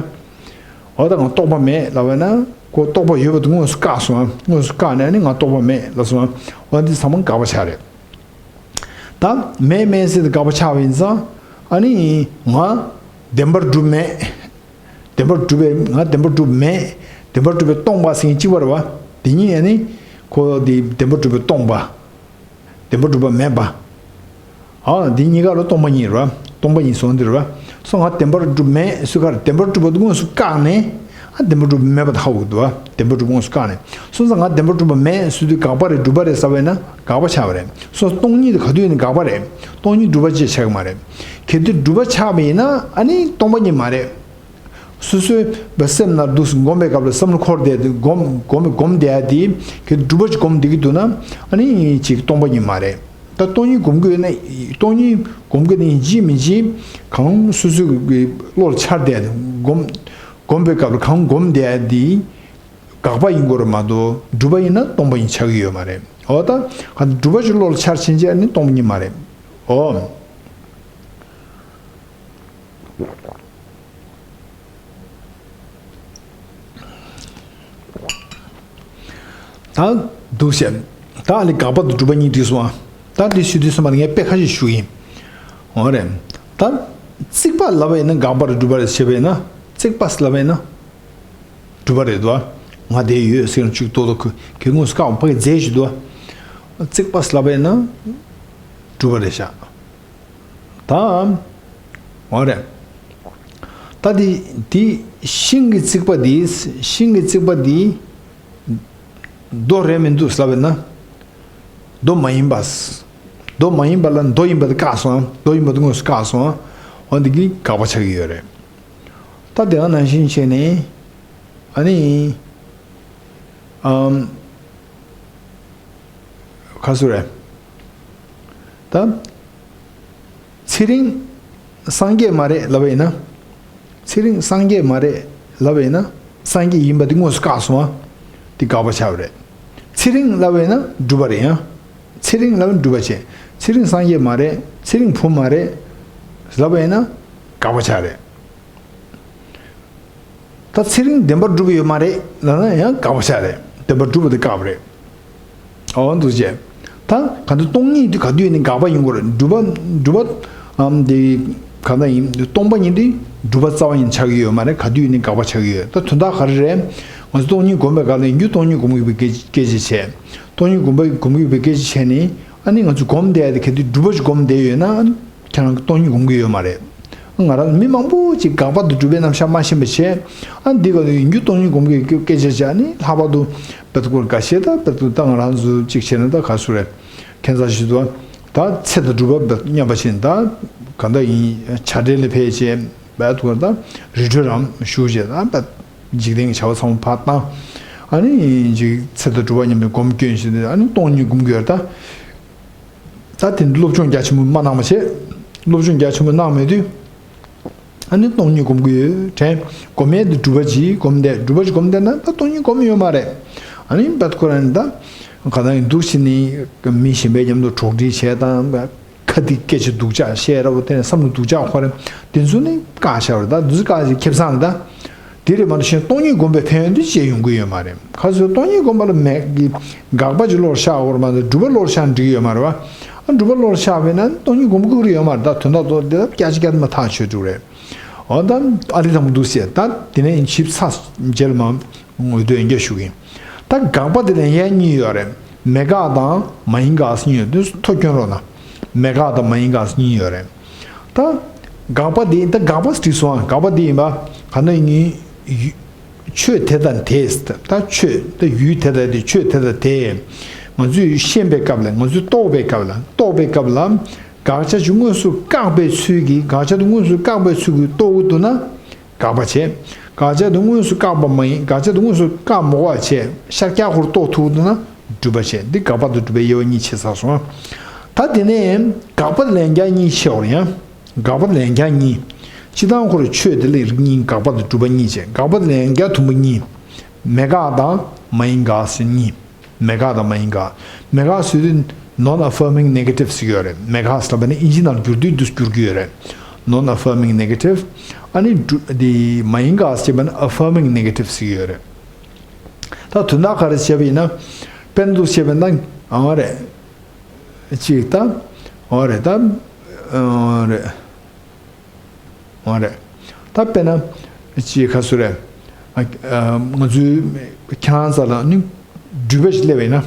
འོ་ད་ང་རྟོག་པ་མེད་ལབ་པ་ན། ཁོ་རྟོག་པ་ཡོད་པ་དེ་དངོས་སུ་བཀག་སོང་ཨ། དངོས་སུ་བཀག་ནས་ཨ་ནི་ང་རྟོག་པ་མེད་ལབ་སོང་ཨ། འོ་འདི་ཚང་མ་དགག་པ་ཆགས་རེད། ད་མེད་མེད་ཟེར་ཏེ་དགག་པ་ཆགས་པ་ཡིན་ཙང་། ཨ་ནི། ང་བདེན་པར་གྲུབ་མེད། བདེན་པར་གྲུབ་པའི་ང་བདེན་པར་གྲུབ་མེད། བདེན་པར་གྲུབ་པའི་སྟོང་པ་ཟེར་མཁན་གཅིག་པ་རེད་བ། དེ་གཉིས་ཡང་ནི། ཁོ་དེ་བདེན་པར་གྲུབ་པའི་སྟོང་པ། བདེན་པར་གྲུབ་པ་མེད་པ། ཨ་འདི་གཉིས་ཀ་ལ་སྟོང་པ་ཉིད་རེད་བ། སྟོང་པ་ཉིད་ཟེར་འདི་རེད་བ། སོ་ང་བདེན་པར་གྲུབ་མེད་ཟེར་ག་རེ་བདེན་པར་གྲུབ་པ་དངོས་སུ་བཀག་ནས། ཨ་བདེན་པར་གྲུབ་པ་མེད་པ་ཧ་གོ་གི་འདུག་བ། བདེན་པར་གྲུབ་པ་དངོས་སུ་བཀག་ནས། སོང་ཙང་ང་བདེན་པར་གྲུབ་པ་མེད་ཟེར་དུས་དགག་པ་རེད་སྒྲུབ་པ་རེད་ཟེར་བས་ན་དགག་པ་ཆགས་པ་རེད། སོ་སྟོང་ཉིད་དེ་ག་དུས་ཡིན་ནའི་དགག་པ་རེད། སྟོང་ཉིད་སྒྲུབ་པ་ཅེས་བྱ་གི་མ་རེད། གལ་ཏེ་སྒྲུབ་པ་ཆགས་པ་ཡིན་ན་ཨ་ནི་སྟོང་པ་ཉིད་མ་རེད། སོ་སོའི་བའི་སེམས་ནང་འདུག་སེ་སྒོམ་པའི་སྐབས་ལ་བསམ་བློ་འཁོར་བསྡད་དེ་སྒོམ་སྒོམ་སྒོམ་བསྡད་ཡ་དེ་གལ་ཏེ་སྒྲུབ་པ་ཅིག་སྒོམ་བསྡད་ཀྱི་འདུག་ན་ཨ་ནི་ཅིག་སྟོང་པ་ཉིད་མ་རེད། ད་སྟོང་ཉིད་སྒོམ་དགོས་ན་སྟོང་ཉིད་སྒོམ་དགོས་ན་ཡིན་གཅིག་མིན་གཅིག་གང་སོ་སོའི་གི་བློ་ལ་འཆར་བསྡད་དེ་སྒོམ་སྒོམ་པའི་སྐབས་ལ་གང་སྒོམ་བསྡད་ཡ་དེ། དགག་པ་ཡིན་དགོས་རེད་མ་གཏོགས་སྒྲུབ་པ་ཡིན་ན་སྟོང་པ་ཡིན་ཆགས་ཀྱི་ཡོད་མ་རེད། འོ་ད་ག་སྒྲུབ་པ་ཅིག་བློ་ལ་འཆར་ཕྱིན་ཆད་ནི་སྟོང་པ་ཉིད་མ་རེད། འོ། ད་འདུག་བཤད། ད་ཨ་ནི་དགག་པ་དང་སྒྲུབ་པ་གཉིས་འགྲིག་སོང་ཨ། ད་འདི་ཞུ་དུས་ཙམ་པ་ངས་དཔེ་ཁ་ཤས་ཞུ་ཡིན། འོ་རེད། ད་རྩིག་པ་ལབ་པ་ཡིན་ན་དགག་པ་རེད་སྒྲུབ་པ་རེད་བྱས་པ་ཡིན་ན། རྩིག་པ་ལབ་པ་ཡིན་ན། སྒྲུབ་པ་རེད་དོ། ང་དེ་ཡོད་ཟེར་ན་ཅིག་ཏོག་ཏོག་གི་གི་དངོས་སུ་བཀག་པ་གི་རྫས་ཞིག་དོ། རྩིག་པ་ལབ་པ་ཡིན་ན། སྒྲུབ་པ་རེད་ཤག་ད། འོ་རེད། ད་དེ་དེ་ཤིང་གི་རྩིག་པ་དེ་ཤིང་གི་རྩིག་པ་དེ་རྡོ་རེད་མི་འདུག་ལབ་པ་ན། རྡོ་མ་ཡིན་པ། རྡོ་མ་ཡིན་པ་ལ་རྡོ་ཡིན་པ་དེ་བཀག་སོང་། རྡོ་ཡིན་པ་དེ་དངོས་སུ་བཀག་སོང་། འོ་འདི་གི་དགག་པ་ཆགས་ཀྱི་ཡོད་རེད། ད་དེ་ག་ནང་བཞིན་བྱས་ནས་ཨ་ནི་ཨམ། ག་ཟེར་རེད། ད། ཚེ་རིང་སངས་རྒྱས་མ་རེད་ལབ་པ་ཡིན་ན། ཚེ་རིང་སངས་རྒྱས་མ་རེད་ལབ་པ་ཡིན་ན་སངས་རྒྱས་ཡིན་པ་དེ་དངོས་སུ་བཀག་སོང་ཨ། དེ་དགག་པ་ཆགས་པ་རེད། ཚེ་རིང་ལབ་པ་ཡིན་ན་སྒྲུབ་པ་རེད་ཡང་། ཚེ་རིང་ལབ་ན་སྒྲུབ་པ་བྱས། ཚེ་རིང་སངས་རྒྱས་མ་རེད། ཚེ་རིང་བུ་མ་རེད། ལབ་པ་ཡིན་ན་དགག་པ་ཆགས་རེད། ད་ཚེ་རིང་བདེན་པར་གྲུབ་ཡོད་མ་རེད་ལབ་ན་ཡང་དགག་པ་ཆགས་རེད། བདེན་པར་གྲུབ་པ་དེ་བཀག་པ་རེད། འོ་འདུག་བྱས། ད་ག་འདི་སྟོང་ཉིད་དེ་ག་དུས་ཡིན་ནའི་དགག་པ་ཡིན་དགོས་རེད། སྒྲུབ་པ་སྒྲུབ་པ་ཨམ་དེ་ག་འདྲ་ཡིན་སྟོང་པ་ཉིད་དེ་སྒྲུབ་པ་རྩ་བ་ཡིན་ཆགས་ཀྱི་ཡོད་མ་རེད། ག་དུས་ཡིན་ནའི་དགག་པ་ཆགས་ཀྱི་ཡོད། ད་དོན་དག་ག་རེ་རེད། ང་ཚོ་སྟོང་ཉིད་སྒོམ་པའི་སྐབས་ལ་ཡིན་རྒྱུ་སྟོང་ཉིད་སྒོམ་གྱི་སྐད་ཆ་བྱས། སྟོང་ཉིད་སྒོམ་པའི་སྒོམ་གྱི་སྐད་ཆ་བྱས་ནས་ཨ་ནི་ང་ཚོ་སྒོམ་བསྡད་དེ་ག་དུས་སྒྲུབ་པ་ཞིག་སྒོམ་བསྡད་ཡོད་ན། ཁྱེད་རང་གིས་སྟོང་ཉིད་སྒོམ་གྱི་ཡོད་མ་རེད། ང་རང་མི་མང་པོ་ཅིག་དགག་པ་དང་སྒྲུབ་པའི་རྣམ་གཞག་མ་ཤེས་པ་བྱས། ཨ་འདི་ག་ཡིན་རྒྱུ་སྟོང་ཉིད་སྒོམ་གྱི་སྐད་ཆ་བྱས་ནི་ལྷག་པར་དུ་བེད་སྐོར་འགའ་ཤས་ད་བེད་སྐོར་ད་ང་རང་ཚོ་ཅིག་བྱས་ན་ད་ག་སུ་རེད། ཁྱད་མཚར་ཞིག་འདུག་ད་ཚེ་དང་སྒྲུབ་པ་བེད་མཉམ་པ་བྱས་ད་ག་འདྲ་ཡིན་བྱ་བྲལ་ལ་ཕེབས་བྱས་བེད་སྐོར་ད་རི་ཁྲོད་རང་བཞུགས་བྱས་ད་བེད། འཇིག་རྟེན་གྱི་བྱ་བ་ཚང་མ་ཕར་བཏང་། ཨ་ནི་ཅིག་ཚེ་དང་སྒྲུབ་པ་མཉམ་པའི་སྒོམ་སྐྱོན་བྱས་ཏེ་ཨ་ནི་སྟོང་ཉིད་སྒོམ་གྱི་ཡོད་རེད་ད། ད་དེ་འདྲ་སློབ་སྦྱོང་རྒྱ་ཆེན་པོ་མ་གནང་བ་བྱས། སློབ་སྦྱོང་རྒྱ་ཆེན་པོ་གནང་མེད་དུས། ཨ་ནི་སྟོང་ཉིད་སྒོམ་གྱི་ཡོད་དྲན། སྒོམ་ཡས་དེ་སྒྲུབ་པ་ཅིག་སྒོམ་བསྡད། སྒྲུབ་པ་ཅིག་སྒོམ་བསྡད་ན་ད་སྟོང་ཉིད་སྒོམ་ཡོད་མ་རེད། ཨ་ནི་བད་ཁོ་རང་ནི་ད་ག་ད་ཡིན་འདུག་ཕྱིན་ནི་མི་གཞན་པའི་མཉམ་དུ་གྲོགས་འདྲིས་བྱས་དང་། ཁ་ཏིག་སྐད་ཆ་སྡུག་ཅག་བཤད་ར་བོ་དེ་ནས་བསམ་བློ་སྡུག་ཅག་འཁོར་རེད། དེ་ཚོ་ནི་བཀག་བཞག་རེད་ད། དེ་ཚོ་བཀག་བྱས་ཁེ་བཟང་རེད་ད། དེ་རེད་མ་གཏོགས་གཞན་སྟོང་ཉིད་སྒོམ་པའི་ཕན་ཡོན་དེ་ཅི་ཡོང་གི་ཡོད་མ་རེད། ག་ཚོད་སྟོང་ཉིད་སྒོམ་པ་ལ་མེད་ཀྱི་དགག་པ་ཅིག་བློར་ཤར་འོར་མ་གཏོགས་སྒྲུབ་པ་བློར་ཤར་འགྲིག་གི་ཡོད་མ་རེད་བ། ཨ་སྒྲུབ་པ་བློར་ཤར་བས་ན་སྟོང་ཉིད་སྒོམ་དགོས་ཀྱི་ཡོད་མ་རེད་ད། དོན་དག་ཏུ་འདི་ལ་སྐྱ་ཅི་སྐྱ་མ་ཐག་ཆོད་འགྲོ་རེད། འོ་ད་ཨ་རི་དང་པོ་འདུག་ཟེར་ད། དེ་ནས་ཡིན་ཆིབས་ཚ་རྗེས་ལ་མ་འོས་བསྡུ་ཡན་རྒྱ་ཞུ་གིན། ད་དགག་པ་དེ་ལ་ཡན་གཉིས་ཡོད་རེད། མེད་དགག་དང་མ་ཡིན་དགག་ཟེར་གཉིས་ཡོད་དུས་ཐོ་སྐྱོན་རོགས་གནང་། མེད་དགག་དང་མ་ཡིན་དགག་ཟེར་གཉིས་ཡོད་རེད། ད་དགག་པ་དེ་ད་དགག་པ་བྲིས་སོང་ཨ། དགག་པ་དེ་ཡིན་པ་ག་ན་ཡིན་ཡུ་ཆོས་དེ་དང་དེ། ད་ཆོས་ད་ཡུལ་དེ་དང་དེ་ཆོས་དེ་དང་དེ། ང་ཚོས་ཤེས་པའི་སྐབས་ལ་ང་ཚོས་རྟོགས་པའི་སྐབས་ལ་རྟོགས་པའི་སྐབས་ལ་དགག་བྱ་ཅིག་དངོས་སུ་བཀག་པའི་ཚུལ་གྱིས་དགག་བྱ་དེ་དངོས་སུ་བཀག་པའི་ཚུལ་གྱིས་རྟོགས་འདུག་ན། དགག་པ་བྱས། དགག་བྱ་དེ་དངོས་སུ་བཀག་པ་མ་ཡིན། དགག་བྱ་དེ་དངོས་སུ་བཀག་མ་དགོས་པ་བྱས་ཤར་བསྐྱར་ཁོར་རྟོགས་ཐུབ་འདུག་ན་སྒྲུབ་པ་བྱས། འདི་དགག་པ་དང་སྒྲུབ་པའི་དབྱེ་བ་གཉིས་ཕྱེ་ཚར་སོང་། ད་དེ་ནས་དགག་པ་ལན་རྒྱག་གཉིས་ཕྱེ་བར་ཡང་། དགག་པ་ལན་རྒྱག་གཉིས། སྤྱི་དང་ཁོ་ར་ཆོས་དེ་ལས་རིགས་གཉིས། དགག་པ་དང་སྒྲུབ་པ་གཉིས་བྱས། དགག་པ་ལན་རྒྱག་དུམ་བུ་གཉིས། མེད་དགག་དང་མ་ཡིན་དགག་ཟེར་གཉིས། མེད་དགག་དང་མ་ཡིན་དགག་མེད་དགག་ཟེར་དུས་non affirming negative ཟེར་གྱི་ཡོད་རེད། མེད་དགག་ཟེར་བ་ནི་ཨིན་ཇི་ནང་བསྒྱུར་དུས་འདུག་བསྒྱུར་གྱི་ཡོད་རེད། Non affirming negative། ཨ་ནི་འདི་མ་ཡིན་དགག་ཟེར་བ་ནི་affirming negative ཟེར་གྱི་ཡོད་རེད། ད་དོན་དག་ག་རེ་བྱས་པ་ཡིན་ན། དཔེར་ན་འདུག་བྱས་པ་ན་ཨང་རེད། ཅིག་ད་ཨང་རེད་ད་ཨང་རེད། འོ་རེད། ད་དཔེར་ན་ཅིག་ཁ་སུ་རེད། ང་ཚོའི་ཁྱེད་རང་ཚོ་ལ་ནི་སྒྲུབ་པ་ཞིག་སླེབས་པ་ཡིན་ན།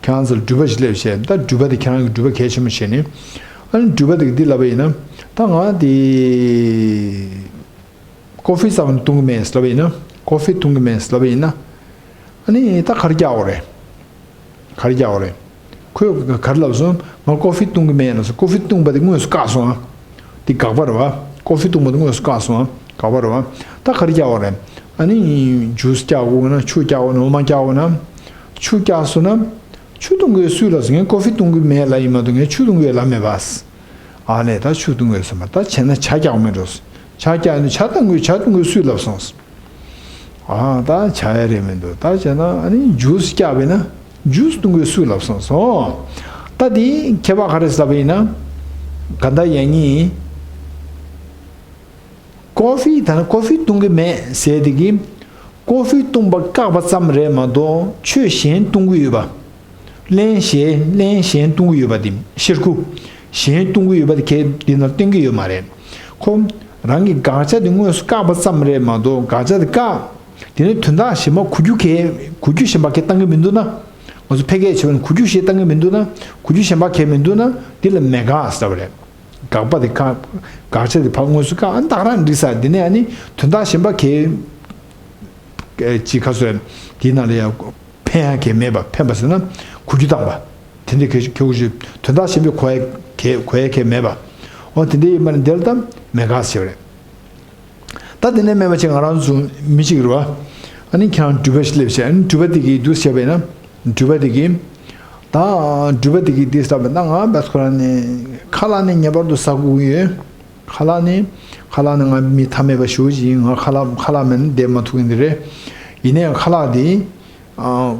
ཁྱེད་རང་ཚོ་ལ་སྒྲུབ་པ་ཞིག་སླེབས་བྱས། ད་སྒྲུབ་པ་དེ་ཁྱེད་རང་གི་སྒྲུབ་པ་གལ་ཆེན་པོ་བྱས་ནས། ཨ་ནི་སྒྲུབ་པ་དེ་འདི་ལབ་པ་ཡིན་ན། ད་ང་དེ་ཀོ་ཧྥི་ཙམ་བཏུང་གི་མེད་ལབ་པ་ཡིན་ན། ཀོ་ཧྥི་བཏུང་གི་མེད་ལབ་པ་ཡིན་ན། ཨ་ནི་ད་ག་རེ་རྒྱག་དགོས་རེད། ག་རེ་རྒྱག་དགོས་རེད། ཁོས་ག་རེ་ལབ་སོང་། ང་ཀོ་ཧྥི་བཏུང་གི་མེད་ལབ་སོང་། ཀོ་ཧྥི་བཏུང་བ་དེ་དངོས་སུ་བཀག་སོང་ཨ། དེ་དགག་པ་རེད་བ། ཀོ་ཧྥི་བཏུང་བ་དེ་དངོས་སུ་བཀག་སོང་ཨ། དགག་པ་རེད་བ། ད་ག་རེ་རྒྱག་དགོས་རེད། ཨ་ནི་ཇུས་རྒྱག་དགོས་ན་ཆུ་རྒྱག་དགོས་ན་འོ་མ་རྒྱག་དགོས་ན། ཆུ་རྒྱག་སོང་ན། ཆུ་བཏུང་གི་སུས་ལབ་སོང་། ངས་ཀོ་ཧྥི་བཏུང་གི་མེད་ལབ་ཡིན་མ་གཏོགས་ངས་ཆུ་བཏུང་གི་ལབ་མེད་པ། ཨ་ལས་ད་ཆུ་བཏུང་གི་སོང་བ། ད་བྱས་ན་ཇ་རྒྱག་མེད་འགྲོ། ཇ་རྒྱག་ནས་ཇ་བཏུང་གི་ཇ་བཏུང་གི་སུས་ལབ་སོང་། ཨ་ད་བྱ་ཡ་རེད་མི་འདུག་ད་བྱས་ན་ཨ་ནི་ཇུས་བཀྱག་པས་ན་ཇུས་བཏུང་གི་སུས་ལབ་སོང་སོང་། ད་དེ་ཁྱད་པར་ག་རེ་ཟ་བ་ཡིན་ན། ག་ད་ཡ་གཉིས། ཀོ་ཧྥི་ད་ནི་ཀོ་ཧྥི་བཏུང་གི་མེད་ཟེར་དེ་གི། ཀོ་ཧྥི་བཏུང་པ་བཀག་པ་ཙམ་རེད་མ་གཏོགས་ཆོས་གཞན་བཏུང་གི་ཡོད་པ། རླན་གཞན་རླན་གཞན་བཏུང་གི་ཡོད་པ་དེ་ཤེར་ཁུ། གཞན་བཏུང་གི་ཡོད་པ་དེ་གས་འདི་ན་བསྟན་གི་ཡོད་མ་རེད། ཁོ་རང་གི་དགག་བྱ་དེ་དངོས་སུ་བཀག་པ་ཙམ་རེད་མ་གཏོགས་དགག་བྱ་དེ་བཀག་དེ་ནས་དོན་དག་གཞན་པ་གོ་རྒྱུ་གས་གོ་རྒྱུ་གཞན་པ་གས་བཏང་གི་མི་འདུག་ན། ང་ཚོ་ཕལ་སྐད་བྱས་པ་ན་གོ་རྒྱུ་ཞིག་བཏང་གི་མི་འདུག་ན། གོ་རྒྱུ་གཞན་པ་གས་མི་འདུག་ན་འདི་ལ་མེད་དགག་ཟེར་བ་རེད། དགག་པ་དེ་བཀག་དགག་བྱ་དེ་ཕར་དངོས་སུ་བཀག་ཨ་ནི་ད་ག་རང་འགྲིག་ས། དེ་ནས་ཨ་ནི་དོན་དག་གཞན་པ་གས་ཅིག་ཁ་སོས་དེའི་ནང་ལ་ཡང་ཕན་ཡང་གལ་མེད་པ། ཕན་པ་ཟེར་ན་གོ་རྒྱུ་བཏང་བ། དེ་འདྲའི་གལ་གལ་གོ་ཞིག་དོན་དག་གཞན་པའི་གོ་ཡ་གལ་གོ་ཡ་གལ་མེད་པ། འོ་དེ་འདྲ་ཡིན་པ་ནི་དེ་ལ་ད་མེད་དགག་ཟེར་བ་རེད། ད་དེ་ནས་སྨྲས་པ་ཅིག་ང་རང་ཚོ་མི་གཅིག་རེད་བ། ཨ་ནི་ཁྱེད་རང་སྒྲུབ་པ་ཞིག་སླེབས་བྱས། ཨ་ནི་སྒྲུབ་པ་དེ་གིས་འདུག་བྱས་པས་ན་སྒྲུབ་པ་དེ་གིས། ད་སྒྲུབ་པ་དེ་གིས་འདི་ལབ་པ་ན་ང་བས་ཁོ་རང་ནི་ཁ་ལག་ནི་ངེས་པར་དུ་ཟ་དགོས་ཀྱི་ཡོད། ཁ་ལག་ནི། ཁ་ལག་ནི་ང་མི་ཐ་མལ་པ་ཞུ་བ་ཞིག་ཡིན། ང་ཁ་ལག་ཁ་ལག་མེད་ན་བསྡད་མ་ཐུབ་ཀྱི་འདི་རེད། ཡིན་ན་ཡང་ཁ་ལག་འདི། ཨ།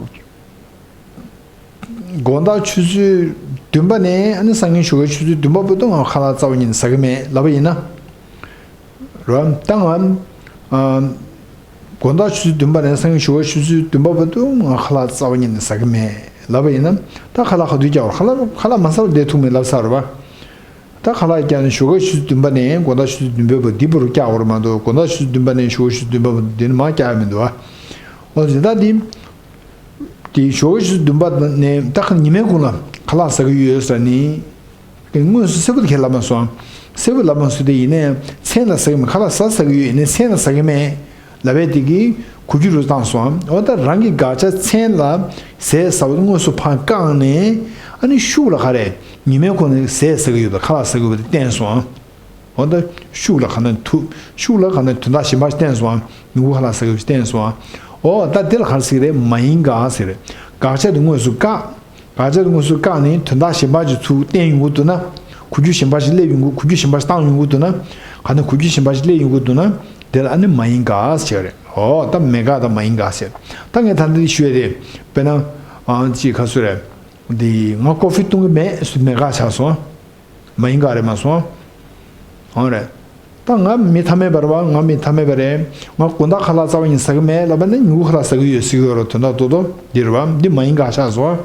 དགོང་དག་ཆུ་ཚོད་བདུན་པ་ནས་ཨ་ནི་སང་ཉིན་ཞོགས་ཀའི་ཆུ་ཚོད་བདུན་པ་བར་དུ་ང་ཁ་ལག་རྩ་བ་ཉིད་ནས་ཟ་གི་མེད་ལབ་པ་ཡིན་ན། རེད་བ། ད་ང་། ཨ། དགོང་དག་ཆུ་ཚོད་བདུན་པ་ནས་སང་ཉིན་ཞོགས་ཀའི་ཆུ་ཚོད་བདུན་པ་བར་དུ་ང་ཁ་ལག་རྩ་བ་ཉིད་ནས་ཟ་གི་མེད་ལབ་པ་ཡིན་ན། ད་ཁ་ལག་ག་དུས་རྒྱག་དགོས་རེད། ཁ་ལག་ཁ་ལག་མ་ཟ་བར་བསྡད་ཐུབ་མེད་ལབ་ཚར་རེད་བ། ད་ཁ་ལག་རྒྱག་ནས་ཞོགས་ཀའི་ཆུ་ཚོད་བདུན་པ་ནས་དགོང་དག་ཆུ་ཚོད་བདུན་པའི་བར་འདི་བར་རྒྱག་དགོས་རེད་མ་གཏོགས་དགོང་དག་ཆུ་ཚོད་བདུན་པ་ནས་ཞོགས་ཀའི་ཆུ་ཚོད་བདུན་པ་བར་འདི་ནས་མར་རྒྱག་ཡ་མི་འདུག་བ། འོ་དེ་ད་འདི། དེ་ཞོགས་ཀའི་ཆུ་ཚོད་བདུན་པ་ནས་ད་ཁ་ཉི་མའི་གུང་ལ་ཁ་ལག་ཟ་གི་ཡོད་ཟེར་ནི། དངོས་སུ་གསལ་པོ་དེ་ཁས་ལབ་མ་སོང་། གསལ་པོ་ལབ་མ་སོང་། དེ་ཡིན་ནའི་མཚན་ལ་ཟ་གི་མེད། ཁ་ལག་ཟ་ཟ་གི་ཡོད། ཡིན་ནའི་མཚན་ལ་ཟ་གི་མེད་ལབ་པའི་དེ་གིས་གོ་རྒྱུ་རུ་བཏང་སོང་། འོ་ད་རང་གི་དགག་བྱ་མཚན་ལ་ཟས་ཟ་བ་དངོས་སུ་ཕར་བཀག་ནས་ཨ་ནི་ཤུགས་ལ་ག་རེ་ཉི་མའི་གུང་ནས་ཟས་ཟ་གི་ཡོད་པ་ཁ་ལག་ཟ་གི་ཡོད་པ་དེ་བསྟན་སོང་། འོ་ད་ཤུགས་ལ་ག་ན་ཐུབ། ཤུགས་ལ་ག་ན་དོན་དག་གཞན་པ་ཞིག་བསྟན་སོང་ཨ། མྱུ་གུ་ཁ་ལག་ཟ་གི་བསྟན་སོང་ཨ། འོ་ད་དེ་ལ་ག་རེ་ཟེར་གི་རེད། མ་ཡིན་དགག་ཟེར། དགག་བྱ་དེ་དངོས་སུ་བཀག་དགག་བྱ་དེ་དངོས་སུ་བཀག་ནས་དོན་དག་གཞན་པ་ཞིག་ཚུར་བསྟན་ཡོང་གི་འདུག་ན། གོ་རྒྱུ་གཞན་པ་ཞིག་སླེབས་ཡོང་གི། གོ་རྒྱུ་གཞན་པ་ཞིག་བཏང་ཡོང་གི་འདུག་ན། ག་ན་གོ་རྒྱུ་གཞན་པ་ཞིག་སླེབས་ཡོང་གི་འདུག་ན། དེ་ལ་ཨ་ནི་མ་ཡིན་དགག་ཟེར་གི་རེད། འོ་ད་མེད་དགག་དང་མ་ཡིན་དགག་ཟེར། ད་ངས་ད་འདི་ཞུ་ཡ་རེད། དཔེར་ན། ཨ་ཅིག་ག་ཚོད་རེད། འདི་ང་ཀོ་ཧྥི་འཐུང་གི་མེད་ཟེར་མེད་དགག་ཆགས་སོང་། མ་ཡིན་དགག་རེད་མ་སོང་། འོ་རེད། ད་ང་མི་ཐ་མལ་པ་རེད་བ། ང་མི་ཐ་མལ་པ་རེད། ང་དགོང་དག་ཁ་ལག་རྩ་བ་ཉིད་ཟ་གི་མེད་ལབ་པ་ནི་མྱུ་གུ་ཁ་ལག་ཟ་གི་ཡོད་ཟེར་གི་ཡོད་རེད། དོན་དག་རྡོག་རྡོག་འདི་རེད་བ། འདི་མ་ཡིན་དགག་ཆགས་སོང་།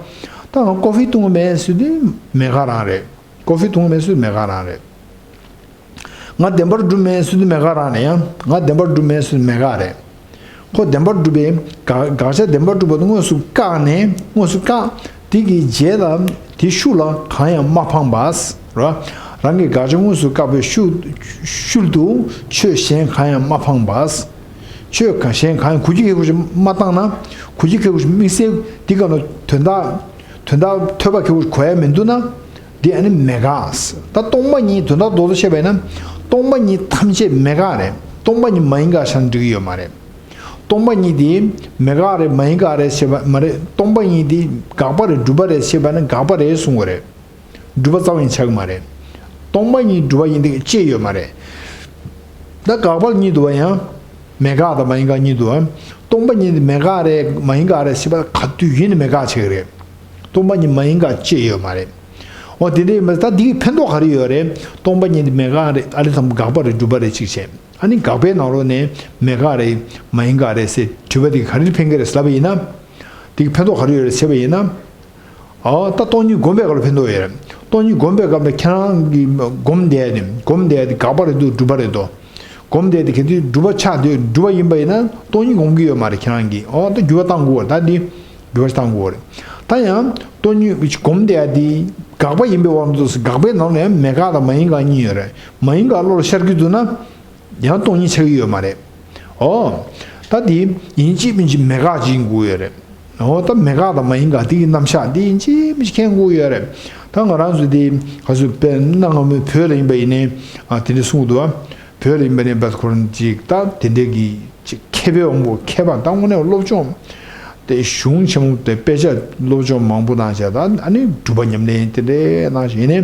ད་ང་ཀོ་ཧྥི་འཐུང་གི་མེད་ཟེར་དུས་མེད་དགག་རང་རེད། ཀོ་ཧྥི་འཐུང་གི་མེད་ཟེར་དུས་མེད་དགག་རང་རེད། ང་བདེན་པར་གྲུབ་མེད་ཟེར་དུས་མེད་དགག་རང་རེད། ཡང་ང་བདེན་པར་གྲུབ་མེད་ཟེར་དུས་མེད་དགག་རེད། ཁོ་བདེན་པར་གྲུབ་པའི་དགག་དགག་བྱ་བདེན་པར་གྲུབ་པ་དེ་དངོས་སུ་བཀག་ནས། དངོས་སུ་བཀག་དེ་གི་རྗེས་ལ་དེ་ཤུགས་ལ་གང་ཡང་མ་འཕངས་པ་རེད། རང་གི་དགག་བྱ་དངོས་སུ་བཀག་པའི་ཤུལ་ཤུལ་དུ་ཆོས་གཞན་གང་ཡང་མ་འཕངས་པ། ཆོས་གང་གཞན་གང་ཡང་གོ་རྒྱུ་གལ་ཆེན་པོ་ཞིག་མ་བཏང་ན། གོ་རྒྱུ་གལ་ཆེན་པོ་ཞིག་དམིགས་བསལ་འདི་ག་ལ་དོན་དག་དོན་དག་ཐོས་པ་གལ་ཆེན་པོ་ཞིག་གོ་ཡ་མི་འདུག་ན། འདི་ཨ་ནི་མེད་དགག་ཟེར། ད་སྟོང་པ་ཉིད་དོན་དག་རྡོག་རྡོག་བཤད་པ་ཡིན་ན། སྟོང་པ་ཉིད་ཐམས་ཅད་མེད་དགག་རེད། སྟོང་པ་ཉིད་མ་ཡིན་དགག་བྱས་ན་འགྲིག་གི་ཡོད་མ་རེད། སྟོང་པ་ཉིད་དེ་མེད་དགག་རེད། མ་ཡིན་དགག་རེད་ཞེས་པ་མ་རེད། སྟོང་པ་ཉིད་དེ་དགག་པ་རེད་གྲུབ་པ་རེད་ཞེས་པ་ནི་དགག་པ་རེད་གསུང་གི་རེད། གྲུབ་པ་རྩ་བ་ཉིད་ཆགས་ཀྱི་མ་རེད། སྟོང་པ་ཉིད་གྲུབ་པ་ཡིན་དེ་ཅི་ཡོད་མ་རེད། ད་དགག་པ་གཉིས་འདུག་བ། ཡང་མེད་དགག་དང་མ་ཡིན་དགག་གཉིས་འདུག་བ། སྟོང་པ་ཉིད་དེ་མེད་དགག་རེད། མ་ཡིན་དགག་རེད་ཞེས་པ་ག་དུས་ཡིན་ནའི་མེད་དགག་བྱེད་ཀྱི་རེད། སྟོང་པ་ཉིད་མ་ཡིན་དགག་ཅི་ཡོད་མ་རེད། འོ་དེ་འདྲའི་མ་ད་འདི་གི་ཕན་ཐོགས་ག་རེ་ཡོད་རེད། སྟོང་པ་ཉིད་དེ་མེད་དགག་རེད། ཨ་ལེ་ཚང་མ་དགག་པ་རེད་གྲུབ་པ་རེད་ཅིག་བྱས། ཨ་ནི་དགག་པའི་ནང་ལོགས་ནས་མེད་དགག་རེད་མ་ཡིན་དགག་རེད་ཟེར་དྲི་བ་དེ་ག་རེ་ཕན་གི་རེད་ལབ་པ་ཡིན་ན། དེ་གི་ཕན་ཐོགས་ག་རེ་ཡོད་རེད་ཟེར་བ་ཡིན་ན། ཨོ་ད་སྟོང་ཉིད་སྒོམ་པའི་སྐབས་ལ་ཕན་ཐོགས་ཡོད་རེད། སྟོང་ཉིད་སྒོམ་པའི་སྐབས་ལ་ཁྱེད་རང་གིས་སྒོམ་བསྡད་ནས། སྒོམ་བསྡད་དེ་དགག་པ་རེད་འདུག་གྲུབ་པ་རེད་འདུག་སྒོམ་བསྡད་དེ་གལ་ཏེ་གྲུབ་པ་ཆགས་དུས། གྲུབ་པ་ཡིན་པ་ཡིན་ན་སྟོང་ཉིད་སྒོམ་གྱི་ཡོད་མ་རེད། ཁྱེད་རང་གིས་ཨོ་ད་འགྱུར་བ་བཏང་དགོས་པ་རེད། ད་འདི་འགྱུར་བ་བཏང་དགོས་པ་རེད། ད་ཡང་སྟོང་ཉིད་སྒོམ་བསྡད་དེ་དགག་པ་ཡིན་པའི་དབང་དུ། དགག་པའི་ནང་ནས་མེད་དགག་དང་མ་ཡིན་དགག་གཉིས་ཡོད་རེད། མ་ཡིན་དགག་བློ་ལ་ཤར་གྱི་འདུག་ན། ཡང་སྟོང་ཉིད་ཆགས་ཀྱི་ཡོད་མ་རེད། ཨོ། ད་དེ་ཡིན་གཅིག་མིན་གཅིག་མེད་དགག་ཅིག་ཡིན་དགོས་ཡོད་རེད། ཨོ་ད་མེད་དགག་དང་མ་ཡིན་དགག་དེ་གི་རྣམ་གཞག་དེ་ཡིན་གཅིག་མིན་གཅིག་མཁྱེན་དགོས་ཡོད་རེད། ད་ང་རང་ཚོ་དེ་ག་ཚོད་དཔེར་ན་སྔ་མོའི་བོད་ལ་ཡིན་པ་ཡིན་ནའི། ཨ་དེ་འདྲ་གསུང་གི་འདུག་ཨ། བོད་ལ་ཡིན་པ་ནས་བད་ཁོ་རང་ཅིག་ད་དེ་འདྲའི་གི་ཅིག་མཁས་པའི་དབང་པོ་མཁས་པ་ད་དངོས་གནས་སློབ་སྦྱོང་དེ་གཞུང་ཆེན་མོ་དེ་དཔེ་ཆ་སློབ་སྦྱོང་མང་པོ་གནང་བྱས། ད་ཨ་ནི་སྒྲུབ་པ་ཉམས་ལེན་དེ་འདྲའི་གནང་བྱས་ཡིན་ནའི།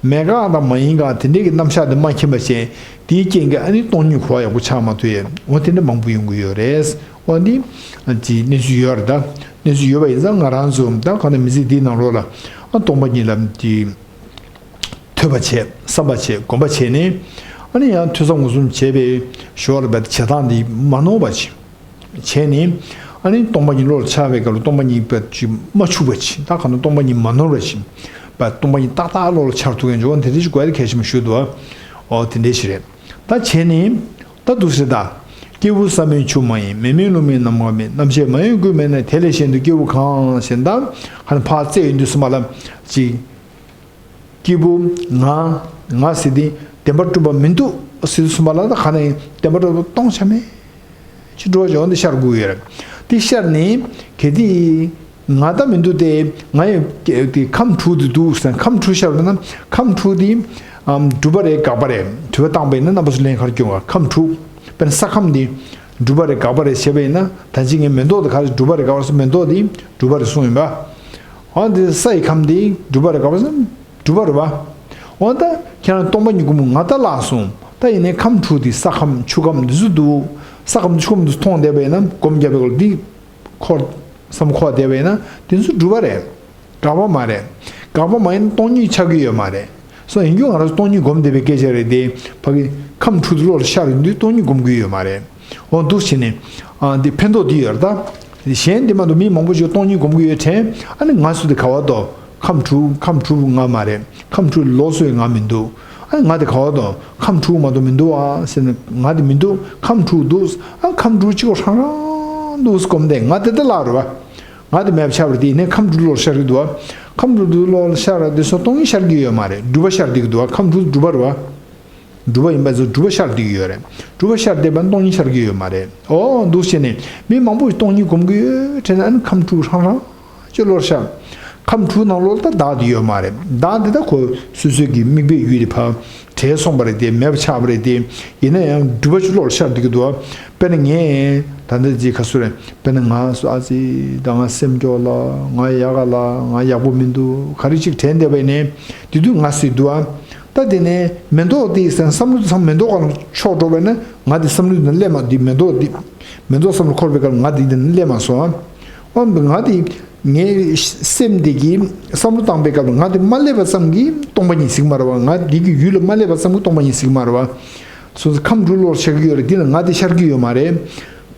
མེད་དགག་དང་མ་ཡིན་དགག་དེ་འདྲའི་གི་རྣམ་གཞག་དེ་མ་མཁྱེན་པ་བྱས། དེའི་རྐྱེན་གྱིས་ཨ་ནི་སྟོང་ཉིད་གོ་བ་ཡག་པོ་ཆགས་མ་ཐུབ་ཡས། འོ་དེ་འདྲ་མང་པོ་ཡོང་གི་ཡོད་རེད། འོ་འདི་ཅིག་གནས་ཚུལ་ཡོད་རེད། ད་གནས་ཚུལ་ཡོད་པ་ཡིན་ཙང་ང་རང་ཚོ་ད་ག་ནས་མི་ཚེ་འདིའི་ནང་ལོགས་ལ་ཨ་སྟོང་པ་ཉིད་ལ་ཅིག་ཐོས་པ་བྱས། བསམ་པ་བྱས། སྒོམ་པ་བྱས་ནས། ཨ་ནི་ཡང་ཐོས་བསམ་སྒོམ་གསུམ་བྱས་པའི་ཞོར་ལ་བྱེད་སྟངས་འདི་མ་ནོར་བ་ཅིག་བྱས་ནས། ཨ་ནི་སྟོང་པ་ཉིད་བློ་ལ་འཆར་བའི་སྐབས་ལ་སྟོང་པ་ཉིད་པ་ཅིག་མ་འཆུགས་པ་ཅིག་ད་ག་ནས་སྟོང་པ་ཉིད་མ་ནོར་བ་ཅིག་པ། སྟོང་པ་ཉིད་ཏག་ཏག་བློ་ལ་འཆར་ཐུབ་མཁན་འཇོག་དེ་འདྲ་ཞིག་དགོས་ཡ་གལ་ཆེན་པོ་ཞིག་འདུག་ཨོ་དེ་འདྲ་ཞིག་རེད། ད་བྱས་ནས་ད་འདུག་ཟེར་ད། སྐྱེས་བུ་བསམ་པའི་ཆུ་མ་ཡིན། མེ་མེད་རླུང་མེད་ནམ་མཁའ་མེད། རྣམ་ཤེས་མ་ཡིན་ཀུན་མེད་ན། དེ་ལས་གཞན་དུ་སྐྱེས་བུ་གང་ཟེར་ད། ཧ་ནི་ཕར་བཙལ་ཡོང་དུས་ཙམ་པ་ལ་ཅིག་སྐྱེས་བུ་ང་ང་ཟེར་དེ་བདེན་པར་གྲུབ་པ་མི་འདུག་ཟེར་དུས་ཙམ་པ་ལ་ད་ག་ནས་བདེན་པར་གྲུབ་པ་སྟོང་ཆ་མེད་ཅིག་འགྲོ་བ་ཅིག་འོ་འདི་ཤར་དགོས་ཡོད་རེད། དེ་ཤར་ནས་གལ་ཏེ་ང་ད་མི་འདུག་སྟེ། ང་ཡང་དེ་ཁམས་དྲུག་དེ་འདུག་ཟེར། ཁམས་དྲུག་ཤར་བ་ན་ཁམས་དྲུག་དེ་ཨམ་གྲུབ་པ་རེད་དགག་པ་རེད། དྲི་བ་བཏང་པ་ཡིན་ན་རྣམ་པ་ཚོ་ལན་ག་རེ་སྐྱོན་ག་ཁམས་དྲུག་དཔེར་ན་ས་ཁམས་དེ་གྲུབ་པ་རེད་དགག་པ་རེད་བྱས་པ་ཡིན་ན། ད་ཅི་ངས་མེ་ཏོག་དེ་ག་རེ་གྲུབ་པ་རེད་དགག་པ་རེད་ཟེར། མེ་ཏོག་དེ་གྲུབ་པ་རེད་གསུངས་ཡིན་པ། འོ་འདི་ས་ཡི་ཁམས་དེ་གྲུབ་པ་རེད་དགག་པ་རེད་ཟེར། གྲུབ་པ་རེད་བ། འོ་ད་ཁྱེད་རང་སྟོང་པ་ཉིད་སྒོམ་ང་ད་ལགས་སོང་། ད་ཡིན་ནའི་ཁམས་དྲུག་དེ་ས་ཁམས་ཆུ་ཁམས་འདི་ཚོ་འདུག་ས་ཁམས་ཆུ་ཁམས་འདི་ཚོ་མཐོང་བསྡད་པ་ཡིན་ན། སྒོམ་རྒྱབ་པའི་སྐོར་འདི་འཁོར་བསམ་འཁོར་བསྡད་པ་ཡིན་ན་དེ་ཚོ་གྲུབ་པ་རེད། དགག་པ་མ་རེད། དགག་པ་མ་ཡིན་ན་སྟོང་ཉིད་ཆགས་ཀྱི་ཡོད་མ་རེད། སོ་ཡིན་རྒྱུ་ང་རང་ཚོ་སྟོང་ཉིད་སྒོམ་བསྡད་པའི་སྐད་ཆ་རེད་དེ། ཕ་གི་ཁམས་དྲུག་དེ་བློ་ལ་ཤར་ཡོང་དུས་སྟོང་ཉིད་སྒོམ་གྱི་ཡོད་མ་རེད། འོ་འདུག་བྱས་ནས། ཨ་འདི་ཕན་ཐོགས་འདི་ཡོད་རེད་ད། གཞན་འདི་མ་གཏོགས་མི་མང་པོ་ཞིག་སྟོང་ཉིད་སྒོམ་གྱི་ཡོད་དྲན། ཨ་ནི་ང་སུ་དེ་ག་བ་དོ། ཁམས་དྲུག་ཁམས་དྲུག་ང་མ་རེད། ཁམས་དྲུག་ལོགས་སུ་ཡོད་ང་མི་འདུག་ཨ་ནི་ང་དེ་ག་བ་དོ། ཁམས་དྲུག་མ་གཏོགས་མི་འདུག་ཨ་ཟེར་ན་ང་དེ་མི་འདུག་ཁམས་དྲུག་འདུག་ཨ་ཁམས་དྲུག་གཅིག་པོ་ཧྲང་ཧྲང་འདུག་སྒོམ་བསྡད། ང་དེ་ལྟ་ལགས་རེད་བ། ང་དེ་མེད་པ་ཆགས་པ་རེད་དེ། ཡིན་ནའི་ཁམས་དྲུག་བློ་ལ་ཤར་གྱི་འདུག་བ། ཁམས་དྲུག་བློ་ལ་ཤར་བ་དེ་སོ་སྟོང་ཉིད་ཤར་གྱི་ཡོད་མ་རེད། སྒྲུབ་པ་ཤར་བསྡད་ཀྱི་འདུག་བ། ཁམས་དྲུག་སྒྲུབ་པ་རེད་བ། སྒྲུབ་པ་ཡིན་པ་ཚོ་སྒྲུབ་པ་ཤར་བསྡད་ཀྱི་ཡོད་རེད། སྒྲུབ་པ་ཤར་བསྡད་པ་སྟོང་ཉིད་ཤར་གྱི་ཡོད་མ་རེད། ཨོ་འདུག་བྱས་ནས་མི་མང་པོ་ཞིག་སྟོང་ཉིད་སྒོམ་གྱི་ཡོད་དྲན་ན། ཨ་ནི་ཁམས་དྲུག་ཧྲང་ཧྲང་ཅིག་བློར་ཤར། ཁམས་དྲུག་ནང་ལོགས་ལ་ད་བདག་དེ་ཡོད་མ་རེད། བདག་དེ་ད་ཁོ་སོ་སོའི་གི་དམིགས་པའི་ཡུལ་དེ་ཕར་བྲལ་སོང་བ་རེད་དེ། མེད་པ་ཆགས་པ་རེད་དེ། ཡིན་ན་ཡང་སྒྲུབ་པ་ཅིག་བློ་ལ་ཤར་བསྡད་ཀྱི་འདུག་དཔེར་ན་ངས་ད་ལྟ་ཅིག་ག་ཚོད་རེད། དཔེར་ན་ང་སུ་ཨ་ཙི་ད་ང་སེམས་སྐྱོ་ལ། ང་ཡག་ག་ལ། ང་ཡག་པོ་མི་འདུག་ག་རེ་ཅིག་དྲན་བསྡད་པ་ཡིན་ནའི་དེ་དུས་ང་ཟེར་འདུག་ཨ། ད་དེ་ནས་མེ་ཏོག་དེ་ཟེར་བསམ་བློ་དེ་ཚང་མེ་ཏོག་སྒང་ལ་ཕྱོགས་འགྲོ་བས་ན། ང་དེ་བསམ་བློ་དེ་སླེབས་མ། དེ་མེ་ཏོག་དེ་མེ་ཏོག་བསམ་བློ་འཁོར་བའི་སྐབས་ལ་ང་དེ་དེ་ནས་སླེབས་མ་སོང་ཨ། ཨ་ང་དེ་ངའི་སེམས་དེ་གིས་བསམ་བློ་བཏང་པའི་སྐབས་ལ་ང་དེ་མ་སླེབས་པ་ཙམ་གྱིས་སྟོང་པ་ཉིད་ཟེར་གྱི་མ་རེད་བ། ང་དེ་གི་ཡུལ་ལ་མ་སླེབས་པ་ཙམ་གྱིས་སྟོང་པ་ཉིད་ཟེར་གྱི་མ་རེད་བ། སོ་སོ་ཁམས་དྲུག་བློ་ལ་ཤར་གྱི་ཡོད་རེད། དེ་ལ་ང་དེ་ཤར་གྱི་ཡོད་མ་རེད།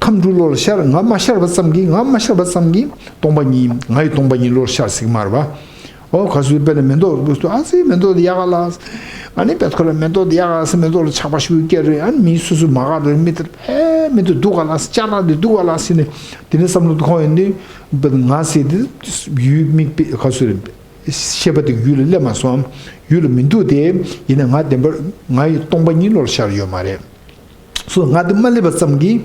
ཁམས་དྲུག་བློ་ལ་ཤར། ང་མ་ཤར་བ་ཙམ་གྱིས། ང་མ་ཤར་བ་ཙམ་གྱིས་སྟོང་པ་ཉིད། ང་ཡི་སྟོང་པ་ཉིད་བློ་ལ་ཤར་ཟེར་གྱི་མ་རེད་བ། ཨོ་ག་ཚོད་དཔེར་ན་མེ་ཏོག་ཨ་ཙི་མེ་ཏོག་དེ་ཡག་ག་ལ། ཨ་ནི་བེད་ཁོ་ལ་མེ་ཏོག་དེ་ཡག་ག་ལ་ཟེར། མེ་ཏོག་ལ་ཆགས་པ་ཞིག་སྐྱེ་རེད། ཨ་ནི་མི་སུ་སུ་མ་དགའ་རེད། མི་དེ་ཨེ་མི་དེ་སྡུག་ག་ལ་ཟེར། ཅ་ལག་དེ་སྡུག་ག་ལ་ཟེར་ནས་དེ་ནས་བསམ་བློ་དེ་འཁོར་ཡོང་དུས་ང་ཟེར་དེ་ཡུལ་དམིགས་པའི་ག་ཚོད་རེད། ཤེས་པ་དེ་ཡུལ་ལ་སླེབས་མ་སོང་། ཡུལ་ལ་མི་འདུག་སྟེ། ཡིན་ན་ང་བདེན་པར་ང་ཡི་སྟོང་པ་ཉིད་བློ་ལ་ཤར་ཡོད་མ་རེད། སོ་ང་དེ་མ་སླེབས་པ་ཙམ་གྱིས་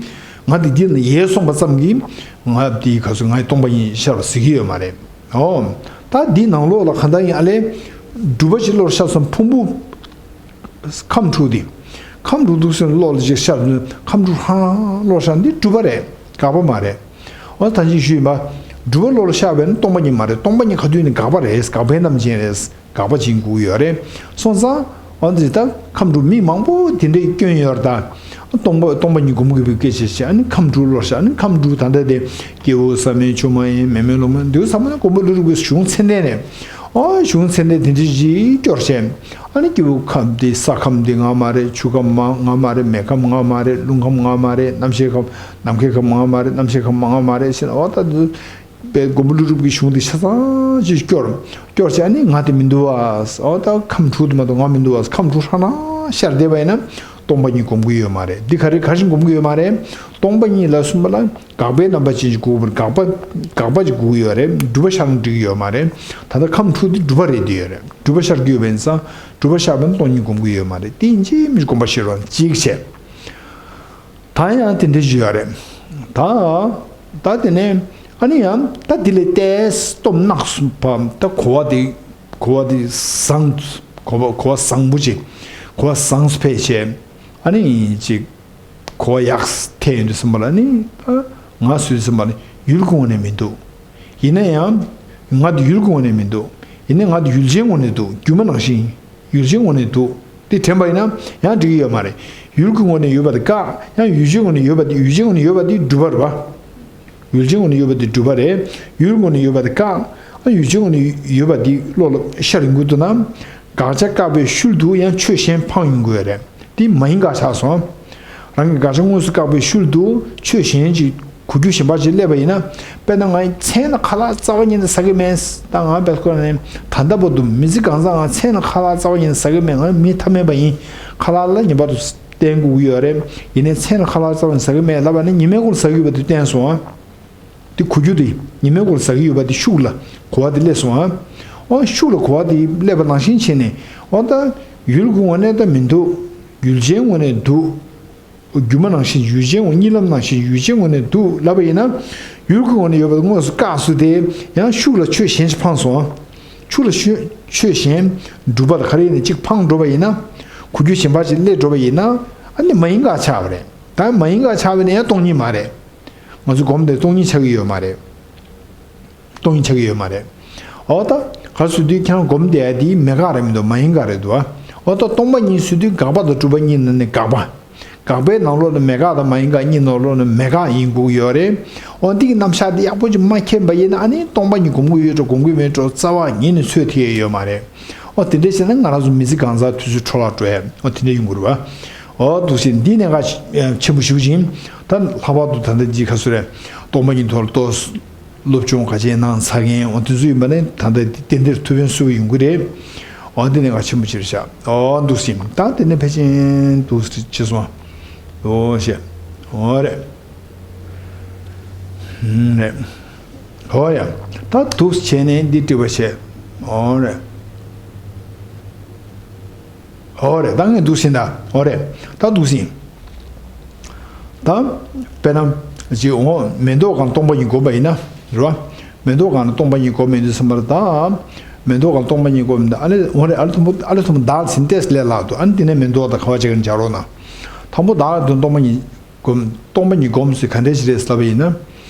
ང་དེ་འདི་ལ་ཡལ་སོང་བ་ཙམ་གྱིས་ང་དེའི་ག་ཚོད་ང་ཡི་སྟོང་པ་ཉིད་ཤར་བ་ཟེར་གྱི་ཡོད་མ་རེད། ཨོ། ད་འདི་ནང་ལོགས་ལ་གང་ལྟར་ཡིན་ཨ་ལས། སྒྲུབ་པ་ཅིག་བློར་ཤར་སོང་། ཕུང་པོ་ཁམས་དྲུག་དེ། ཁམས་དྲུག་འདུག་སེ་བློ་ལ་ཅིག་ཤར། ཁམས་དྲུག་ཧང་ལ་བློར་ཤར། འདི་སྒྲུབ་པ་རེད། དགག་པ་མ་རེད། འོ་ད་ཅིག་ཞུས་ཡིན་པ། སྒྲུབ་པ་བློ་ལ་ཤར་བས་ན་སྟོང་པ་ཉིད་མ་རེད། སྟོང་པ་ཉིད་ག་དུས་ནས་དགག་པ་རེད། དགག་པའི་རྣམ་ཅན་རེད། དགག་པ་བྱེད་དགོས་ཡོད་རེད། སོང་ཙང་། འོ་འདི་ལྟར་ཁམས་དྲུག་མི་མང་པོ་དེ་འདྲའི་སྐྱོན་ཡོད་རེད་ད། སྟོང་པ་སྟོང་པ་ཉིད་སྒོམ་དགོས་པའི་སྐད་ཆ་བཤད། ཨ་ནི་ཁམས་དྲུག་བློར་ཤར། ཨ་ནི་ཁམས་དྲུག་ད་ལྟ་དེ་སྐྱེ་བོ་ཟ་མ་ཡིན་ཆོས་མ་ཡིན་མེ་མེ་རླུང་མེ་འདུག་ཟེར་བ་ན་མགོན་པོ་ཀླུ་སྒྲུབ་ཀྱི་གཞུང་ཚད་ལྡན་རེད། ཨོ་གཞུང་ཚད་ལྡན་དེ་འདྲ་ཞིག་སྐྱོར་བྱས། ཨ་ནི་སྐྱེ་བོ་ཁམས་དེ་ས་ཁམས་དེ་ང་མ་རེད། ཆུ་ཁམས་མ་ང་མ་རེད། མེ་ཁམས་ང་མ་རེད། རླུང་ཁམས་ང་མ་རེད། རྣམ་ཤེས་ཁམས་ནམ་མཁའི་ཁམས་ང་མ་རེད། རྣམ་ཤེས་ཁམས་ང་མ་རེད་ཟེར་ན། ཨོ་ད་དེ་པའི་མགོན་པོ་ཀླུ་སྒྲུབ་ཀྱི་གཞུང་དེ་ཆ་ཚང་ཅིག་སྐྱོར། སྐྱོར་བྱས་ནས་ང་དེ་མི་འདུག་བ། ཨོ་ད་ཁམས་དྲུག་དེ་མ་གཏོགས་ང་མི་འདུག་བ། ཁམས་དྲུག་ཧྲ་ན་ཤར་བསྡད་པ་ཡིན་ན་སྟོང་པ་ཉིད་སྒོམ་གྱི་ཡོད་མ་རེད། འདི་ག་རེ་ག་བཞིན་སྒོམ་གྱི་ཡོད་མ་རེད། སྟོང་པ་ཉིད་ལ་གསུམ་པ་ལ་དགག་པའི་རྣམ་པ་ཅན་ཅིག་དགོས་པར། དགག་པ་དགག་པ་ཅིག་དགོས་ཀྱི་ཡོད་རེད། སྒྲུབ་པ་ཤར་ན་འགྲིག་གི་ཡོད་མ་རེད། ད་ལྟ་ཁམས་དྲུག་དེ་སྒྲུབ་པ་རེད་བསྡད་ཡོད་རེད། སྒྲུབ་པ་ཤར་གྱི་ཡོད་པ་ཡིན་ཙང་སྒྲུབ་པ་ཤར་བས་ན་སྟོང་ཉིད་སྒོམ་གྱི་ཡོད་མ་རེད། དེ་ཡིན་གཅིག་མིན་གཅིག་སྒོམ་པ་ཤར་བ་གཅིག་བྱས། ད་ཡང་དེ་འདྲ་ཞིག་ཡོད་རེད། ད་ད་དེ་ནས་ཨ་ནི་ཡང་ད་དེ་ལས་ཏེས་སྟོབས་ནག་སུ་བབས། ད་གོ་བ་དེ་གོ་བ་དེ་བཟང་། གོ་བ་གོ་བ་བཟང་པོ་ཅིག་གོ་བ་བཟང་སུ་ཕེབས་བྱས། ཨ་ནི་ཅིག་གོ་བ་ཡག་ཐེབས་ཡོང་དུས་ཙམ་པ་ལ་ནི། ད་ང་ཟེར་དུས་ཙམ་པ་ལ་ཡུལ་གྱི་ངོས་ནས་མི་འདུག་ཡིན་ན་ཡང་ང་དེ་ཡུལ་གྱི་ངོས་ནས་མི་འདུག་ཡིན་ན་ང་དེ་ཡུལ་ཅན་ངོས་ནས་འདུག་སྒྱུ་མ་ནང་བཞིན། ཡུལ་ཅན་ངོས་ནས་འདུག་དེ་དྲན་པ་ཡིན་ན་ཡང་འགྲིག་གི་ཡོད་མ་རེད། ཡུལ་གྱི་ངོས་ནས་ཡོད་པ་དེ་བཀག་ཡང་ཡུལ་ཅན་ངོས་ནས་ཡོད་པ་དེ། ཡུལ་ཅན་ངོས་ནས་ཡོད་པ་དེ་སྒྲུབ་པ་རེད་པ། ཡུལ་ཅན་ངོས་ནས་ཡོད་པ་དེ་སྒྲུབ་པ་རེད། ཡུལ་ངོས་ནས་ཡོད་པ་དེ་བཀག་ཨ་ཡུལ་ཅན་ངོས་ནས་ཡོད་པ་དེ་བློ་ལ་ཤར་ཡོང་གི་འདུག་ན། དགག་བྱ་བཀག་པའི་ཤུལ་དུ་ཡང་ཆོས་གཞན་འཕངས་ཡོང་གི་ཡོད་རེད། དེ་མ་ཡིན་དགག་ཆགས་སོང་། རང་གི་དགག་བྱ་དངོས་སུ་བཀག་པའི་ཤུལ་དུ་ཆོས་གཞན་ཅིག་གོ་རྒྱུ་གཞན་པ་ཅིག་སླེབས་པ་ཡིན་ན། དཔེར་ན་ང་མཚན་ལ་ཁ་ལག་རྩ་བ་ཉིད་ནས་ཟ་གི་མེད། ད་ང་བེད་ཁོ་ནས་ད་ལྟ་བར་དུ་མི་ཚེ་གང་ཚང་ང་མཚན་ལ་ཁ་ལག་རྩ་བ་ཉིད་ནས་ཟ་གི་མེད། ང་མི་ཐ་མལ་པ་ཡིན། ཁ་ལག་ལ་ངེས་པར་དུ་བརྟེན་དགོས་ཀྱི་ཡོད་རེད། ཡིན་ནའི་མཚན་ལ་ཁ་ལག་རྩ་བ་ཉིད་ནས་ཟ་གི་མེད་ལབ་པ་ནི་ཉི་མའི་འོག་ལ་ཟ་གི་ཡོད་པ་དེ་བསྟན་སོང་ཨ། དེ་གོ་རྒྱུ་དེ་ཉི་མའི་འོག་ལ་ཟ་གི་ཡོད་པ་དེ་ཤུགས་ལ་གོ་བ་དེ་སླེབས་སོང་ཨ། ཨོ་ཤུགས་ལ་གོ་བ་དེ་སླེབས་པ་ནང་བཞིན་བྱས་ནས། ཨོ་ད་ཡུལ་གྱི་ངོས་ནས་ད་མི་འདུག་ཡུལ་ཅན་ངོས་ནས་འདུག་སྒྱུ་མ་ནང་བཞིན་ཡུལ་ཅན་ངོས། གཉིད་ལམ་ནང་བཞིན་ཡུལ་ཅན་ངོས་ནས་འདུག་ལབ་པ་ཡིན་ན། ཡུལ་གྱི་ངོས་ནས་ཡོད་པ་དེ་དངོས་སུ་བཀག་སོང་སྟེ། ཡང་ཤུགས་ལ་ཆོས་གཞན་ཞིག་འཕངས་སོང་། ཤུགས་ལ་ཆོས་ཆོས་གཞན་སྒྲུབ་པ་དང་ག་རེ་ཡིན་ནའི་གཅིག་འཕངས་འགྲོ་བ་ཡིན་ན། གོ་རྒྱུ་གཞན་པ་ཅིག་སླེབས་འགྲོ་བ་ཡིན་ན། ཨ་ནི་མ་ཡིན་དགག་ཆགས་པ་རེད། ད་མ་ཡིན་དགག་ཆགས་པ་ཡིན་ན་ཡང་སྟོང་ཉིད་མ་རེད། ང་ཚོ་སྒོམ་དེ་སྟོང་ཉིད་ཆགས་ཀྱི་ཡོད་མ་རེད། སྟོང་ཉིད་ཆགས་ཀྱི་ཡོད་མ་རེད། འོ་ད་ག་རེ་ཟེར་དུས་ཁྱེད་རང་སྒོམ་བསྡད་ཡ་དེ་མེད་དགག་རེད་མི་འདུག་མ་ཡིན་དགག་རེད་འདུག་ཨ། འོ་ད་སྟོང་པ་ཉིད་ཟེར་དུས་དགག་པ་དང་སྒྲུབ་པ་གཉིས་ནང་ནས་དགག་པ། དགག་པའི་ནང་ལོགས་ནས་མེད་དགག་དང་མ་ཡིན་དགག་གཉིས་ནང་ལོགས་ནས་མེད་དགག་ཡིན་དགོས་ཀྱི་ཡོད་རེད། འོ་འདི་གི་རྣམ་གཞག་འདི་ཡག་པོ་ཅིག་མ་མཁྱེན་པ་ཡིན་ན། ཨ་ནི་སྟོང་པ་ཉིད་སྒོམ་གྱི་ཡོད་འགྲོ་སྒོམ་གྱི་མེད་འགྲོ་རྩ་བ་ཉིད་ནས་ཚོད་ཐིག་ཡས་ཡོད་མ་རེད། འོ་དེ་འདྲ་བྱས་ན་ང་རང་ཚོ་མི་ཚེ་གང་ཚང་དུས་ཚོད་འཕྲོ་བརླག་འགྲོ་ཡ། འོ་དེ་འདྲ་ཡོང་གི་རེད་བ། འོ་འདུག་སེ་འདི་གནད་འགག་ཆེན་པོ་ཞེ་པོ་ཅིག་ཡིན། ད་ལྷག་པར་དུ་ད་ལྟ་འདི་ག་ཚོད་རེད། སྟོང་པ་ཉིད་ཐོག་ལ་ཏོག་ཙམ་སློབ་སྦྱོང་ག་ཅན་གནང་ཚར་མཁན་འོ་དེ་ཚོ་ཡིན་པ་ནི་ད་ལྟ་འདི་དེ་འདིར་ཐུགས་ཕན་གསོས་པ་ཡོང་གི་རེད། འོ་འདི་གནད་འགག་ཆེན་པོ་ཅིག་རེད་ཤག་འོ་འདུག་སེ་ཡིན། ད་དེ་ནས་ཕལ་ཆེར་འདུག་སེ་ཅི་སོང་། འོ་ཤེས། འོ་རེད། ཧུམ་རེད། འོ་ཡ། ད་འདུག་སེ་བྱས་ནས་འདི་འགྲིག་པ་བྱས། འོ་རེད། འོ་རེད། ད་ངས་འདུག་སེ་ད། འོ་རེད། ད་འདུག་སེ་ཡིན། ད་དཔེར་ན་ཅིག་འོ་མེ་ཏོག་གང་སྟོང་པ་ཉིད་བསྒོམ་པ་ཡིན་ན་རེད་བ། མེ་ཏོག་གང་ལ་སྟོང་པ་ཉིད་སྒོམ་མི་འདུག་བསམ་པར་ད། མེ་ཏོག་གང་ལ་སྟོང་པ་ཉིད་སྒོམ་མི་འདུག་ཨ་ལེ་འོ་རེ་ཨ་ལེ་མཐོན་པོ་ཨ་ལེ་མཐོན་པོ་བདག་ལ་ཟིན་ཏེ་ལས་ལྷག་འདུག་ཨ་ནི་དེ་ནས་མེ་ཏོག་དང་ཁ་བ་ཅིག་གིས་འཇལ་རོགས་གནང་། དང་པོ་བདག་ལ་དོན་སྟོང་པ་ཉིད་སྒོམ་སྟོང་པ་ཉིད་སྒོམ་ཟེར་ག་འདྲས་ཞིག་རེད་ཟེར་ལབ་པ་ཡིན་ན།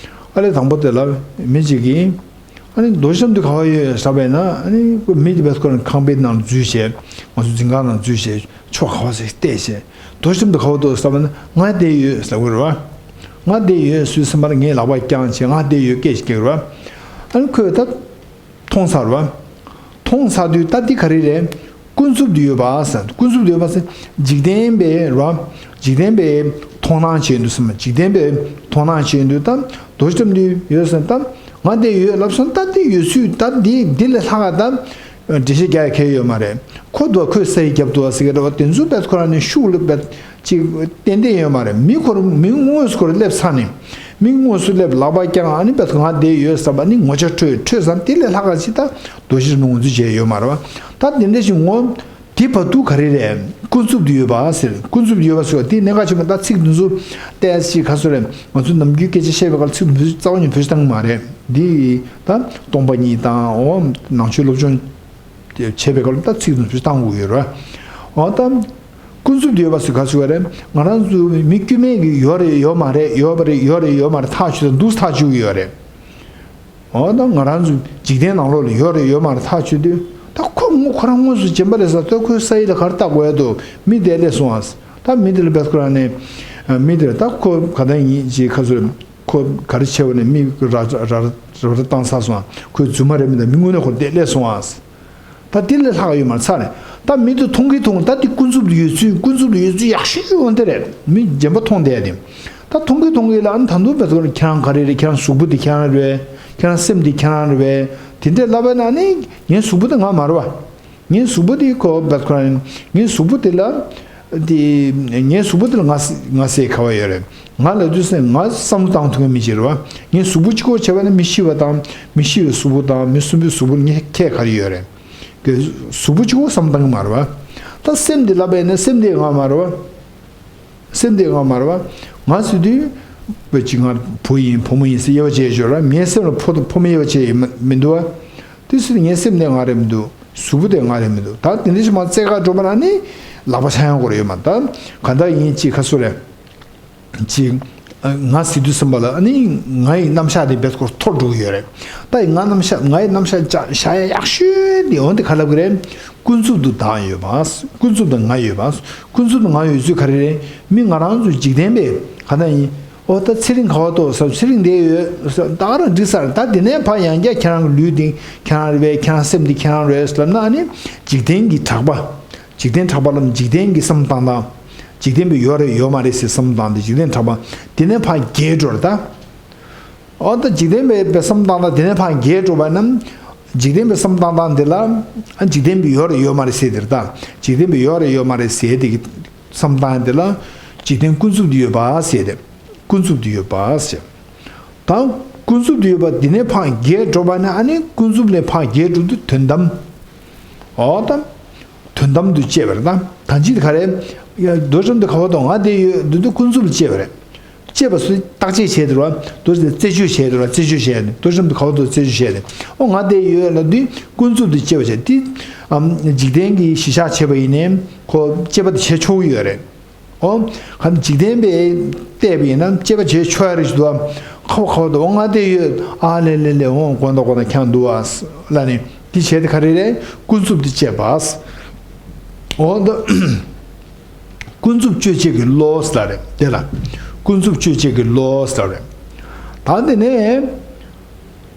ཨ་ལེ་དང་པོ་དེ་ལ་མི་གཅིག་གིས། ཨ་ནི་རྡོ་རྗེ་གཏམ་དེ་ག་བ་ཡོད་ཟེར་བས་ན་ཨ་ནི་མི་དེ་བས་ཁོ་རང་ཁང་པའི་ནང་འཛུལ་བྱས། ང་ཚོ་འཛིན་ཁང་ནང་འཛུལ་བྱས་ཕྱོགས་ག་བ་ཟེར་བལྟས་བྱས། རྡོ་རྗེ་གཏམ་དེ་ག་བ་འདུག་ཟེར་བས་ན་ང་བསྡད་ཡོད་ཟེར་དགོས་རེད་བ། ང་བསྡད་ཡོད་སུས་ཟེར་མར་ངས་ལག་པ་བརྐྱངས་བྱས་ང་བསྡད་ཡོད་སྐད་ཅིག་རྒྱག་རེད་བ། ཨ་ནི་ཁོས་ད་མཐོང་ཚར་བ། མཐོང་ཚར་དུས་ད་འདི་ག་རེ་རེད། ཀུན་རྫོབ་ཏུ་ཡོད་པ་ཟེར། ཀུན་རྫོབ་ཏུ་ཡོད་པ་ཟེར། འཇིག་རྟེན་པའི་རོ། འཇིག་རྟེན་པའི་མཐོང་སྣང་བྱེད་འདུག་སེམས། འཇིག་རྟེན་པའི་མཐོང་སྣང་བྱེད་འདུག་ད་རྡོ་རྗེ་གཏམ་འདི་ཡོད་ཟེར་ད། ང་འདི་ཡོད་ལབ་སོང་ད་འདི་ཡོད་ཚུལ་ད་འདི་འདི་ལས་ལྷག་ག་ད། འགྲེལ་བཤད་རྒྱག་ཡ་གལ་ཡོད་མ་རེད། ཁོ་འདུག་ཁོས་ས་ཡི་རྒྱབ་འདུག་ཟེར་གི་རེད་བ། དེ་ཚོ་བས་ཁོ་རང་ནས་ཤུགས་ལ་བས། ཅིག་ཏན་ཏན་ཡོད་མ་རེད། མི་ཁོ་རང་མི་དངོས་སུ་ཁོ་རང་སླེབས་ཚར་ནས། མི་དངོས་སུ་སླེབས་ལག་པ་བརྐྱངས་ཨ་ནི་བས་ང་བསྡད་ཡོད་བསམ་པ་ནི་ངོ་ཅག་འཕྲོད་འཕྲོད་ཙམ་དེ་ལས་ལྷག་ག་ཅིག་ད་རྡོ་རྗེ་ངོས་འཛིན་བྱས་ཡོད་མ་རེད་བ། ད་དེ་འདྲ་ཞིག་ངོ་དེ་བར་དུ་ག་རེ་རེད། ཀུན་རྫོབ་ཏུ་ཡོད་པ་ཟེར། ཀུན་རྫོབ་ཏུ་ཡོད་པ་ཟེར་བ་དེ་གནད་འགག་ཆེན་པོ། ད་ཚིག་འདི་ཚོ་ཏོག་ཙམ་ག་ཚོད་རེད། ང་ཚོ་ནམ་རྒྱུན་སྐད་ཆ་བཤད་པའི་སྐབས་ཚིག་འདི་ཚོ་རྩ་བ་ནས་བེད་སྤྱོད་བཏང་གི་མ་རེད། འདི་ད་སྟོང་པ་ཉིད་དང་འོ་ནང་ཆོས་སློབ་སྦྱོང་བྱེད་པའི་སྐབས་ལ་ད་ཚིག་འདི་ཚོ་བེད་སྤྱོད་བཏང་དགོས་ཀྱི་ཡོད་རེད་བ། འོ་ད། ཀུན་རྫོབ་ཏུ་ཡོད་པ་ཟེར་ག་ཚོད་རེད། ང་རང་ཚོ་མི་དཀྱུས་མའི་གི་ཡོད་རེད་ཡོད་མ་རེད་ཡོད་པ་རེད་ཡོད་རེད་ཡོད་མ་རེད་ཐག་ཆོད་དང་འདུག་ཐག་ཆོད་ཀྱི་ཡོད་རེད། འོ་ད་ང་རང་ཚོ་འཇིག་རྟེན་ནང་ལོགས་ལ་ཡོད་རེད་ཡོད་མ་རེད་ཐག་ཆོད་དུས་ད་ཁོ་དངོས་ཁོ་རང་དངོས་སུ་བྱིན་པ་རེད་ཟེར་ད་ཁོའི་ས་ཡིག་ལ་ག་རེ་བཏགས་དགོས་ཡ་འདུག་མི་དེ་སླེབས་སོང་ཨ། ད་མི་དེ་ལ་བས་ཁོ་རང་ནས་མི་དེ་ལ་ད་ཁོ་ག་ད་ཡིན་ཅེས་ག་ཚོད་རེད། ཁོ་ག་རེ་བྱས་པ་ནས་མི་ར་ར་ར་ར་བཏང་ཚར་སོང་ཨ། ཁོའི་རྫུན་མ་རེད་མི་དང་མི་དངོས་གནས་ཁོ་དེ་སླེབས་སོང་ཨ། ད་དེ་ལས་ལྷག་ཡོད་མ་རེད་ཚར་རེད། ད་མི་དེ་མཐོང་གི་མཐོང་ད་དེ་ཀུན་རྫོབ་ཏུ་ཡོད་ཚུལ་ཀུན་རྫོབ་ཏུ་ཡོད་ཚུལ་ཡག་ཤོས་ཀྱི་འོན་ཏེ་རེད། མི་རྗེན་པ་མཐོང་བསྡད་དེ། ད་མཐོང་གི་མཐོང་གི་ལ་ཨ་ནི་ད་དུང་བས་ཁྱེད་རང་ག་རེ་རེད། ཁྱེད་རང་གཟུགས་པོ་དེ་ཁྱེད་རང་རེད། ཁྱེད་རང་སེམས་དེ་ཁྱེད་རང་རེད། དེ་འདྲས་ལབ་པ་ན་ནི་ངའི་གཟུགས་པོ་དེ་ང་མ་རེད་བ། ངའི་གཟུགས་པོ་དེ་ཁོ་བས་ཁོ་རང་ངའི་གཟུགས་པོ་དེ་ལ། དེ་ངའི་གཟུགས་པོ་དེ་ལ་ང་ང་ཟེར་ག་བ་ཡོད་རེད། ང་ལ་དུས་སེ་ང་བསམ་བློ་བཏང་ཐུབ་མཁན་མི་ཞིག་རེད་བ། ངའི་གཟུགས་པོ་གཅིག་པོ་བྱས་པ་ན་མི་ཤི་བ་དང་མི་ཤི་བའི་གཟུགས་པོ་དང་མི་གསོན་པོའི་གཟུགས་པོ་ངས་ཁྱད་ག་རེ་ཡོད་རེད། གཟུགས་པོ་གཅིག་པོ་བསམ་བཏང་གི་མ་རེད་བ། ད་སེམས་འདི་ལབ་པ་ཡིན་ན་སེམས་འདི་ང་མ་རེད་བ། སེམས་འདི་ང་མ་རེད་བ། ང་ཟེར་དུས། བོད་ཀྱི་ང་བུ་ཡིན་བུ་མོ་ཡིན་ཟེར་དབྱེ་བ་བྱས་ཡོད་ར། ངའི་སེམས་ལ་ཕོ་དང་ཕོ་མོ་དབྱེ་བ་བྱས་ཡོད་མི་མི་འདུག་བ། དེ་ཟེར་ངའི་སེམས་འདི་ང་རེད་མི་འདུག་གཟུགས་པོ་དེ་ང་རེད་མི་འདུག་ད་དེ་འདྲ་ཞིག་མ་རྩེ་ཁ་འགྲོ་བ་ན་ནི། ལག་པ་འཆང་ཡོང་དགོས་རེད་ཡོད་མ་ད། ག་འདྲ་ཡིན་ཅིག་ཁ་སུ་རེད། ཅིག་ང་ཟེར་དུས་ཙམ་པ་ལ་ཨ་ནི་ང་ཡི་རྣམ་གཞག་དེ་བེད་སྐོར་འཐོར་འགྲོ་གི་ཡོད་རེད། ད་ཡི་ང་རྣམ་གཞག་ང་ཡི་རྣམ་གཞག་བཞག་ཡ་ཡག་ཤོས་དེ་འོན་ཏེ་ག་ལབ་གི་རེད། ཀུན་རྫོབ་ཏུ་བདག་ཡོད་པ། ཀུན་རྫོབ་ཏུ་ང་ཡོད་པ། ཀུན་རྫོབ་ཏུ་ང་ཡོད་ཚུལ་ག་རེ་རེད། མི་ང་རང་ཚོ་འཇིག་རྟེན་པས་ག་འདྲ་ཡིན། ཨོ་ད་ཚེ་རིང་ག་བ་ཏོ་ཟེར་ཚེ་རིང་འདི་ཡོད་ཟེར་ད་ག་རང་འགྲིག་ས་རེད། ད་དེ་ནས་ཕར་ཡང་བསྐྱར་ཁྱེད་རང་གི་ལུས་འདི་ཁྱེད་རང་རེད་པས། ཁྱེད་རང་སེམས་འདི་ཁྱེད་རང་རེད་ཟེར་ལབ་ན་ཨ་ནི་འཇིག་རྟེན་གྱི་གྲགས་པ། འཇིག་རྟེན་གྲགས་པ་ལ་འཇིག་རྟེན་གྱི་བསམ་བློ་བཏང་སྟངས། འཇིག་རྟེན་པའི་ཡོད་རེད་ཡོད་མ་རེད་ཟེར་བསམ་བློ་བཏང་སྟེ་འཇིག་རྟེན་གྲགས་པ་དེ་ནས་ཕར་རྒྱས་འགྲོ་རེད་ད། ཨོ་ད་འཇིག་རྟེན་པའི་བསམ་བློ་བཏང་སྟངས་དེ་ནས་ཕར་རྒྱས་འགྲོ་བ་ན། འཇིག་རྟེན་པའི་བསམ་བློ་བཏང་སྟངས་དེ་ལ། ཨ་འཇིག་རྟེན་པའི་ཡོད་རེད་ཡོད་མ་རེད་ཟེར་དེ་རེད་ད། འཇིག་རྟེན་པའི་ཡོད་རེད་ཡོད་མ་རེད་ཟེར་དེ་གི་བསམ་བློ་བཏང་དེ་ལ། འཇིག་རྟེན་ཀུན་རྫོབ་ཏུ་ཡོད་པ་ཟེར་དེ། ཀུན་རྫོབ་ཏུ་ཡོད་པ་ཟེར། ད་ཀུན་རྫོབ་ཏུ་ཡོད་པ་འདི་ནས་ཕར་རྒྱས་འགྲོ་བ་ན་ཨ་ནི་ཀུན་རྫོབ་ནས་ཕར་རྒྱས་འགྲོ་དུས་དོན་དམ། འོ་ད། དོན་དམ་དུ་སྐྱེ་བ་རེད་ད། ད་ཅི་ག་རེ། རྡོ་གྲམ་དུ་ག་བ་དང་ང་དེ་ཡོད་འདི་དུ་ཀུན་རྫོབ་ལ་སྐྱེ་བ་རེད། སྐྱེ་བ་སུ་བརྟག་དཔྱད་བྱས་འདུག་ར། རྡོ་དེ་རྩད་གཅོད་བྱས་འདུག་ར་རྩད་གཅོད་བྱས་ནས་རྡོ་གྲམ་དུ་ག་བ་དང་རྩད་གཅོད་བྱས་ནས་ཨོ་ང་དེ་ཡོད་ལ་དུས་ཀུན་རྫོབ་ཏུ་སྐྱེ་བ་བྱས་ཏེ། འཇིག་རྟེན་གྱི་གཞི་བཞག་བྱས་པ་ཡིན་ནའི་ཁོ་སྐྱེ་བ་དེ་བྱེད་ཆོག་གི་ཡོད་རེད། ཨོ། ག་འཇིག་རྟེན་པས་བལྟས་པ་ཡིན་ན་དཔྱད་པ་བྱེད་ཆོག་ཡ་རེ་ཞིག་འདུག་ཁ་བ་ཁ་བ་དུ་འོ་ང་དེ་ཡོད་ཨ་ལེ་ལེ་ལེ་འོ་དགོང་དག་དགོང་དག་ཁྱང་འདུག་ཨ་ལ་ནི་དེ་བྱས་ཏེ་ག་རེ་རེད་ཀུན་རྫོབ་དེ་བྱས་པ། འོ་ད། ཀུན་རྫོབ་དཔྱོད་བྱེད་ཀྱི་བློ་ལ་རེད་དེ་ལ། ཀུན་རྫོབ་དཔྱོད་བྱེད་ཀྱི་བློ་ལ་རེད། ད་དེ་ནས།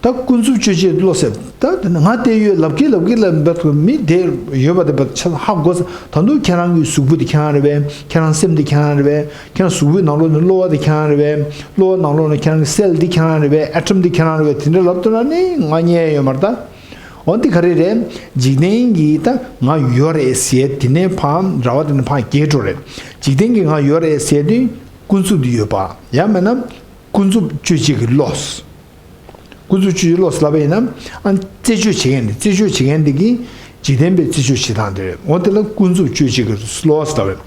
ད་ཀུན་རྫོབ་དཔྱོད་བྱེད་བློ་ཟེར། ད་དེ་ནི་ང་དེ་ཡོད་ལབ་ཀྱི་ལབ་ཀྱི་ལབ་འབད་ཐུབ་མི་དེ་ཡོད་པ་དེ་འབད་ཆ་ཧ་གོ་ས་ད་དུང་ཁྱེད་རང་གི་གཟུགས་པོ་དེ་ཁྱེད་རང་རེད་པས། ཁྱེད་རང་སེམས་དེ་ཁྱེད་རང་རེད་པས། ཁྱེད་རང་གཟུགས་པོའི་ནང་ལོགས་ནས་གློ་བ་དེ་ཁྱེད་རང་རེད་པས། གློ་བ་ནང་ལོགས་ནས་ཁྱེད་རང་གི་སེལ་དེ་ཁྱེད་རང་རེད་པས། ཨེ་ཊམ་དེ་ཁྱེད་རང་རེད་པས། དེ་འདྲ་ལབ་ཐུབ་ན་ནི་ང་རྙེད་ཡོད་མ་རེད་ད། འོ་འདི་ག་རེ་རེད། འཇིག་རྟེན་གྱི་ད་ང་ཡོད་རེད་ཟེར་དེ་ནས་ཕར་ར་བ་དེ་ནས་ཕར་རྒྱས་འགྲོ་རེད། འཇིག་རྟེན་གྱི་ང་ཡོད་རེད་ཟེར་དུས་ཀུན་རྫོབ་ཏུ་ཡོད་པ་ཡང་མིན་ན་ཀུན་རྫོབ་དཔྱོད་བྱེད་ཀྱི་བློ། ཀུན་རྫོབ་དཔྱོད་བློ་ཟེར་ལབ་པ་ཡིན་ན། ཨ་རྩད་གཅོད་བྱེད་མཁན་དེ་རྩད་གཅོད་བྱེད་མཁན་དེ་གིས་འཇིག་རྟེན་པའི་རྩད་གཅོད་བྱེད་སྟངས་དེ་རེད། འོ་དེ་ལ་ཀུན་རྫོབ་དཔྱོད་བྱེད་ཀྱི་བློ་ཟེར་ལབ་རེད།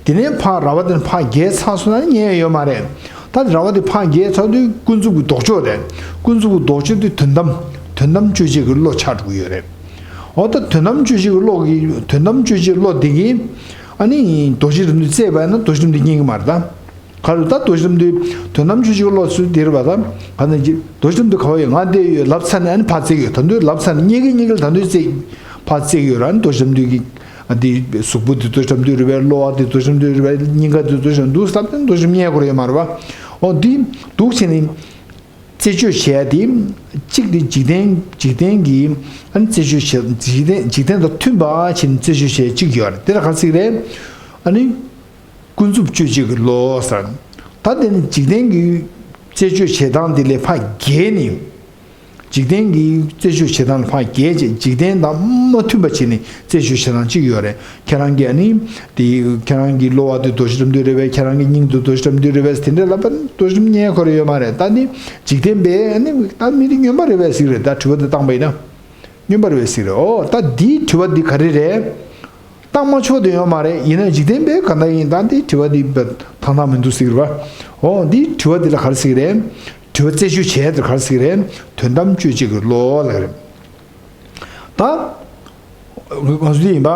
དེ་ནས་ཕར་ར་བ་དེ་ནས་ཕར་རྒྱས་ཚར་སོང་ན་རྙེད་ཡོད་མ་རེད། ད་ར་བ་དེ་ཕར་རྒྱས་ཚར་དུས་ཀུན་རྫོབ་ཀྱི་ལྡོག་ཕྱོགས་རེད། ཀུན་རྫོབ་ཀྱི་ལྡོག་ཕྱོགས་དེ་དོན་དམ། དོན་དམ་དཔྱོད་བྱེད་ཀྱི་བློ་ཆགས་འགྲོ་གི་ཡོད་རེད། འོ་ད་དོན་དམ་དཔྱོད་བྱེད་ཀྱི་བློ་གི་དོན་དམ་དཔྱོད་བྱེད་བློ་དེ་གིས་ཨ་ནི་རྡོ་རྗེ་རིམ་བསྡུས་བཙལ་བ་ཡིན་ན་རྡོ་རྗེ་རིམ་བསྡུས་རྙེད་ཀྱི་མ་རེད་ད། ག་རེ་ད་རྡོ་རྗེ་རིམ་བསྡུས་དོན་དམ་དཔྱོད་བྱེད་ཀྱི་བློ་ཚུལ་དེ་རེད་པ་ད། ག་ནས་ཀྱི་རྡོ་རྗེ་རིམ་བསྡུས་ག་བ་ཡོད་ང་བསྡད་ཡོད་ལབ་ཚར་ནས་ཨ་ནི་ཕར་བཙལ་གྱི་ཡོད། ད་དུང་ལབ་ཚར་ནས་རྙེད་ཀྱི་རྙེད་ཀྱི་ད་དུང་བཙལ་ཕར་བཙལ་གྱི་ཡོད་ར། ཨ་ནི་རྡོ་རྗེ་རིམ་བསྡུས་ཀྱི་ཨ་དེ་གཟུགས་པོ་དེ་རྡོ་རྗེ་རིམ་བསྡུས་རེད་པས། གློ་བ་དེ་རྡོ་རྗེ་རིམ་བསྡུས་རེད་པས། སྙིང་ག་དེ་རྡོ་རྗེ་རིམ་བསྡུས་ལབ་ནས་རྡོ་རྗེ་རིམ་རྙེད་དགོས་རེད་ཡོད་མ་རེད་པ། འོ་འདི་འདུག་བྱས་ནས། རྩད་གཅོད་བྱས་ཏེ། གཅིག་དེ་འཇིག་རྟེན་འཇིག་རྟེན་གྱི་ཨ་ནི་རྩད་གཅོད་བྱས། འཇིག་རྟེན་འཇིག་རྟེན་དང་མཐུན་པ་བྱས་ནས་རྩད་གཅོད་བྱས་གཅིག་ཡོད་རེད། དེ་ལ་ག་རེ་ཟེར་གྱི་རེད། ཨ་ནི་ཀུན་རྫོབ་དཔྱོད་བྱེད་ཀྱི་བློ་ཟེར། ད་དེ་ནི་འཇིག་རྟེན་གྱི་རྩད་གཅོད་བྱེད་སྟངས་དེ་ལས་ཕར་བརྒལ་ནས། འཇིག་རྟེན་གྱི་རྩད་གཅོད་བྱེད་སྟངས་ལ་ཕར་བརྒལ་བྱས་འཇིག་རྟེན་དང་མ་མཐུན་པ་བྱས་ནས་རྩད་གཅོད་བྱེད་སྟངས་གཅིག་ཡོད་རེད། ཁྱེད་རང་གིས་ཨ་ནི། དེ་ཁྱེད་རང་གི་གློ་བ་དེ་རྡོ་རྗེ་རིམ་བསྡུས་རེད་པས། ཁྱེད་རང་གི་སྙིང་དེ་རྡོ་རྗེ་རིམ་བསྡུས་རེད་པས། དེ་འདྲ་ལབ་པ་ནི་རྡོ་རྗེ་རིམ་རྙེད་ཀྱི་ཡོད་མ་རེད། ད་ནི་འཇིག་རྟེན་པས་ཨ་ནི་ད་མི་དེ་སྨྱོན་པ་རེད་པས་ཟེར་གྱི་རེད། ད་དྲི་བ་དེ་བཏང་པ་ཡིན་ན། སྨྱོན་པ་རེད་པས་ཟེར་གྱི་རེད། ཨོ་ད་འདིའི་དྲི་བ་འདི་ག་རེ་རེད། བཏང་མ་ཆོག་དེ་ཡོད་མ་རེད། ཡིན་ན་འཇིག་རྟེན་པས་ག་འདྲ་ཡིན། ད་འདིའི་དྲི་བ་འདི་ཐང་ཐང་མི་འདུག་ཟེར་གྱི་རེད་པ། ཨོ་འདིའི་དྲི་བ་འདི་ལ་ག་རེ་ཟེར་གྱི་རེད། དྲི་བ་རྩད་གཅོད་བྱས་དེ་ག་རེ་ཟེར་གྱི་རེད། དོན་དམ་དཔྱོད་བྱེད་ཀྱི་བློ་ལབ་ཀྱི་རེད། ད། ང་ཚོ་འདི་ཡིན་པ།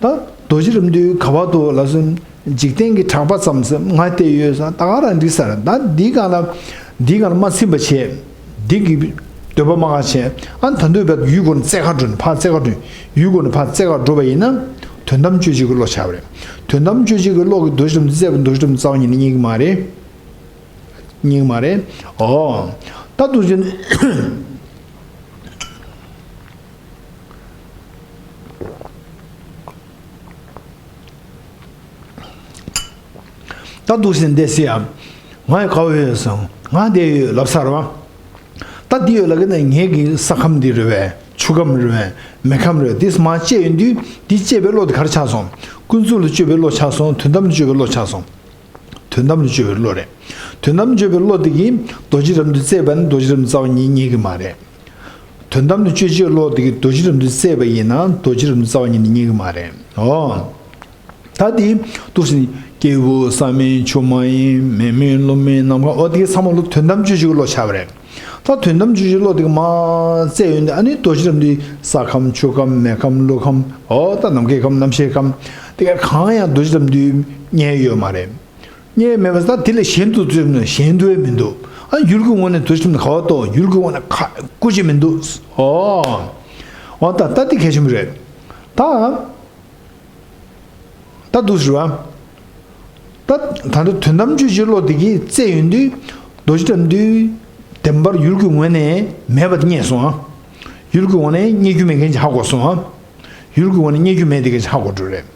ད་རྡོ་རྗེ་རིམ་བསྡུས་ག་བ་དུ་ལ་སོན། འཇིག་རྟེན་གྱི་གྲགས་པ་ཙམ་ཟེར་ང་བལྟས་ཡོད་ཟེར་ད་ག་རང་འགྲིག་ས་རེད། ད་འདི་ག་ལ། འདི་ག་ལ་མ་ཚིམ་པ་བྱས། འདི་གི་འདོད་པ་མ་འགག་བྱས། ཨ་ད་འདོད་པའི་ཡུལ་སྒོ་ནས་རྩད་ག་འགྲོ་ནས་ཕར་རྩད་ག་འགྲོ། ཡུལ་སྒོ་ནས་ཕར་རྩད་ག་འགྲོ་བ་ཡིན་ན། དོན་དམ་དཔྱོད་བྱེད་ཀྱི་བློ་ཆགས་པ་རེད། དོན་དམ་དཔྱོད་བྱེད་ཀྱི་བློ་གིས་རྡོ་རྗེ་རིམ་བསྡུས་བཙལ་བ་རྡོ་རྗེ་རིམ་བསྡུས་རྩ་བ་ཉིད་ནས་རྙེད་ཀྱི་མ་རེད། རྙེད་ཀྱི་མ་རེད། ཨོ། ད་འདུག་ཅན། ད་འདུག་ཟིན་བསྡད་སྲིད་ཨ། ང་ཡི་ག་བ་ཡོད་སོང་ང་བསྡད་ཡོད་ལབ་ཚར་བ། ད་འདི་ཡོད་ལ་གི་ནས་ངེད་ཀྱི་ས་ཁམས་འདི་རེད་བས། ཆུ་ཁམས་རེད་བས། མེ་ཁམས་རེད་བས། འདི་མར་བཅད་ཡོང་དུས་འདི་བཅད་པའི་བློ་དེ་ག་རེ་ཆགས་སོང་། ཀུན་རྫོབ་ལ་དཔྱོད་པའི་བློ་ཆགས་སོང་། དོན་དམ་ལ་དཔྱོད་པའི་བློ་ཆགས་སོང་། དོན་དམ་ལ་དཔྱོད་པའི་བློ་རེད། དོན་དམ་དཔྱོད་པའི་བློ་དེ་གིས་རྡོ་རྗེ་རིམ་བསྡུས་བཙལ་བ་ནི་རྡོ་རྗེ་རིམ་བསྡུས་རྩ་བ་ཉིད་རྙེད་ཀྱི་མ་རེད། དོན་དམ་དུ་དཔྱོད་བྱེད་བློ་དེ་གིས་རྡོ་རྗེ་རིམ་བསྡུས་བཙལ་བ་ཡིན་ན་རྡོ་རྗེ་རིམ་བསྡུས་རྩ་བ་ཉིད་ནས་རྙེད་ཀྱི་མ་རེད། ཨོ། ད་དེ་འདུག་ཟིན། སྐྱེས་བུ་ས་མིན་ཆུ་མ་ཡིན། མེ་མིན་རླུང་མིན་ནམ་མཁའ། ཨོ་དེ་གའི་ཚང་མ་བློ་དོན་དམ་དཔྱོད་བྱེད་ཀྱི་བློ་ཆགས་པ་རེད། ད་དོན་དམ་དཔྱོད་བྱེད་བློ་དེ་གིས་མར་བཙལ་ཡོང་དུས་ཨ་ནི་རྡོ་རྗེ་རིམ་བསྡུས་ས་ཁམས་ཆུ་ཁམས་མེ་ཁམས་རླུང་ཁམས་ཨོ་ད་ནམ་མཁའི་ཁམས་རྣམ་ཤེས་ཁམས་དེ་ག་གང་ཡང་རྡོ་རྗེ་རིམ་བསྡུས་རྙེད་ཡོད་མ་རེད། རྙེད་མེད་པ་ད་དེ་ལས་གཞན་དུ་བཙལ་ན་གཞན་དུ་མི་འདུག་ཨ་ཡུལ་གྱི་ངོས་ནས་རྡོ་རྗེ་རིམ་ག་བ་གཏོགས་ཡུལ་གྱི་ངོས་ནས་ཁ་སྐུ་ཅི་མི་འདུག་ཨོ། འོ་ད་ད་དེ་གལ་ཆེན་པོ་རེད། ད། ད་འདུག་ཟེར་བ། ད་ད་ལྟ་དོན་དམ་དཔྱོད་བྱེད་བློ་དེ་གིས་བཙལ་ཡོང་དུས་རྡོ་རྗེ་རིམ་བསྡུས་བདེན་པར་ཡུལ་གྱི་ངོས་ནས་མེད་པ་རྙེད་སོང་ཨ། ཡུལ་གྱི་ངོས་ནས་རྙེད་རྒྱུ་མེད་མཁན་ཅིག་ཧ་གོ་སོང་ཨ། ཡུལ་གྱི་ངོས་ནས་རྙེད་རྒྱུ་མེད་དེ་ག་ཅིག་ཧ་གོ་འགྲོ་རེད།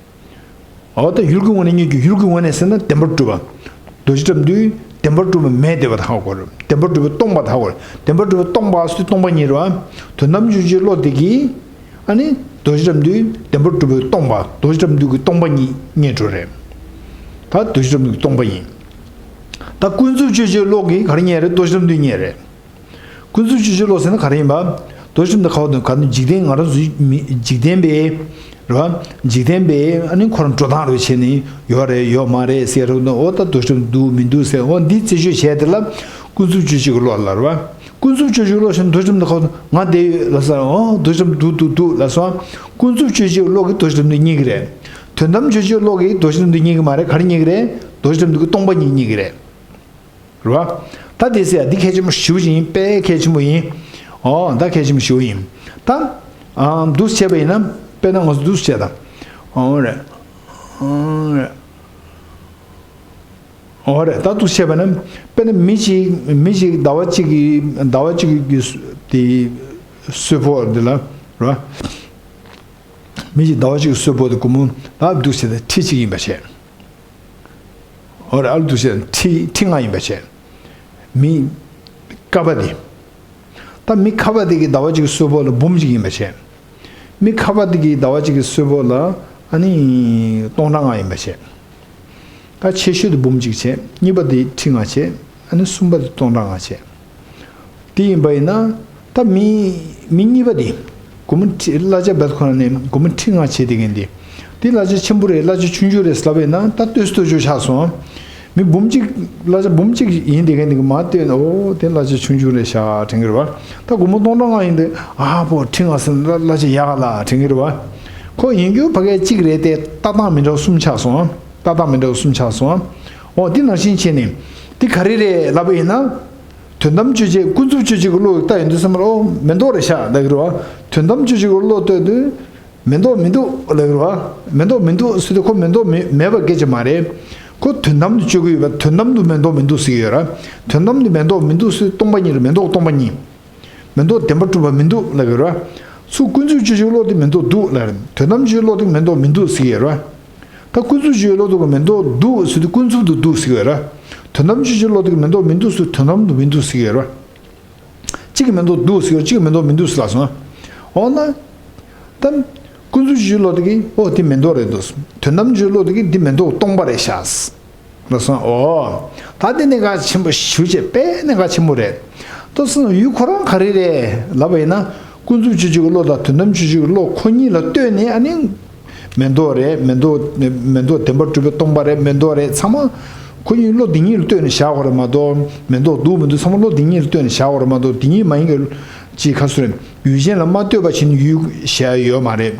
འོ་ད་ཡུལ་གྱི་ངོས་ནས་རྙེད་རྒྱུ་ཡུལ་གྱི་ངོས་ནས་ཟེར་ན་བདེན་པར་གྲུབ་པ། རྡོ་རྗེ་རིམ་བསྡུས་བདེན་པར་གྲུབ་པ་མེད་བསྡད་པ་དེ་ཧ་གོ་རེད། བདེན་པར་གྲུབ་པ་སྟོང་པ་དེ་ཧ་གོ་རེད། བདེན་པར་གྲུབ་པ་སྟོང་པ་ཟེར་དུས་སྟོང་པ་ཉིད་རེད་བ། དོན་དམ་དཔྱོད་བྱེད་བློ་དེ་གིས། ཨ་ནི། རྡོ་རྗེ་རིམ་བསྡུས་བདེན་པར་གྲུབ་པའི་སྟོང་པ་རྡོ་རྗེ་རིམ་བསྡུས་ཀྱི་སྟོང་པ་ཉིད་རྙེད་འགྲོ་རེད། ད་རྡོ་རྗེ་རིམ་བསྡུས་ཀྱི་སྟོང་པ་ཡིན། ད་ཀུན་རྫོབ་དཔྱོད་བྱེད་བློ་གིས་ག་རེ་རྙེད་རེད། རྡོ་རྗེ་རིམ་བསྡུས་རྙེད་རེད། ཀུན་རྫོབ་དཔྱོད་བྱེད་བློ་ཟེར་ན་ག་རེ་ཡིན་པ། རྡོ་རྗེ་རིམ་བསྡུས་ག་བ་དང་ག་ནི་འཇིག་རྟེན་ང་རང་ཚོའི་མི་འཇིག་རྟེན་པས། རེད་བ། འཇིག་རྟེན་པས་ཨ་ནི་ཁོ་རང་འགྲོ་སྟངས་རེ་བྱས་ནས་ཡོད་རེད་ཡོད་མ་རེད་ཟེར་རོགས་ན་འོ་ད་རྡོ་རྗེ་རིམ་བསྡུས་མི་འདུག་ཟེར་འོ་འདི་རྩད་གཅོད་བྱས་དེ་ལ་ཀུན་རྫོབ་དཔྱོད་བྱེད་ཀྱི་བློ་ལ་རེད་བ། ཀུན་རྫོབ་དཔྱོད་བྱེད་བློ་ཟེར་ན་རྡོ་རྗེ་རིམ་བསྡུས་ག་བ་ང་བསྡད་ཡོད་ལབ་ས་འོ་རྡོ་རྗེ་རིམ་བསྡུས་འདུག་འདུག་ལབ་སོང་། ཀུན་རྫོབ་དཔྱོད་བྱེད་བློ་གིས་རྡོ་རྗེ་རིམ་བསྡུས་རྙེད་ཀྱི་རེད། དོན་དམ་དཔྱོད་བྱེད་བློ་གིས་རྡོ་རྗེ་རིམ་བསྡུས་རྙེད་ཀྱི་མ་རེད། ག་རེ་རྙེད་ཀྱི་རེད། རྡོ་རྗེ་རིམ་བསྡུས་ཀྱི་སྟོང་པ་ཉིད་རྙེད་ཀྱི་རེད། རེད་བ། ད་དེ་ཟེར་ཡ་འདི་གལ་ཆེན་པོ་ཞེ་པོ་ཅིག་ཡིན། དཔེ་གལ་ཆེན་པོ་ཡིན། ཨོ་ད་གལ་ཆེན་པོ་ཞེ་པོ་ཡིན། ད། ཨ་འདུག་བྱས་པ་ཡིན་ན་དཔེར་ན་ང་ཚོ་འདུག་བྱས་ད། ཨོ་རེད། ཨོ་རེད། ཨོ་རེད། ད་འདུག་བྱས་པ་ན་དཔེར་ན་མི་གཅིག་མི་གཅིག་ཟླ་བ་གཅིག་གི་ཟླ་བ་གཅིག་གི་དེ་གསོལ་ཕོགས་འདི་ལ་རེད་བ། མི་གཅིག་ཟླ་བ་གཅིག་གི་གསོལ་ཕོགས་དེ་སྒོར་མོ་ད་འདུག་བྱས་ད་ཁྲི་གཅིག་ཡིན་པ་བྱས། ཨོ་རེད། ཨ་ལུ་འདུག་བྱས་ཁྲི་ཁྲི་ལྔ་ཡིན་པ་བྱས། མི་ཀ་པ་དེ། ད་མི་ཁ་པ་དེ་གི་ཟླ་བ་གཅིག་གི་གསོལ་ཕོགས་ལ་འབུམ་གཅིག་ཡིན་པ་བྱས། མི་ཁ་པ་དེ་གི་ཟླ་བ་གཅིག་གི་གསོལ་ཕོགས་ལ་ཨ་ནི་སྟོང་ཕྲག་ལྔ་ཡིན་པ་བྱས། ད་ཆེ་ཤོས་དེ་འབུམ་གཅིག་བྱས། གཉིས་པ་དེ་ཁྲི་ལྔ་བྱས། ཨ་ནི་གསུམ་པ་དེ་སྟོང་ཕྲག་ལྔ་བྱས། དེ་ཡིན་པ་ཡིན་ན་ད་མི་མི་གཉིས་པ་དེ་སྒོར་མོ་ཁྲི་གླ་ཆ་བེད་ཁོ་ན་ནས་སྒོར་མོ་ཁྲི་ལྔ་བྱས་དེ་གན་དེ། དེ་གླ་ཆ་ཆེན་པོ་རེད་གླ་ཆ་ཆུང་ཆུང་རེད་ཟེར་ལབ་པ་ཡིན་ན་ད་ལྟོས་ལྟོས་ཆོག་ཆགས་སོང་། མི་འབུམ་གཅིག་གླ་ཆ་འབུམ་གཅིག་ཡིན་དེ་གན་དེ་གི་མ་ལྟོས་ནས་ཨོ་དེ་གླ་ཆ་ཆུང་ཆུང་རེད་ཤག་དྲན་གི་རེད་བ། ད་སྒོར་མོ་སྟོང་ཕྲག་ལྔ་ཡིན་དེ་ཨ་པོ་ཁྲི་ལྔ་ཟེར་ན་གླ་ཆ་ཡག་ག་ལ་དྲན་གི་རེད་བ། ཁོ་ཡིན་རྒྱུ་ཕ་གའི་གཅིག་རེད་དེ་ལྟ་སྟངས་མི་འདྲ་བ་གསུམ་ཆགས་སོང་། ལྟ་སྟངས་མི་འདྲ་བ་གསུམ་ཆགས་སོང་། ཨོ་དེ་ནང་བཞིན་བྱས་ནས་དེ་ག་རེ་རེད་ལབ་པ་ཡིན་ན། དོན་དམ་དཔྱོད་བྱེད་ཀུན་རྫོབ་དཔྱོད་བྱེད་ཀྱི་བློ་ལྟ་ཡོང་དུས་ཙམ་པར་ཨོ་མེ་ཏོག་རེད་ཤག་ལབ་ཀྱི་རེད་བ། དོན་དམ་དཔྱོད་བྱེད་ཀྱི་བློ་ལྟོས་དུས། མེ་ཏོག་མི་འདུག་ལབ་ཀྱི་རེད་བ། མེ་ཏོག་མི་འདུག་ཟེར་དུས་ཁོ་མེ་ཏོག་མེ་མེད་པ་སྐད་ཆ་མ་རེད། ཁོ་དོན་དམ་དུ་དཔྱོད་ཀྱི་ཡོད་པ་དོན་དམ་དུ་མེ་ཏོག་མི་འདུག་ཟེར་གྱི་ཡོད་ར། དོན་དམ་དུ་མེ་ཏོག་མི་འདུག་ཟེར་སྟོང་པ་ཉིད་རེད། མེ་ཏོག་སྟོང་པ་ཉིད། མེ་ཏོག་བདེན་པར་གྲུབ་པ་མི་འདུག་ལབ་ཀྱི་རེད་བ། ཚུར་ཀུན་རྫོབ་དཔྱོད་བྱེད་ཀྱི་བློ་དེ་མེ་ཏོག་འདུག་ལབ་རེད། དོན་དམ་དཔྱོད་བྱེད་ཀྱི་བློ་དེ་མེ་ཏོག་མི་འདུག་ཟེར་གྱི་ཡོད་ར། ད་ཀུན་རྫོབ་དཔྱོད་བྱེད་ཀྱི་བློ་དེ་མེ་ཏོག་འདུག་ཟེར་དུས་ཀུན་རྫོབ་ཏུ་འདུག་ཟེར་གྱི་ཡོད་ར། དོན་དམ་དཔྱོད་བྱེད་ཀྱི་བློ་དེ་མེ་ཏོག་མི་འདུག་ཟེར་དོན་དམ་དུ་མི་འདུག་ཟེར་གྱི་ཡོད་ར། གཅིག་གིས་མེ་ཏོག་འདུག་ཟེར་གྱི་ཡོད། གཅིག་གིས་མེ་ཏོག་མི་འདུག་ཟེར་ལབ་སོང་། འོ་ན། ད། ཀུན་རྫོབ་དཔྱོད་བྱེད་ཀྱི་བློ་དེ་གིས་ཨོ་དེ་མེ་ཏོག་རེད་འདུག་དོན་དམ་དཔྱོད་བྱེད་ཀྱི་བློ་དེ་གིས་འདི་མེ་ཏོག་སྟོང་པ་རེད་ཤག་ལབ་སོང་། ཨོ། ད་དེ་གནད་འགག་ཆེན་པོ་ཞེ་པོ་ཅིག་དཔེ་གནད་འགག་ཆེན་པོ་རེད། ལྟོས་སོང་ཡུལ་ཁོ་རང་ག་རེ་རེད་ལབ་པ་ཡིན་ན། ཀུན་རྫོབ་དཔྱོད་བྱེད་ཀྱི་བློ་དང་དོན་དམ་དཔྱོད་བྱེད་ཀྱི་བློ་ཁོ་གཉིས་ལ་ལྟོས་ནས་ཨ་ནི། མེ་ཏོག་རེད། མེ་ཏོག་མེ་ཏོག་བདེན་པར་གྲུབ་པའི་སྟོང་པ་རེད། མེ་ཏོག་རེད། ཚང་མ་ཁོ་གཉིས་བློ་འདི་གཉིས་ལ་ལྟོས་ནས་བཞག་དགོས་རེད་མ་གཏོགས། མེ་ཏོག་འདུག་མི་འདུག་ཚང་མ་བློ་འདི་གཉིས་ལ་ལྟོས་ནས་བཞག་དགོས་རེད་མ་གཏོགས། འདི་གཉིས་མ་ཡིན་གྱི་ཅིག་ག་ཚོད་རེད། ཡུལ་ཅན་ལ་མ་ལྟོས་པ་བྱས་ནས་ཡུལ་བཞག་ཡོད་མ་རེད།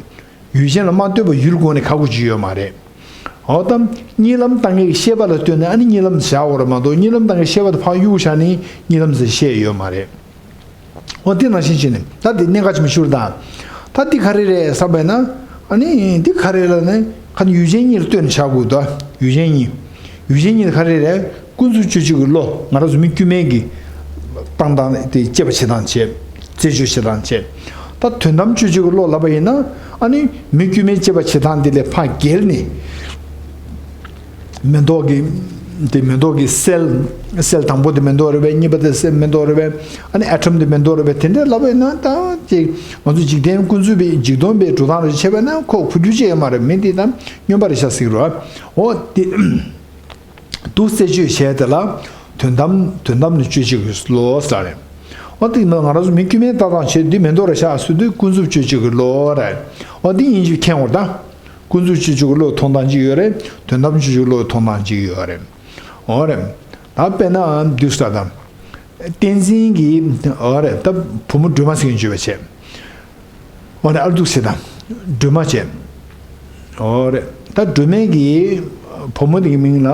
ཡུལ་ཅན་ལ་མ་ལྟོས་པ་ཡུལ་སྒོ་ནས་ཁག་པོ་ཅིག་ཡོད་མ་རེད། འོ་ད་གཉིད་ལམ་བཏང་མཁན་གྱི་ཤེས་པ་ལ་ལྟོས་ནས་ཨ་ནི་གཉིད་ལམ་བཞག་དགོས་རེད་མ་གཏོགས། གཉིད་ལམ་བཏང་མཁན་ཤེས་པ་དེ་ཕར་གཡུག་བཞག་ནས་གཉིད་ལམ་ཟེར་བཤད་ཡོད་མ་རེད། འོ་དེ་ནང་བཞིན་བྱས་ནས་ད་དེ་གནད་འགག་ཆེན་པོ་ཞིག་རེད་ད། ད་དེ་ག་རེ་རེད་བསམ་པས་ན། ཨ་ནི་དེ་ག་རེ་ལབ་ན་ཁ་ནི་ཡུལ་ཅན་གཉིས་ལ་ལྟོས་ནས་བཞག་དགོས་འདུག་ཡུལ་ཅན་གཉིས། ཡུལ་ཅན་གཉིས་དེ་ག་རེ་རེད། ཀུན་རྫོབ་དཔྱོད་བྱེད་ཀྱི་བློ་ང་རང་ཚོ་མི་དཀྱུས་མའི་གི་བཏང་སྟངས་དེ་དཔྱད་པ་བྱེད་སྟངས་བྱས། རྩད་གཅོད་བྱེད་སྟངས་བྱས། ད་དོན་དམ་དཔྱོད་བྱེད་ཀྱི་བློ་ལབ་པ་ཡིན་ན། ཨ་ནི་མི་དཀྱུས་མའི་དཔྱད་པ་བྱེད་སྟངས་དེ་ལས་ཕར་བརྒལ་ནས། མེ་ཏོག་གི། དེ་མེ་ཏོག་གི་སེལ། སེལ་དང་པོ་དེ་མེ་ཏོག་རེད་པས། གཉིས་པ་དེ་སེལ་མེ་ཏོག་རེད་པས། ཨ་ནི་ཨེ་ཊམ་དེ་མེ་ཏོག་རེད་པས། དེ་འདྲ་ལབ་པ་ཡིན་ན་ད་ཅིག་ང་ཚོ་འཇིག་རྟེན་ཀུན་རྫོབ་པའི་འཇིག་སྟོང་པའི་འགྲོ་སྟངས་རེ་བྱས་པ་ན་ཁོ་གོ་རྒྱུ་ཅི་ཡོད་མ་རེད། མི་འདི་ད་སྨྱོན་པ་རེད་ཤག་ཟེར་གི་རེད་བ། འོ་དེ། འདུག་རྩད་གཅོད་བྱས་དེ་ལ། དོན་དམ་དོན་དམ་ནི་དཔྱོད་བྱེད་ཀྱི་བློ་ཟེར་རེད། འོ་དེ་ང་རང་ཚོ་མི་དཀྱུས་མའི་ལྟ་སྟངས་བྱས་འདི་མེ་ཏོག་རེད་ཤག་ཟེར་དུས་ཀུན་རྫོབ་དཔྱོད་བྱེད་ཀྱི་བློ་རེད། འོ་འདི་ཡིན་གཅིག་མཁྱེན་དགོས་རེད་ད། ཀུན་རྫོབ་དཔྱོད་བྱེད་ཀྱི་བློ་མཐོང་སྟངས་གཅིག་ཡོད་རེད། དོན་དམ་དཔྱོད་བྱེད་ཀྱི་བློ་མཐོང་སྟངས་གཅིག་ཡོད་རེད། འོ་རེད། ད་དཔེར་ན་འདུག་ས་ད། བསྟན་འཛིན་གྱི་འོ་རེད་ད་བུ་མོ་སྒྲོལ་མ་ཟེར་མཁན་བརྗོད་པ་བྱས། འོ་ནས་ཨ་ལ་འདུག་ཟེར་དང་། སྒྲོལ་མ་བྱས། འོ་རེད་ད་སྒྲོལ་མའི་གི་བུ་མོ་དེ་གི་མིང་ལ་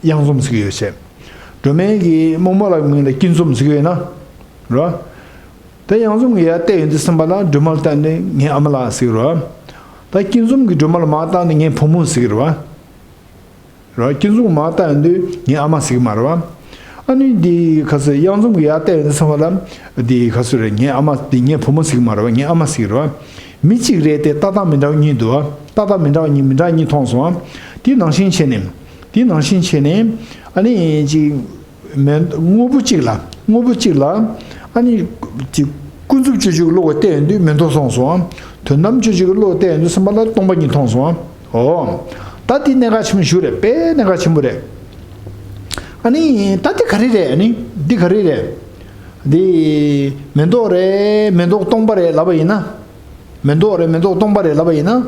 གཡང་འཛོམས་ཟེར་གི་ཡོད་བྱས། སྒྲོལ་མའི་གི་རྨོ་མོ་ལ་མིང་ལ་སྐྱིད་འཛོམས་ཟེར་གི་ཡོད་ན། རེད། ད་གཡང་འཛོམས་གི་ཡར་བལྟས་ཡོང་དུས་ཙམ་པ་ལ་སྒྲོལ་མ་ལ་བལྟས་ནས་ངའི་ཨ་མ་ལགས་ཟེར་གི་རེད། ད་སྐྱིད་འཛོམས་གི་སྒྲོལ་མ་ལ་མར་བལྟས་ནས་ངའི་བུ་མོ་ཟེར་གི་རེད་བ། ར་ཁྱེད་ཚོ་མ་ལྟ་ཡོང་དུས་ངའི་ཨ་མ་ཟེར་གི་མ་རེད་བ། ཨ་ནི་འདི་ག་ཚོད་གཡང་འཛོམས་ཀྱི་ཡར་བལྟས་ཡོང་དུས་ཚང་མ་ལ་འདི་ག་ཚོད་རེད། ངའི་ཨ་མ་འདི་ངའི་བུ་མོ་ཟེར་གི་མ་རེད་བ། ངའི་ཨ་མ་ཟེར་གི་རེད་བ། མི་གཅིག་རེད་དེ་ལྟ་སྟངས་མི་འདྲ་བ་གཉིས་འདུག་བ། ལྟ་སྟངས་མི་འདྲ་བ་གཉིས་མི་འདྲ་གཉིས་མཐོང་སོང་བ། དེ་ནང་བཞིན་བྱས་ནས། དེ་ནང་བཞིན་བྱས་ནས་ཨ་ནི་ཅིག་མེ་དངོས་པོ་གཅིག་ལ་དངོས་པོ་གཅིག་ལ་ཨ་ནི་ཅིག་ཀུན་རྫོབ་དཔྱོད་བྱེད་ཀྱི་བློ་གིས་བལྟས་ཡོང་དུས་མེ་ཏོག་སོང་སོང་། དོན་དམ་དཔྱོད་བྱེད་ཀྱི་བློ་གིས་བལྟས་ཡོང་དུས་སེམས་པ་ལ་སྟོང་པ་ཉིད་མཐོང་སོང་། ཨོ། ད་འདི་གནད་འགག་ཆེན་པོ་ཞིག་རེད། དཔེ་གནད་འགག་ཆེན་པོ་རེད། ཨ་ནི་ད་འདི་ག་རེ་རེད། ཨ་ནི་འདི་ག་རེ་རེད། འདི་མེ་ཏོག་རེད། མེ་ཏོག་སྟོང་པ་རེད་ལབ་པ་ཡིན་ན། མེ་ཏོག་རེད། མེ་ཏོག་སྟོང་པ་རེད་ལབ་པ་ཡིན་ན།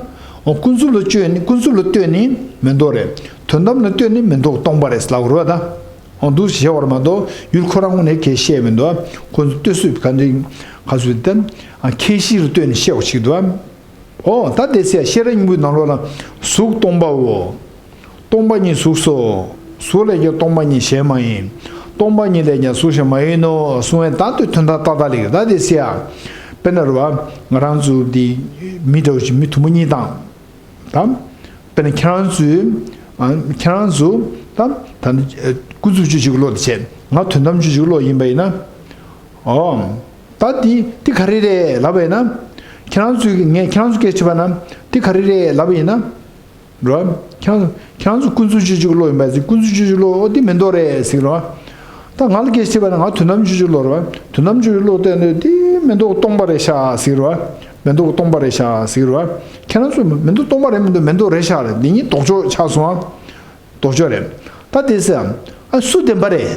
ཨོ་ཀུན་རྫོབ་ལ་བཅོས་ནས་ཀུན་རྫོབ་ལ་ལྟོས་ནས་མེ་ཏོག་རེད། དོན་དམ་ལ་ལྟོས་ནས་མེ་ཏོག་སྟོང་པ་རེད་ལབ་དགོས་རེད་བ་ད། འོ་འདུག་ཞེས་བར་མ་གཏོགས་ཡུལ་ཁོ་རང་ངོས་ནས་གལ་བཤད་མི་འདུག་ཁོ་ཚོ་ལྟོས་བཟོས་ག་འདི་ག་ཚོད་དེ་ཁྱད་གཞི་ལ་ལྟོས་ནས་བཤད་པ་ཞིག་འདུག་ཨོ་ད་དེ་ཚེ་ཤེས་རབ་སྙིང་པོའི་ནང་ལོགས་ལ་གཟུགས་སྟོང་པའོ། སྟོང་པ་ཉིད་གཟུགས་སོ། གཟུགས་ལས་ཀྱང་སྟོང་པ་ཉིད་གཞན་མ་ཡིན། སྟོང་པ་ཉིད་ལས་ཀྱང་གཟུགས་གཞན་མ་ཡིན་ནོ་གསུང་བས་ད་ལྟོས་དོན་དག་ཏག་ཏག་ལེགས་ད་དེ་ཚེ་ཡ། དཔེར་ན་རེད་བ། ང་རང་ཚོ་འདི་མི་འདྲ་བོ་ཞིག་མི་དུ་མ་གཉིས་དང་། དམ། དཔེར་ན་ཁྱེད་རང་ཚོས། ཨ། ཁྱེད་རང་ཚོ། དམ། ད་ནི་ཀུན་རྫོབ་དཔྱོད་བྱེད་ཀྱི་བློ་དེ་བྱས། ང་དོན་དམ་དཔྱོད་བྱེད་ཀྱི་བློ་ཡིན་པ་ཡིན་ན། ཨོ། ད་འདི་འདི་ག་རེ་རེད་ལབ་པ་ཡིན་ན། ཁྱེད་རང་ཚོས་ངས་ཁྱེད་རང་ཚོ་སྐད་ཆ་དྲིས་པ་ན་འདི་ག་རེ་རེད་ལབ་པ་ཡིན་ན། རོ། ཁྱེད་རང་ཁྱེད་རང་ཚོ་ཀུན་རྫོབ་དཔྱོད་བྱེད་ཀྱི་བློ་ཡིན་པ་ཡིན་ན་ཀུན་རྫོབ་དཔྱོད་བྱེད་ཀྱི་བློ་འོ་འདི་མེ་ཏོག་རེད་ཟེར་གི་རེད་བ། ད་ང་ལ་སྐད་ཆ་དྲིས་པ་ན་ང་དོན་དམ་དཔྱོད་བྱེད་ཀྱི་བློ་རེད་བ། དོན་དམ་དཔྱོད་བྱེད་ཀྱི་བློ་བལྟས་ནས་འདི་མེ་ཏོག་སྟོང་པ་རེད་ཤག་ཟེར་གི་རེད་བ། མེ་ཏོག་སྟོང་པ་རེད་ཤག་ཟེར་གི་རེད་བ། ཁྱེད་རང་ཚོ་མེ་ཏོག་སྟོང་པ་རེད་མི་འདུག་མེ་ཏོག་རེད་ཤག་རེད། འདི་གཉིས་ལྡོག་ཕྱོགས་ཆགས་སོང་ཨ། ལྡོག་ཕྱོགས་རེད། ད་དེ་ཟེར་ཨ་སུ་བདེན་པ་རེད།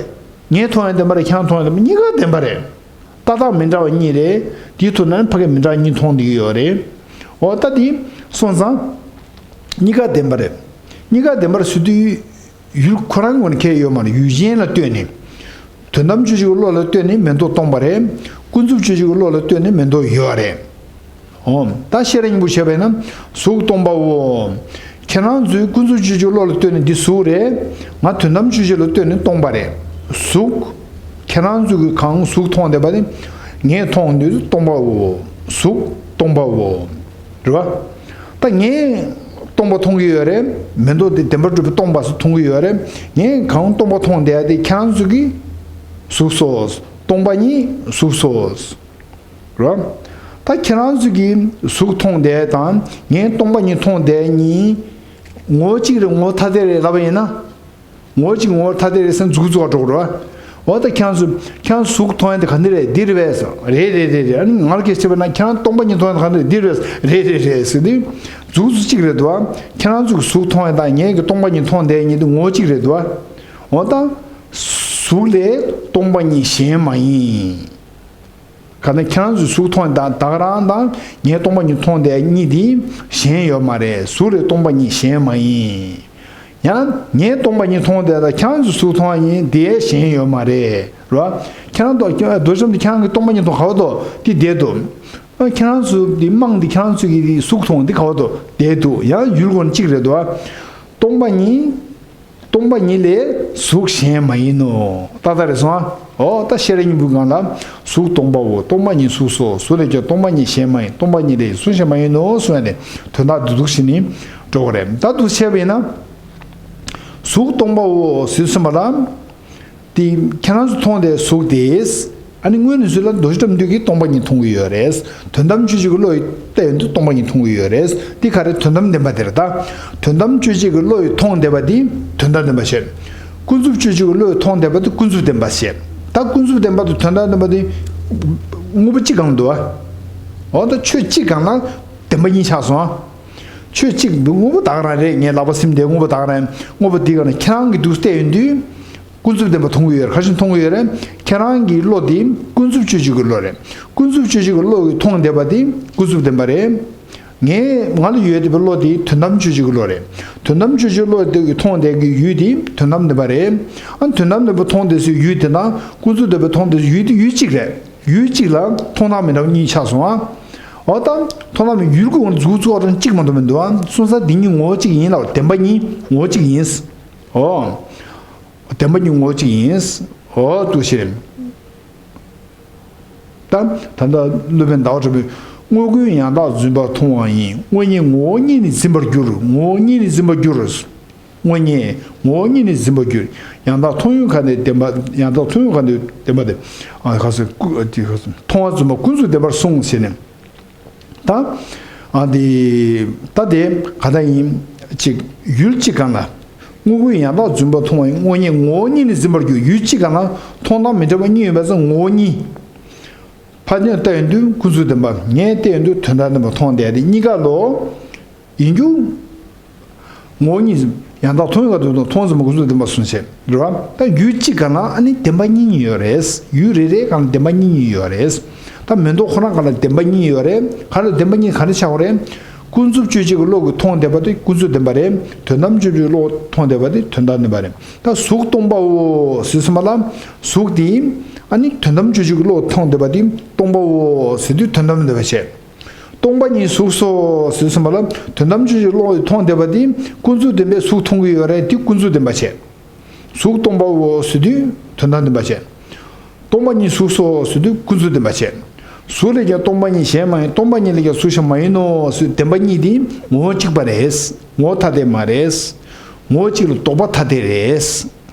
ངས་མཐོང་ཡང་བདེན་པ་རེད། ཁྱེད་རང་མཐོང་ཡང་བདེན་པ་གཉིས་ཀ་བདེན་པ་རེད། ལྟ་སྟངས་མི་འདྲ་བ་གཉིས་རེད། དེའི་ཐོག་ནས་ཕ་གི་མི་འདྲ་གཉིས་མཐོང་བསྡད་ཀྱི་ཡོད་རེད། འོ་ད་དེ་སོང་ཙང་། གཉིས་ཀ་བདེན་པ་རེད། གཉིས་ཀ་བདེན་པ་རེད་ཟེར་དུས། ཡུལ་ཁོ་རང་ངོས་ནས་ཁྱད་ཡོད་མ་རེད། ཡུལ་གཞན་ལ་ལྟོས་ནས། དོན་དམ་དཔྱོད་བྱེད་ཀྱི་བློ་ལ་ལྟོས་ནས་མེ་ཏོག་སྟོང་པ་རེད། ཀུན་རྫོབ་དཔྱོད་བྱེད་ཀྱི་བློ་ལ་ལྟོས་ནས་མེ་ཏོག་ཡོད་རེད། འོ། ད་ཤེས་རབ་སྙིང་པོ་བྱས་པས་ན། གཟུགས་སྟོང་པའོ། ཁྱེད་རང་ཚོས་ཀུན་རྫོབ་དཔྱོད་བྱེད་ཀྱི་བློ་ལ་ལྟོས་ནས་འདི་གཟུགས་རེད། ང་དོན་དམ་དཔྱོད་བྱེད་ལ་ལྟོས་ནས་སྟོང་པ་རེད། གཟུགས། ཁྱེད་རང་ཚོས་ཀྱི་གང་གཟུགས་མཐོང་བསྡད་པ་དེ། ངས་མཐོང་དུས་སྟོང་པའོ། གཟུགས་སྟོང་པའོ། རེད་བ། ད་ངས་སྟོང་པ་མཐོང་གི་ཡོད་རེད། མེ་ཏོག་དེ་བདེན་པར་གྲུབ་པའི་སྟོང་པ་སུ་མཐོང་གི་ཡོད་རེད། ངས་གང་སྟོང་པ་མཐོང་བསྡད་དེ་ཁྱེད་རང་ཚོས་ཀྱི་གཟུགས་སོ། སྟོང་པ་ཉིད་གཟུགས་སོ། རེད་བ། ད་ཁྱེད་རང་ཚོས་ཀྱི་གཟུགས་མཐོང་བསྡད་དང་ངས་སྟོང་པ་ཉིད་མཐོང་བསྡད་གཉིས། ངོ་བོ་གཅིག་རེད། ངོ་བོ་ཐ་དད་རེད་ལབ་པ་ཡིན་ན། ངོ་བོ་གཅིག་ངོ་བོ་ཐ་དད་རེད་ཟེར་མཛུབ་གུ་བཙུགས་པ་འགྲོ་གི་རེད་བ། འོ་ད་ཁྱེད་རང་ཚོ་ཁྱེད་རང་གཟུགས་མཐོང་ཡ་དེ་ག་འདི་རེད། འདི་རེད་པས། རེད་རེད་རེད་རེད། ཨ་ནི་ང་ལ་སྐད་ཆ་བྱས་པ་ན་ཁྱེད་རང་སྟོང་པ་ཉིད་མཐོང་ཡ་དེ་ག་འདི་རེད། འདི་རེད་རེད་རེད་ཟེར་དུས། མཛུབ་གུ་གཅིག་རེད་འདུག་བ། ཁྱེད་རང་ཚོ་གི་གཟུགས་མཐོང་ཡ་དང་ངའི་གི་སྟོང་པ་ཉིད་མཐོང་བསྡད་གཉིས་དེ་ངོ་བོ་གཅིག་རེད་འདུག་བ། འོ་ད། གཟུགས་ལས་སྟོང་པ་ཉིད་གཞན་མ་ཡིན། ག་ནས་ཁྱེད་རང་ཚོའི་གཟུགས་མཐོང་དང་ད་ག་རང་དང་ངའི་སྟོང་པ་ཉིད་མཐོང་དེ་གཉིས་དེ་གཞན་ཡོད་མ་རེད། གཟུགས་ལས་སྟོང་པ་ཉིད་གཞན་མ་ཡིན། ཡང་ངའི་སྟོང་པ་ཉིད་མཐོང་དེ་དང་ཁྱེད་རང་ཚོའི་གཟུགས་མཐོང་བ་ཡིན་དེ་གཞན་ཡོད་མ་རེད། རེད་བ། ཁྱེད་རང་ཚོ་རྡོ་གཤམ་དུ་ཁྱེད་རང་གི་སྟོང་པ་ཉིད་མཐོང་ག་བ་དོ་དེ་བསྡད་འདུག་ཁྱེད་རང་ཚོ་དེ་རྨང་དེ་ཁྱེད་རང་ཚོ་གི་དེ་གཟུགས་མཐོང་དེ་ག་བ་དོ་བསྡད་འདུག་ཡང་ཡུལ་སྒོ་ནས་གཅིག་རེད་འདུག་བ། སྟོང་པ་ཉིད། སྟོང་པ་ཉིད་ལས་གཟུགས་གཞན་མ་ཡིན་ནོ། ཏག་ཏག་རེད་སོང་ཨ། འོ་ད་ཤེས་རབ་སྙིང་པོའི་སྒང་ལ། གཟུགས་སྟོང་པའོ། སྟོང་པ་ཉིད་གཟུགས་སོ། གཟུགས་ལས་ཀྱང་སྟོང་པ་ཉིད་གཞན་མ་ཡིན། སྟོང་པ་ཉིད་ལས་གཟུགས་གཞན་མ་ཡིན་ནོ་གསུངས་ཡ་ནས་དོན་དག་འདི་འདུག་ཞིག་ནི་འགྲོ་གི་རེད། ད་འདུག་བྱས་པ་ཡིན་ན། གཟུགས་སྟོང་པའོ་ཟེར་གསུངས་པ་ལ། དེ་ཁྱེད་རང་ཚོ་མཐོང་དེ་གཟུགས་དེ། ཨ་ནི་དངོས་གནས་ཚུལ་ལ་རྡོ་རྗེ་བཀྲམ་འདུས་ཀྱིས་སྟོང་པ་ཉིད་མཐོང་གི་ཡོད་རེད། དོན་དམ་དཔྱོད་བྱེད་ཀྱི་བློ་ཡིས་བལྟས་ཡོང་དུས་སྟོང་པ་ཉིད་མཐོང་གི་ཡོད་རེད། འདི་ག་རེ་དོན་དམ་བདེན་པ་དེ་རེད་ད། དོན་དམ་དཔྱོད་བྱེད་ཀྱི་བློ་ཡིས་མཐོང་བསྡད་པ་འདི་དོན་དམ་བདེན་པ་བྱས། ཀུན་རྫོབ་དཔྱོད་བྱེད་ཀྱི་བློ་ཡིས་མཐོང་བསྡད་པ་འདི་ཀུན་རྫོབ་བདེན་པ་བྱས། ད་ཀུན་རྫོབ་བདེན་པ་དང་དོན་དམ་བདེན་པ་འདི་དངོས་པོ་གཅིག་གང་འདུག་ཨ། འོ་ད་ཆོས་གཅིག་གང་ལ་བདེན་པ་གཉིས་ཆགས་སོང་ཨ། ཆོས་གཅིག་འདུག་དངོས་པོ་ད་ག་རང་རེད། ངའི་ལག་པ་སེམས་དེ་དངོས་པོ་ད་ག་རང་། དངོས་པོ་འདི་ག་ནས་ཁྱེད་རང་གིས་འདུག་བལྟས་ཡོང་དུས། ཀུན་རྫོབ་བདེན་པ་མཐོང་གི་ཡོད་རེད། ག་རེ་བྱས་མཐོང་གི་ཡོད་རེད། ཁྱེད་རང་གི་བློ་དེ་ཀུན་རྫོབ་དཔྱོད་བྱེད་ཀྱི་བློ་རེད། ཀུན་རྫོབ་དཔྱོད་བྱེད་ཀྱི་བློ་གིས་མཐོང་བསྡད་པ་དེ་ཀུན་རྫོབ་བདེན་པ་རེད། ངས་ང་ལ་ཡོད་བསྡད་པའི་བློ་དེ་དོན་དམ་དཔྱོད་བྱེད་ཀྱི་བློ་རེད། དོན་དམ་དཔྱོད་བྱེད་བློ་དེ་གིས་མཐོང་བསྡད་ཀྱི་ཡུལ་དེ་དོན་དམ་བདེན་པ་རེད། ཨ་དོན་དམ་བདེན་པ་མཐོང་བསྡད་སའི་ཡུལ་དེ་དང་ཀུན་རྫོབ་བདེན་པ་མཐོང་བསྡད་སའི་ཡུལ་དེ་ཡུལ་གཅིག་རེད། ཡུལ་གཅིག་ལ་མཐོང་སྟངས་མི་འདྲ་བ་གཉིས་ཆགས་སོང་ཨ། འོ་ད་མཐོང་སྟངས་མི་ཡུལ་གྱི་ངོས་ནས་གཟུགས་གཙོ་བོ་གཅིག་མ་གཏོགས་མི་འདུག་ཨ། སོང་ཙང་འདི་གཉིས་ངོ་བོ་གཅིག་ཡིན་ལ་བདེན་པ་གཉིས་ངོ་བོ་གཅིག་ཡིན། འོ། བདེན་པ་གཉིས་ངོ་བོ་གཅིག་ཡིན། འོ་འདུག་ཞེས། ད་ད་ལྟ་སློབ་དཔོན་ཟླ་བ་གྲགས་པས། དངོས་ཀུན་ཡང་དག་བརྫུན་པར་མཐོང་བ་ཡིན། དངོས་ཉིད་ངོ་བོ་ཉིད་ནི་འཛིན་པར་འགྱུར། ངོ་བོ་ཉིད་ནི་འཛིན་པར་འགྱུར། དངོས་ཉིད་ངོ་བོ་ཉིད་ནི་འཛིན་པར་འགྱུར། ཡང་དག་མཐོང་ཡུལ་གང་དེ་བདེན་པ། ཡང་དག་མཐོང་ཡུལ་གང་དེ་བདེན་པ་དེ། ཨ་ག་ཟེར་ཀུ་ཨ་དེ་ག་ཟེར་མཐོང་བ་བརྫུན་པ་ཀུན་རྫོབ་བདེན་པར་གསུངས་ཟེར་ནས། ད་ཨ་དེ་ད་དེ་ག་ད་ཡིན་ཅིག་ཡུལ་གཅིག་གང་ལ། དངོས་ཀུན་ཡང་དག་བརྫུན་པར་མཐོང་བ་ཡིན། དངོས་ཉིད་ངོ་བོ་ཉིད་ནི་འཛིན་པར་འགྱུར། ཡུལ་གཅིག་གང་ལ་མཐོང་སྟངས་མི་འདྲ་བ་གཉིས་ཡོད་པས་སོ་ངོ་བོ་གཉིས། ཕར་ཕྱོགས་བལྟས་ཡོང་དུས་ཀུན་རྫོབ་བདེན་པ། ངས་བལྟས་ཡོང་དུས་དོན་དམ་བདེན་པ་མཐོང་བསྡད་དེ་གཉིས་ཀ་ལོ། ཡིན་རྒྱུ། ངོ་བོ་ཉིད་ཡང་དག་མཐོང་ཡུལ་ག་དུས་དང་མཐོང་བརྫུན་པ་ཀུན་རྫོབ་བདེན་པ་གསུངས་བྱས་རེད་བ། ད་ཡུལ་གཅིག་གང་ལ་ཨ་ནི་བདེན་པ་གཉིས་ཡོད་རེད། ཡུལ་རེ་རེའི་སྒང་ལ་བདེན་པ་གཉིས་ཡོད་རེད། ད་མེ་ཏོག་ཁོ་རང་སྒང་ལ་བདེན་པ་གཉིས་ཡོད་རེད། ག་རེ་བདེན་པ་གཉིས་ག་རེ་ཆགས་པ་རེད། ཀུན་རྫོབ་དཔྱོད་བྱེད་ཀྱི་བློ་གིས་མཐོང་བསྡད་པ་དེ་ཀུན་རྫོབ་བདེན་པ་རེད། དོན་དམ་དཔྱོད་བྱེད་ཀྱི་བློ་མཐོང་བསྡད་པ་དེ་དོན་དམ་བདེན་པ་རེད། ད་གཟུགས་སྟོང་པའོ་ཟེར་སོང་བ་ལ་གཟུགས་དེ་ཨ་ནི་དོན་དམ་དཔྱོད་བྱེད་ཀྱི་བློ་མཐོང་བསྡད་པ་དེ་སྟོང་པའོ་ཟེར་དུས་དོན་དམ་བདེན་པ་བྱས། སྟོང་པ་ཉིད་གཟུགས་སོ་ཟེར་གསུངས་པ་ལ་དོན་དམ་དཔྱོད་བྱེད་ཀྱི་བློ་ཡིས་མཐོང་བསྡད་པ་དེ་ཀུན་རྫོབ་བདེན་པས་གཟུགས་མཐོང་གི་ཡོད་རེད། དེ་ཀུན་རྫོབ་བདེན་པ་བྱས། གཟུགས་སྟོང་པའོ་ཟེར་དུས་དོན་དམ་བདེན་པ་བྱས། སྟོང་པ་ཉིད་གཟུགས་སོ་ཟེར་དུས་ཀུན་རྫོབ་བདེན་པ་བྱས། གཟུགས་ལས་ཀྱང་སྟོང་པ་ཉིད་གཞན་མ་ཡིན། སྟོང་པ་ཉིད་ལས་ཀྱང་གཟུགས་གཞན་མ་ཡིན་ནོ་ཟེར་བདེན་པ་གཉིས་དེ་ངོ་བོ་གཅིག་པ་རེད། ངོ་བོ་ཐ་དད་མ་རེད། ངོ་བོ་གཅིག་ལ་ལྡོག་པ་ཐ་དད་རེད།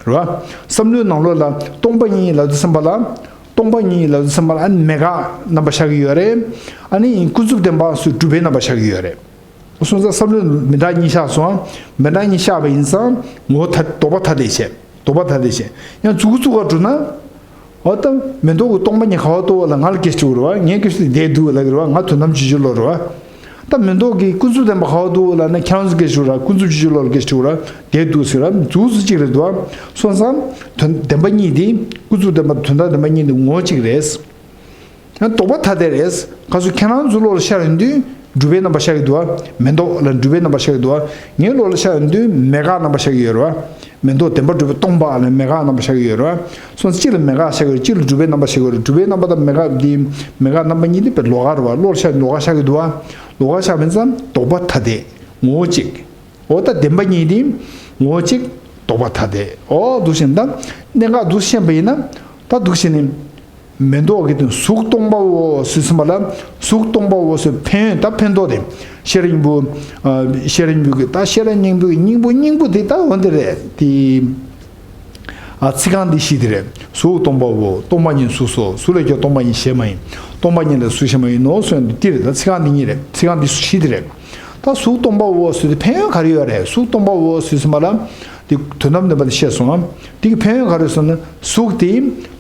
རེད་བ། བསམ་བློའི་ནང་ལོགས་ལ་སྟོང་པ་ཉིད་ལབ་དུས་ཙམ་པ་ལ། སྟོང་པ་ཉིད་ལབ་དུས་ཙམ་པ་ལ་ཨ་ནི་མེད་དགག་རྣམ་པ་ཤར་གྱི་ཡོད་རེད། ཨ་ནི་ཀུན་རྫོབ་བདེན་པ་སོགས་སྒྲུབ་པའི་རྣམ་པ་ཤར་གྱི་ཡོད་རེད། སོང་ཙང་བསམ་བློ་མི་འདྲ་གཉིས་ཤར་སོང་། མི་འདྲ་གཉིས་ཤར་བ་ཡིན་ཙང་ངོ་བོ་ཐ་ལྡོག་པ་ཐ་དད་བྱས། ལྡོག་པ་ཐ་དད་བྱས། ཡང་མཛུབ་གུ་བཙུགས་པ་བསྒྲུབས་ན། འོ་ད་མེ་ཏོག་གི་སྟོང་པ་ཉིད་ག་བ་འདུག་ལ་ང་ལ་སྐད་ཆ་དྲིས་རེད་བ། ངས་སྐད་ཆ་དེ་བསྡད་འདུག་ལབ་ཀྱི་རེད་བ། ང་དོན་དམ་དཔྱོད་བྱེད་ཀྱི་བློ་རེད་བ། ད་མེ་ཏོག་གི་ཀུན་རྫོབ་བདེན་པ་ག་བ་འདུག་ལབ་ན་ཁྱེད་རང་ཚོ་སྐད་ཆ་དྲིས་རེད། ཀུན་རྫོབ་དཔྱོད་བྱེད་ཀྱི་བློ་ལ་སྐད་ཆ་དྲིས་རེད། བསྡད་འདུག་ཟེར་ར་མཛུབ་གུ་གཅིག་རེད་འདུག་བ། སོང་ཙང་དོན་བདེན་པ་གཉིས་དེ་ཀུན་རྫོབ་བདེན་པ་དོན་དམ་བདེན་པ་གཉིས་དེ་ངོ་བོ་གཅིག་རེད། ཡང་ལྡོག་པ་ཐ་དད་རེད། ག་ཚོད་ཁྱེད་རང་ཚོའི་བློ་ལ་ཤར་ཡོང་དུས། སྒྲུབ་པའི་རྣམ་པ་ཤར་གྱི་འདུག་བ། མེ་ཏོག་ལ་སྒྲུབ་པའི་རྣམ་པ་ཤར་གྱི་འདུག་བ། ངའི་བློ་ལ་ཤར་ཡོང་དུས་མེ་འགག་རྣམ་པ་ཤར་གྱི་ཡོད་རེད་བ། མེ་ཏོག་བདེན་པར་གྲུབ་པས་སྟོང་པ་ལ་མེ་འགག་རྣམ་པ་ཤར་གྱི་ཡོད་རེད་བ། སོང་ཙང་གཅིག་ལ་མེ་འགག་ཤར་གྱི་ཡོད་རེད། གཅིག་ལ་སྒྲུབ་པའི་རྣམ་པ་ཤར་གྱི་ཡོད་རེད། སྒྲུབ་པའི་རྣམ་པ་དང་མེ་འགག་འདི། མེ་འགག་རྣམ་པ་གཉིས་འདི་དཔེ་ལོགས་ཀ་རེད་བ། བློ་ལ་ཤར་ལོགས་ཀ་ཤར་གྱི་འདུག་བ། ལོགས་ཀ་ཤར་བ་ཡིན་ཙང་ལྡོག་པ་ཐ་དད་ངོ་བོ་གཅིག་འོ་ད་བདེན་པ་གཉིས་དེ་ངོ་བོ་གཅིག་ལྡོག་པ་ཐ་དད། འོ་འདུག་བྱས་ནས་ད་གནད་འགག་འདུག་ཤེས་པ་ཡིན་ན། ད་འདུག་བྱས་ནས་མེ་ཏོག་གི་སྟེང་གཟུགས་སྟོང་པའོ་ཟེར་ཟིན་པ་ལ། གཟུགས་སྟོང་པའོ་ཟེར་ཕན་ཡོན་ད་ཕན་ཐོགས་དེ། ཤེས་རབ་སྙིང་པོ། ཨ། ཤེས་རབ་སྙིང་པོ་གི་ད་ཤེས་རབ་སྙིང་པོ་གི་སྙིང་པོ་སྙིང་པོ་དེ་ད་འོ་འདི་རེད་དེ། ཨ། ཚིག་རྐང་འདི་བཞི་དེ་རེད། གཟུགས་སྟོང་པའོ། སྟོང་པ་ཉིད་གཟུགས་སོ། གཟུགས་ལས་ཀྱང་སྟོང་པ་ཉིད་གཞན་མ་ཡིན། སྟོང་པ་ཉིད་ལས་གཟུགས་གཞན་མ་ཡིན་ནོ་གསུངས་འདི་འདི་རེད། ད་ཚིག་རྐང་འདི་གཉིས་རེད། ཚིག་རྐང་འདི་བཞི་དེ་རེད། ད་གཟུགས་སྟོང་པའོ་ཟེར་དུས་ཕན་ཡོན་ག་རེ་ཡོད་རེད། གཟུགས་སྟོང་པའོ་ཟེར་ཟིན་པ་ལ། དེ་དོན་དམ་བདེན་པ་དེ་བཤད་སོང་ང་། དེ་གི་ཕན་ཡོན་ག་རེ་ཟེར་ན། གཟུགས་དེ་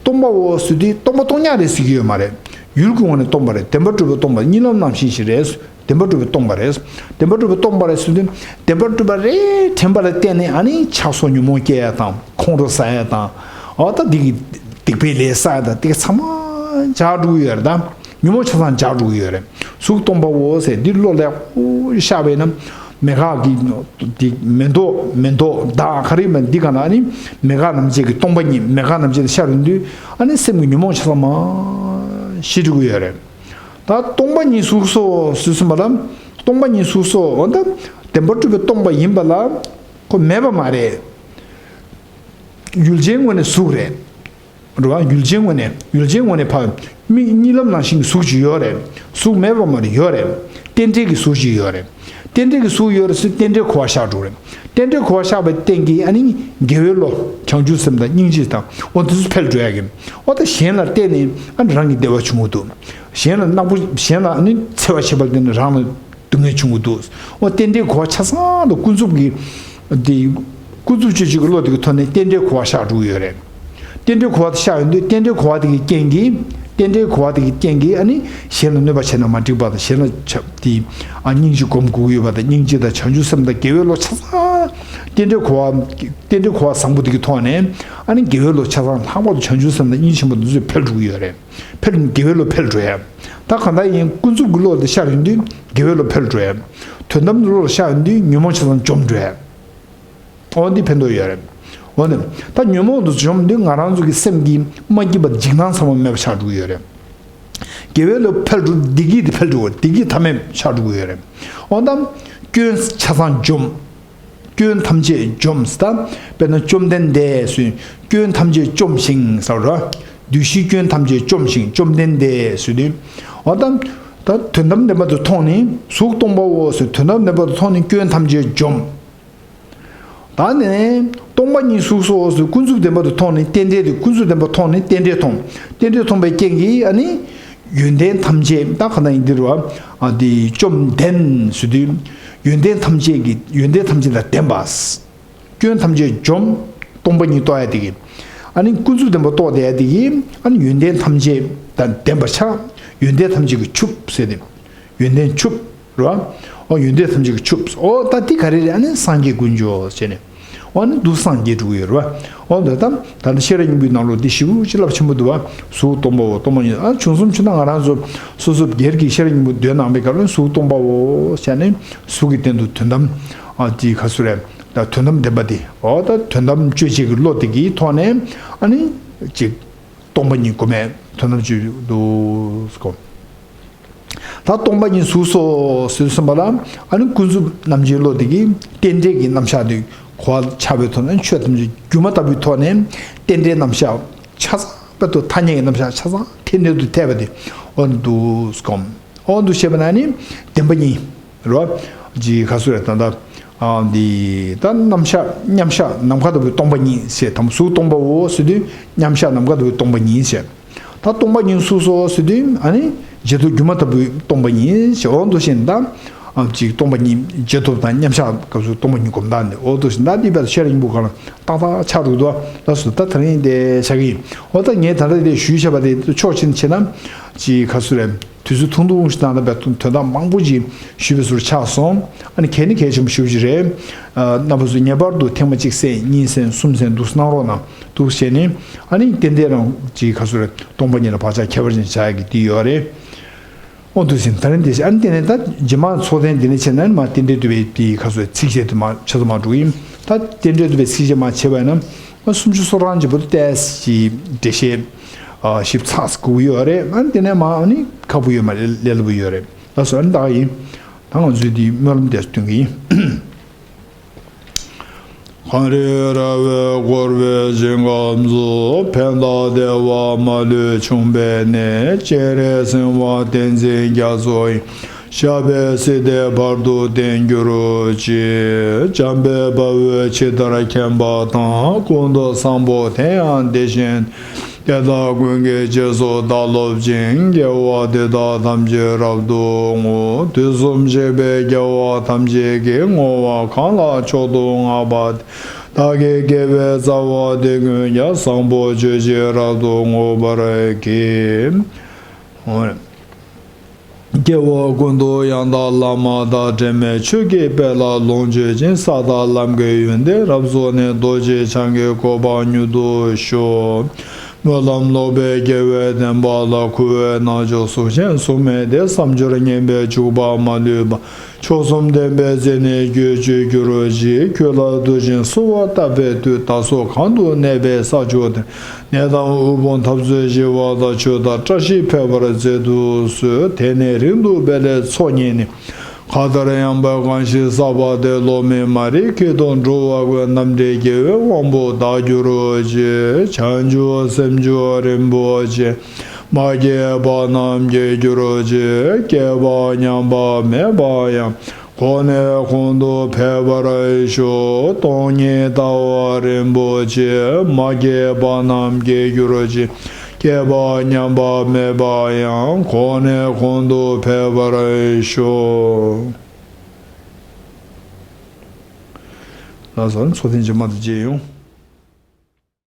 སྟོང་པའོ་ཟེར་དུས་སྟོང་པ་སྟོང་ཉག་རེད་ཟེར་གྱི་ཡོད་མ་རེད། ཡུལ་གྱི་ངོས་ནས་སྟོང་པ་རེད། བདེན་པར་གྲུབ་པས་སྟོང་པ། གཉིད་ལམ་ནང་བཞིན་ཞིག་རེད། བདེན་པར་གྲུབ་པས་སྟོང་པ་རེད། བདེན་པར་གྲུབ་པས་སྟོང་པ་རེད་ཟེར་དུས། བདེན་པར་གྲུབ་པ་རེད་དྲན་པ་ལ་བརྟེན་ནས་ཨ་ནི་ཆགས་སོགས་ཉོན་མོངས་སྐྱེ་ཡ་དང་ཁོང་ཁྲོ་ཟ་ཡ་དང་། འོ་ད་འདི་གི་སྡིག་པའི་ལས་བསགས་ཡ་དང་དེ་ག་ཚང་མ་འཇགས་འགྲོ་གི་ཡོད་རེད་ད། ཉོན་མོངས་ཆ་ཚང་འཇགས་འགྲོ་གི་ཡོད་རེད། གཟུགས་སྟོང་པའོ་ཟེར་འདི་བློ་ལེགས་པོ་ཤར་བས་ན། མེ་འགག་གི་འདི་མེ་ཏོག་མེ་ཏོག་མདའ་ག་རེ་མེད་འདི་ག་ན་ཨ་ནི་མེ་འགག་རྣམ་བཅད་ཀྱི་སྟོང་པ་ཉིད་མེ་འགག་རྣམ་བཅད་དེ་ཤར་ཡོང་དུས་ཨ་ནི་སེམས་ཀྱི་ཉོན་མོངས་ཆ་ཚང་མ་ཞི་འགྲོ་གི་ཡོད་རེད། ད་སྟོང་པ་ཉིད་གཟུགས་སོ་ཟེར་ཟིན་པ་ལ། སྟོང་པ་ཉིད་གཟུགས་སོ། འོ་ད་བདེན་པར་གྲུབ་པས་སྟོང་པ་ཡིན་པ་ལ་ཁོ་མེད་པ་མ་རེད། ཡུལ་ཅན་ངོས་ནས་གཟུགས་རེད། རེད་བ། ཡུལ་ཅན་ངོས་ནས་ཡུལ་ཅན་ངོས་ནས་ཕ་མི་གཉིད་ལམ་ནང་བཞིན་གྱི་གཟུགས་ཅིག་ཡོད་རེད། གཟུགས་མེད་པ་མ་རེད། ཡོད་རེད། རྟེན་འབྲེལ་གྱི་གཟུགས་ཅིག་ཡོད་རེད། རྟེན་འབྲེལ་གྱི་གཟུགས་ཡོད་རེད་ཟེར་རྟེན་འབྲེལ་གོ་བ་ཤར་འགྲོ་རེད། རྟེན་འབྲེལ་གོ་བ་ཤར་བའི་རྟེན་གྱིས་ཨ་ནི་དགེ་བའི་བློ་བྱང་ཆུབ་སེམས་དང་སྙིང་རྗེ་དང་འོ་དེ་ཚོ་འཕེལ་འགྲོ་ཡ་གི། འོ་ད་གཞན་ལ་བརྟེན་ནས་ཨ་ནི་རང་གི་བདེ་བ་བྱུང་གི་འདུག་གཞན་ལ་ནག་པོ་གཞན་ལ་ཨ་ནི་འཚེ་བ་བྱེད་པ་དེ་ནི་རང་ལ་སྡུག་བསྔལ་བྱུང་གི་འདུག་འོ་རྟེན་འབྲེལ་གོ་བ་ཆ་ཚང་དུ་ཀུན་རྫོབ་ཀྱི་དེ་ཀུན་རྫོབ་དཔྱོད་བྱེད་ཀྱི་བློ་དེ་གི་ཐོག་ནས་རྟེན་འབྲེལ་གོ་བ་ཤར་འགྲོ་གི་ཡོད་རེད། རྟེན་འབྲེལ་གོ་བ་དེ་ཤར་ཡོང་དུས་རྟེན་འབྲེལ་གོ་བ་དེ་གི་རྐྱེན་གྱིས། རྟེན་འབྲེལ་གོ་བ་དེ་གི་རྐྱེན་གྱིས་ཨ་ནི་གཞན་ལ་གནོད་པ་བྱས་ན་མ་འགྲིག་པ་དང་གཞན་ལ་ཆ་དེ་ཨ་སྙིང་རྗེ་སྒོམ་དགོས་ཀྱི་ཡོད་པ་དང་སྙིང་རྗེ་དང་བྱང་ཆུབ་སེམས་དང་དགེ་བའི་བློ་ཆ་ཚང་རྟེན་འབྲེལ་གོ་བ་རྟེན་འབྲེལ་གོ་བ་བཟང་པོ་དེ་གི་ཐོག་ནས་ཨ་ནི་དགེ་བའི་བློ་ཆ་ཚང་ལྷག་པར་དུ་བྱང་ཆུབ་སེམས་དང་སྙིང་རྗེ་ཆེན་པོ་འདི་ཚོས་འཕེལ་འགྲོ་གི་ཡོད་རེད། འཕེལ་དགེ་བའི་བློ་འཕེལ་འགྲོ་ཡ། ད་གང་ལྟར་ཡིན་ཀུན་རྫོབ་ཀྱི་བློ་དེ་ཤར་ཡོང་དུས་དགེ་བའི་བློ་འཕེལ་འགྲོ་ཡ། དོན་དམ་གྱི་བློ་ལ་ཤར་ཡོང་དུས་ཉོན་མོངས་ཆ་ཚང་འཇོམས་འགྲོ་ཡ། འོ་འདི་ཕན་ཐོགས་ཡོད་རེད། འོ་ནི། ད་ཉོན་མོངས་དེ་འཇོམས་དུས་ང་རང་ཚོ་གི་སེམས་ཀྱི་མ་སྐྱིད་པ་འཇིགས་སྣང་ཚང་མ་མེད་པ་ཆགས་འགྲོ་གི་ཡོད་རེད། དགེ་བའི་བློ་འཕེལ་འགྲོ་བདེ་སྐྱིད་དེ་འཕེལ་འགྲོ་བ་བདེ་སྐྱིད་མཐའ་མེད་ཆགས་འགྲོ་གི་ཡོད་རེད། འོ་ད། སྐྱོན་ཆ་ཚང་འཇོམས། སྐྱོན་ཐམས་ཅད་འཇོམས་ད། དཔེར་ན་བཅོམ་ལྡན་འདས་ཟེར། སྐྱོན་ཐམས་ཅད་བཅོམ་ཞིང་ཟེར་བ་རེད། བདུད་བཞིའི་སྐྱོན་ཐམས་ཅད་བཅོམ་ཞིང་བཅོམ་ལྡན་འདས་ཟེར་དུས། འོ་ད། ད་དོན་དམ་བདེན་པ་དེ་མཐོང་ནས་གཟུགས་སྟོང་པའོ་ཟེར་དོན་དམ་བདེན་པ་དེ་མཐོང་ནས་སྐྱོན་ཐམས་ཅད་འཇོམས། ད་ནི་སྟོང་པ་ཉིད་གཟུགས་སོ་ཟེར་ཀུན་རྫོབ་བདེན་པ་དེ་མཐོང་ནས་རྟེན་འབྲེལ་དེ་ཀུན་རྫོབ་བདེན་པ་མཐོང་ནས་རྟེན་འབྲེལ་མཐོང་། རྟེན་འབྲེལ་མཐོང་བའི་རྐྱེན་གྱིས་ཨ་ནི། ཡོན་ཏན་ཐམས་ཅད་ད་ག་ན་ཡིན་འདིར་བ། ཨ་དེ་བཅོམ་ལྡན་ཟེར་དུས། ཡོན་ཏན་ཐམས་ཅད་ཀྱི་ཡོན་ཏན་ཐམས་ཅད་དང་ལྡན་པ། སྐྱོན་ཐམས་ཅད་འཇོམས། སྟོང་པ་ཉིད་རྟོགས་ཡ་དེ་གི། ཨ་ནི་ཀུན་རྫོབ་བདེན་པ་རྟོགས་བསྡད་ཡ་དེ་གི། ཨ་ནི་ཡོན་ཏན་ཐམས་ཅད་དང་ལྡན་པར་ཆགས། ཡོན་ཏན་ཐམས་ཅད་ཀྱིས་ཕྱུག་ཟེར་ཏེ། ཡོན་ཏན་ཕྱུག་རེད་བ། ཨོ་ཡོན་ཏན་ཐམས་ཅད་ཀྱིས་ཕྱུག་ཨོ་ད་འདི་ག་རེ་རེད། ཨ་ནི་སངས་རྒྱས་དཀོན་མཆོག་བྱས་ནས། ཨོ་ནི་འདུག་སངས་རྒྱས་འགྲོ་གི་ཡོད་རེད་བ། ཨོ་འདི་ད་ད་ལྟ་ཤེས་རབ་སྙིང་པོའི་ནང་ལོགས་འདི་ཞེ་པོ་ཅིག་རླབས་ཆེན་པོ་འདུག་བ། གཟུགས་སྟོང་པའོ། སྟོང་པ་ཉིད། ཨ་བྱུང་སོང་བྱུང་ན་ང་རང་ཚོ་སོ་སོ་སྒེར་གྱི་ཤེས་རབ་སྙིང་པོ་འདོན་གནང་བའི་སྐབས་ལ་གཟུགས་སྟོང་པའོ་བྱས་ནས་གཟུགས་ཀྱི་སྟེང་དུ་དོན་དམ་ཨ་ཅིག་ག་ཚོད་རེད། ད་དོན་དམ་བདེན་པ་འདི་ཨོ་ད་དོན་དམ་དཔྱོད་བྱེད་ཀྱི་བློ་དེ་གི་ཐོག་ནས་ཨ་ནི་ཅིག་སྟོང་པ་ཉིད་སྒོམ་མེད་དོན་དམ་དཔྱོད་འདུག་གོ། ད་སྟོང་པ་ཉིད་གཟུགས་སོ་ཟེར་གསུངས་པ་ལ། ཨ་ནི་ཀུན་རྫོབ་རྣམ་འབྱེད་བློ་དེ་གིས་རྟེན་འབྲེལ་གྱི་རྣམ་གཞག་དེ་གོ་བ་ཆགས་པའི་ཐོག་ནས་ཆོས་ཐམས་ཅད་སྒྱུ་མ་ལྟ་བུའི་ཐོག་ནས་རྟེན་འབྲེལ་རྣམ་གཞག་ཆ་ཚང་དཔེ་དེ་ཐ་སྙད་ཀྱི་རྣམ་གཞག་ཆ་ཚང་རྟེན་འབྲེལ་དུ་འཐད་པ་དེ་འོ་འདུག་གོ། འོ་འདུག་བྱས་པ་ན་ནི་བདེན་པ་གཉིས། རོ། ཅི་ག་ཚོད་རེད་ད་ལྟ། ཨ་འདི་ད་རྣམ་གཞག་མཉམ་གཞག་ནམ་མཁའ་ལྟ་བུའི་སྟོང་པ་ཉིད་ཟེར། དང་པོ་གཟུགས་སྟོང་པའོ་ཟེར་དུས་མཉམ་གཞག་ནམ་མཁའ་ལྟ་བུའི་སྟོང་པ་ཉིད་ཟེར། ད་སྟོང་པ་ཉིད་གཟུགས་སོ་ཟེར་དུས་ཨ་ནི་རྗེས་ཐོབ་སྒྱུ་མ་ལྟ་བུའི་སྟོང་པ་ཉིད་ཟེར། འོ་འདུག་བཞིན་ད། ཨ་ཅིག་སྟོང་པ་ཉིད་རྗེས་ཐོབ་དང་མཉམ་གཞག་སྐབས་སུ་སྟོང་པ་ཉིད་སྒོམ་སྟངས་ནི་འོ་འདུག་བཞིན་ད་འདི་བས་ཤེས་རབ་སྙིང་པོ་གང་ལ་ཏག་ཏག་ཆགས་འགྲོ་འདུག་ལ་སོ། ད་དེ་རིང་དེ་བྱ་གི་ཡིན། འོ་ད་ངས་ད་ལྟ་དེ་ཞུས་བྱས་པ་དེ་ཕྱོགས་གཅིག་ནས་བྱས་ན་ཅི་ག་ཚོད་རེད། དུས་ཚོད་ཐུང་ཐུང་ཞིག་ནང་ལ་བས་དོན་དག་མང་པོ་ཅིག་ཞུས་པའི་ཚུལ་ཆགས་སོང་། ཨ་ནི་གལ་ནི་གལ་ཆེན་པོ་ཞེ་པོ་ཅིག་རེད། ཨ་རྣམ་པ་ཚོས་ངེས་པར་དུ་ཐེངས་མ་གཅིག་གསན་གཉིས་གསན་གསུམ་གསན་འདུག་གནང་རོགས་གནང་། འདུག་བྱས་ནས་ཨ་ནི་ཏན་ཏན་རང་ཅིག་ག་ཚོད་རེད། སྟོང་པ་ཉིད་ལ་བག་ཆགས་ཁྱད་པར་ཅན་བྱ་ཡག་གི་འདི་ཡོད་རེད། ཨོ་འདུག་ཟིན། ད་རིང་འདི་བྱས། ཨ་ནི་དེ་ནས་ད་རྗེས་མ་ཚོགས་ཐེངས་འདི་ནས་བྱས་ན་མ་རྟེན་འབྲེལ་བསྟོད་པའི་དེའི་ཁ་སོ་ཚིགས་བཅད་དུ་མ་ཆ་ཚང་མ་འགྲོ་གི་ཡིན། ད་རྟེན་འབྲེལ་བསྟོད་པའི་ཚིགས་བཅད་མ་བྱས་པ་ཡིན་ན་མ་སུམ་ཅུ་སོ་གྲངས་ཀྱི་བར་དུ་ཏོག་ཙམ་འགྲེལ་བཤད་ཞིབ་ཚགས་དགོས་ཀྱི་ཡོད་རེད། ཨ་ནི་དེ་ནས་མ་ཨ་ནི་ཁག་པོ་ཡོད་མ་རེད། ལས་སླ་པོ་ཡོད་རེད། ལགས་སོ། ཨ་ནི་ད་ག་ཡིན། ད་ང་ཚོས་འདི་སྨོན་ལམ་དེ་སྟོན་གི་ཡིན། གངས་རི་ར་བས་བསྐོར་བའི་ཞིང་ཁམས་སུ། ཕན་དང་བདེ་བ་མ་ལུས་འབྱུང་བའི་གནས། སྤྱན་རས་གཟིགས་དབང་བསྟན་འཛིན་རྒྱ་མཚོ་ཡི། ཞབས་པད་སྲིད་མཐའི་བར་དུ་བརྟན་གྱུར་ཅིག། འཇམ་དཔལ་དཔའ་བོས་ཇི་ལྟར་མཁྱེན་པ་དང་། ཀུན་ཏུ་བཟང་པོ་དེ་ཡང་དེ་བཞིན་ཏེ། དེ་དག་ཀུན་གྱི་རྗེས་སུ་བདག་སློབ་ཅིང་། དགེ་བ་འདི་དག་ཐམས་ཅད་རབ་ཏུ་བསྔོ། དུས་གསུམ་གཤེགས་པའི་རྒྱལ་བ་ཐམས་ཅད་ཀྱིས། བསྔོ་བ་གང་ལ་མཆོག་ཏུ་བསྔགས་པ་དེས། བདག་གི་དགེ་བའི་རྩ་བ་འདི་ཀུན་ཀྱང་། བཟང་པོ་སྤྱོད་ཕྱིར་རབ་ཏུ་བསྔོ་བར་བགྱི། སྐྱེ་བ་ཀུན་ཏུ་ཡང་དག་བླ་མ་དང་། འབྲལ་མེད་ཆོས་ཀྱི་དཔལ་ལ་ལོངས་སྤྱོད་ཅིང་། ས་དང་ལམ་གྱི་ཡོན་ཏན་རབ་རྫོགས་ནས། རྡོ་རྗེ་འཆང་གི་གོ་འཕང་མྱུར་དུ་ཤོག། སྨོན་ལམ་ལོག་པའི་དགེ་བའི་བདེན་པ་ལ། འཁུ་བའི་རྣལ་འབྱོར་གཟུགས་ཅན་གཟུགས་མེད་དེ། བསམ་སྦྱོར་ངན་པས་འཇུག་པ་མ་ལུས་པ། མཆོག་གསུམ་ལྡན་པའི་སེམས་ནི་རྒྱུད་གཅིག་གྱུར་ཅིག། ཁྱོད་ལ་གདུལ་ཞིང་བསུ་བ་བཏབ་པའི་མཐུས། བདག་སོགས་གང་དུ་གནས་པའི་ས་ཕྱོགས་དེར། ནད་དང་དབུལ་ཕོངས་འཐབ་རྩོད་ཞི་བ་དང་། ཆོས་དང་བཀྲ་ཤིས་འཕེལ་བར་མཛད་དུ་གསོལ། དེ་ནས་རིང་དུ་འཕེལ་བའི་ཚོགས་གཉིས་ནི། མཁའ་ལྟར་ཡངས་པ་གང་ཞིག་བསགས་པ་དེ། གློག་མེ་མ་རིག་འཁྱུད་དང་འགྲོ་བ་ཀུན། རྣམ་འདྲེན་དགེ་བའི་དབང་པོ་དག་གྱུར་ཅིག། བྱང་ཆུབ་སེམས་མཆོག་རིན་པོ་ཆེ། མ་སྐྱེས་པ་རྣམས་སྐྱེ་གྱུར་ཅིག། སྐྱེས་པ་ཉམས་པ་མེད་པ་ཡང་། གོང་ནས་གོང་དུ་འཕེལ་བར་ཤོག། སྟོང་ཉིད་ལྟ་བ་རིན་པོ་ཆེ། མ་སྐྱེས་པ་རྣམས་སྐྱེ་གྱུར་ཅིག། སྐྱེས་པ་ཉམས་པ་མེད་པ་ཡང་། གོང་ནས་གོང་དུ་འཕེལ་བར་ཤོག། ལགས་སོ། ཚོགས་ཐེངས་རྗེས་མ་དུ་མཇལ་ཡོང་།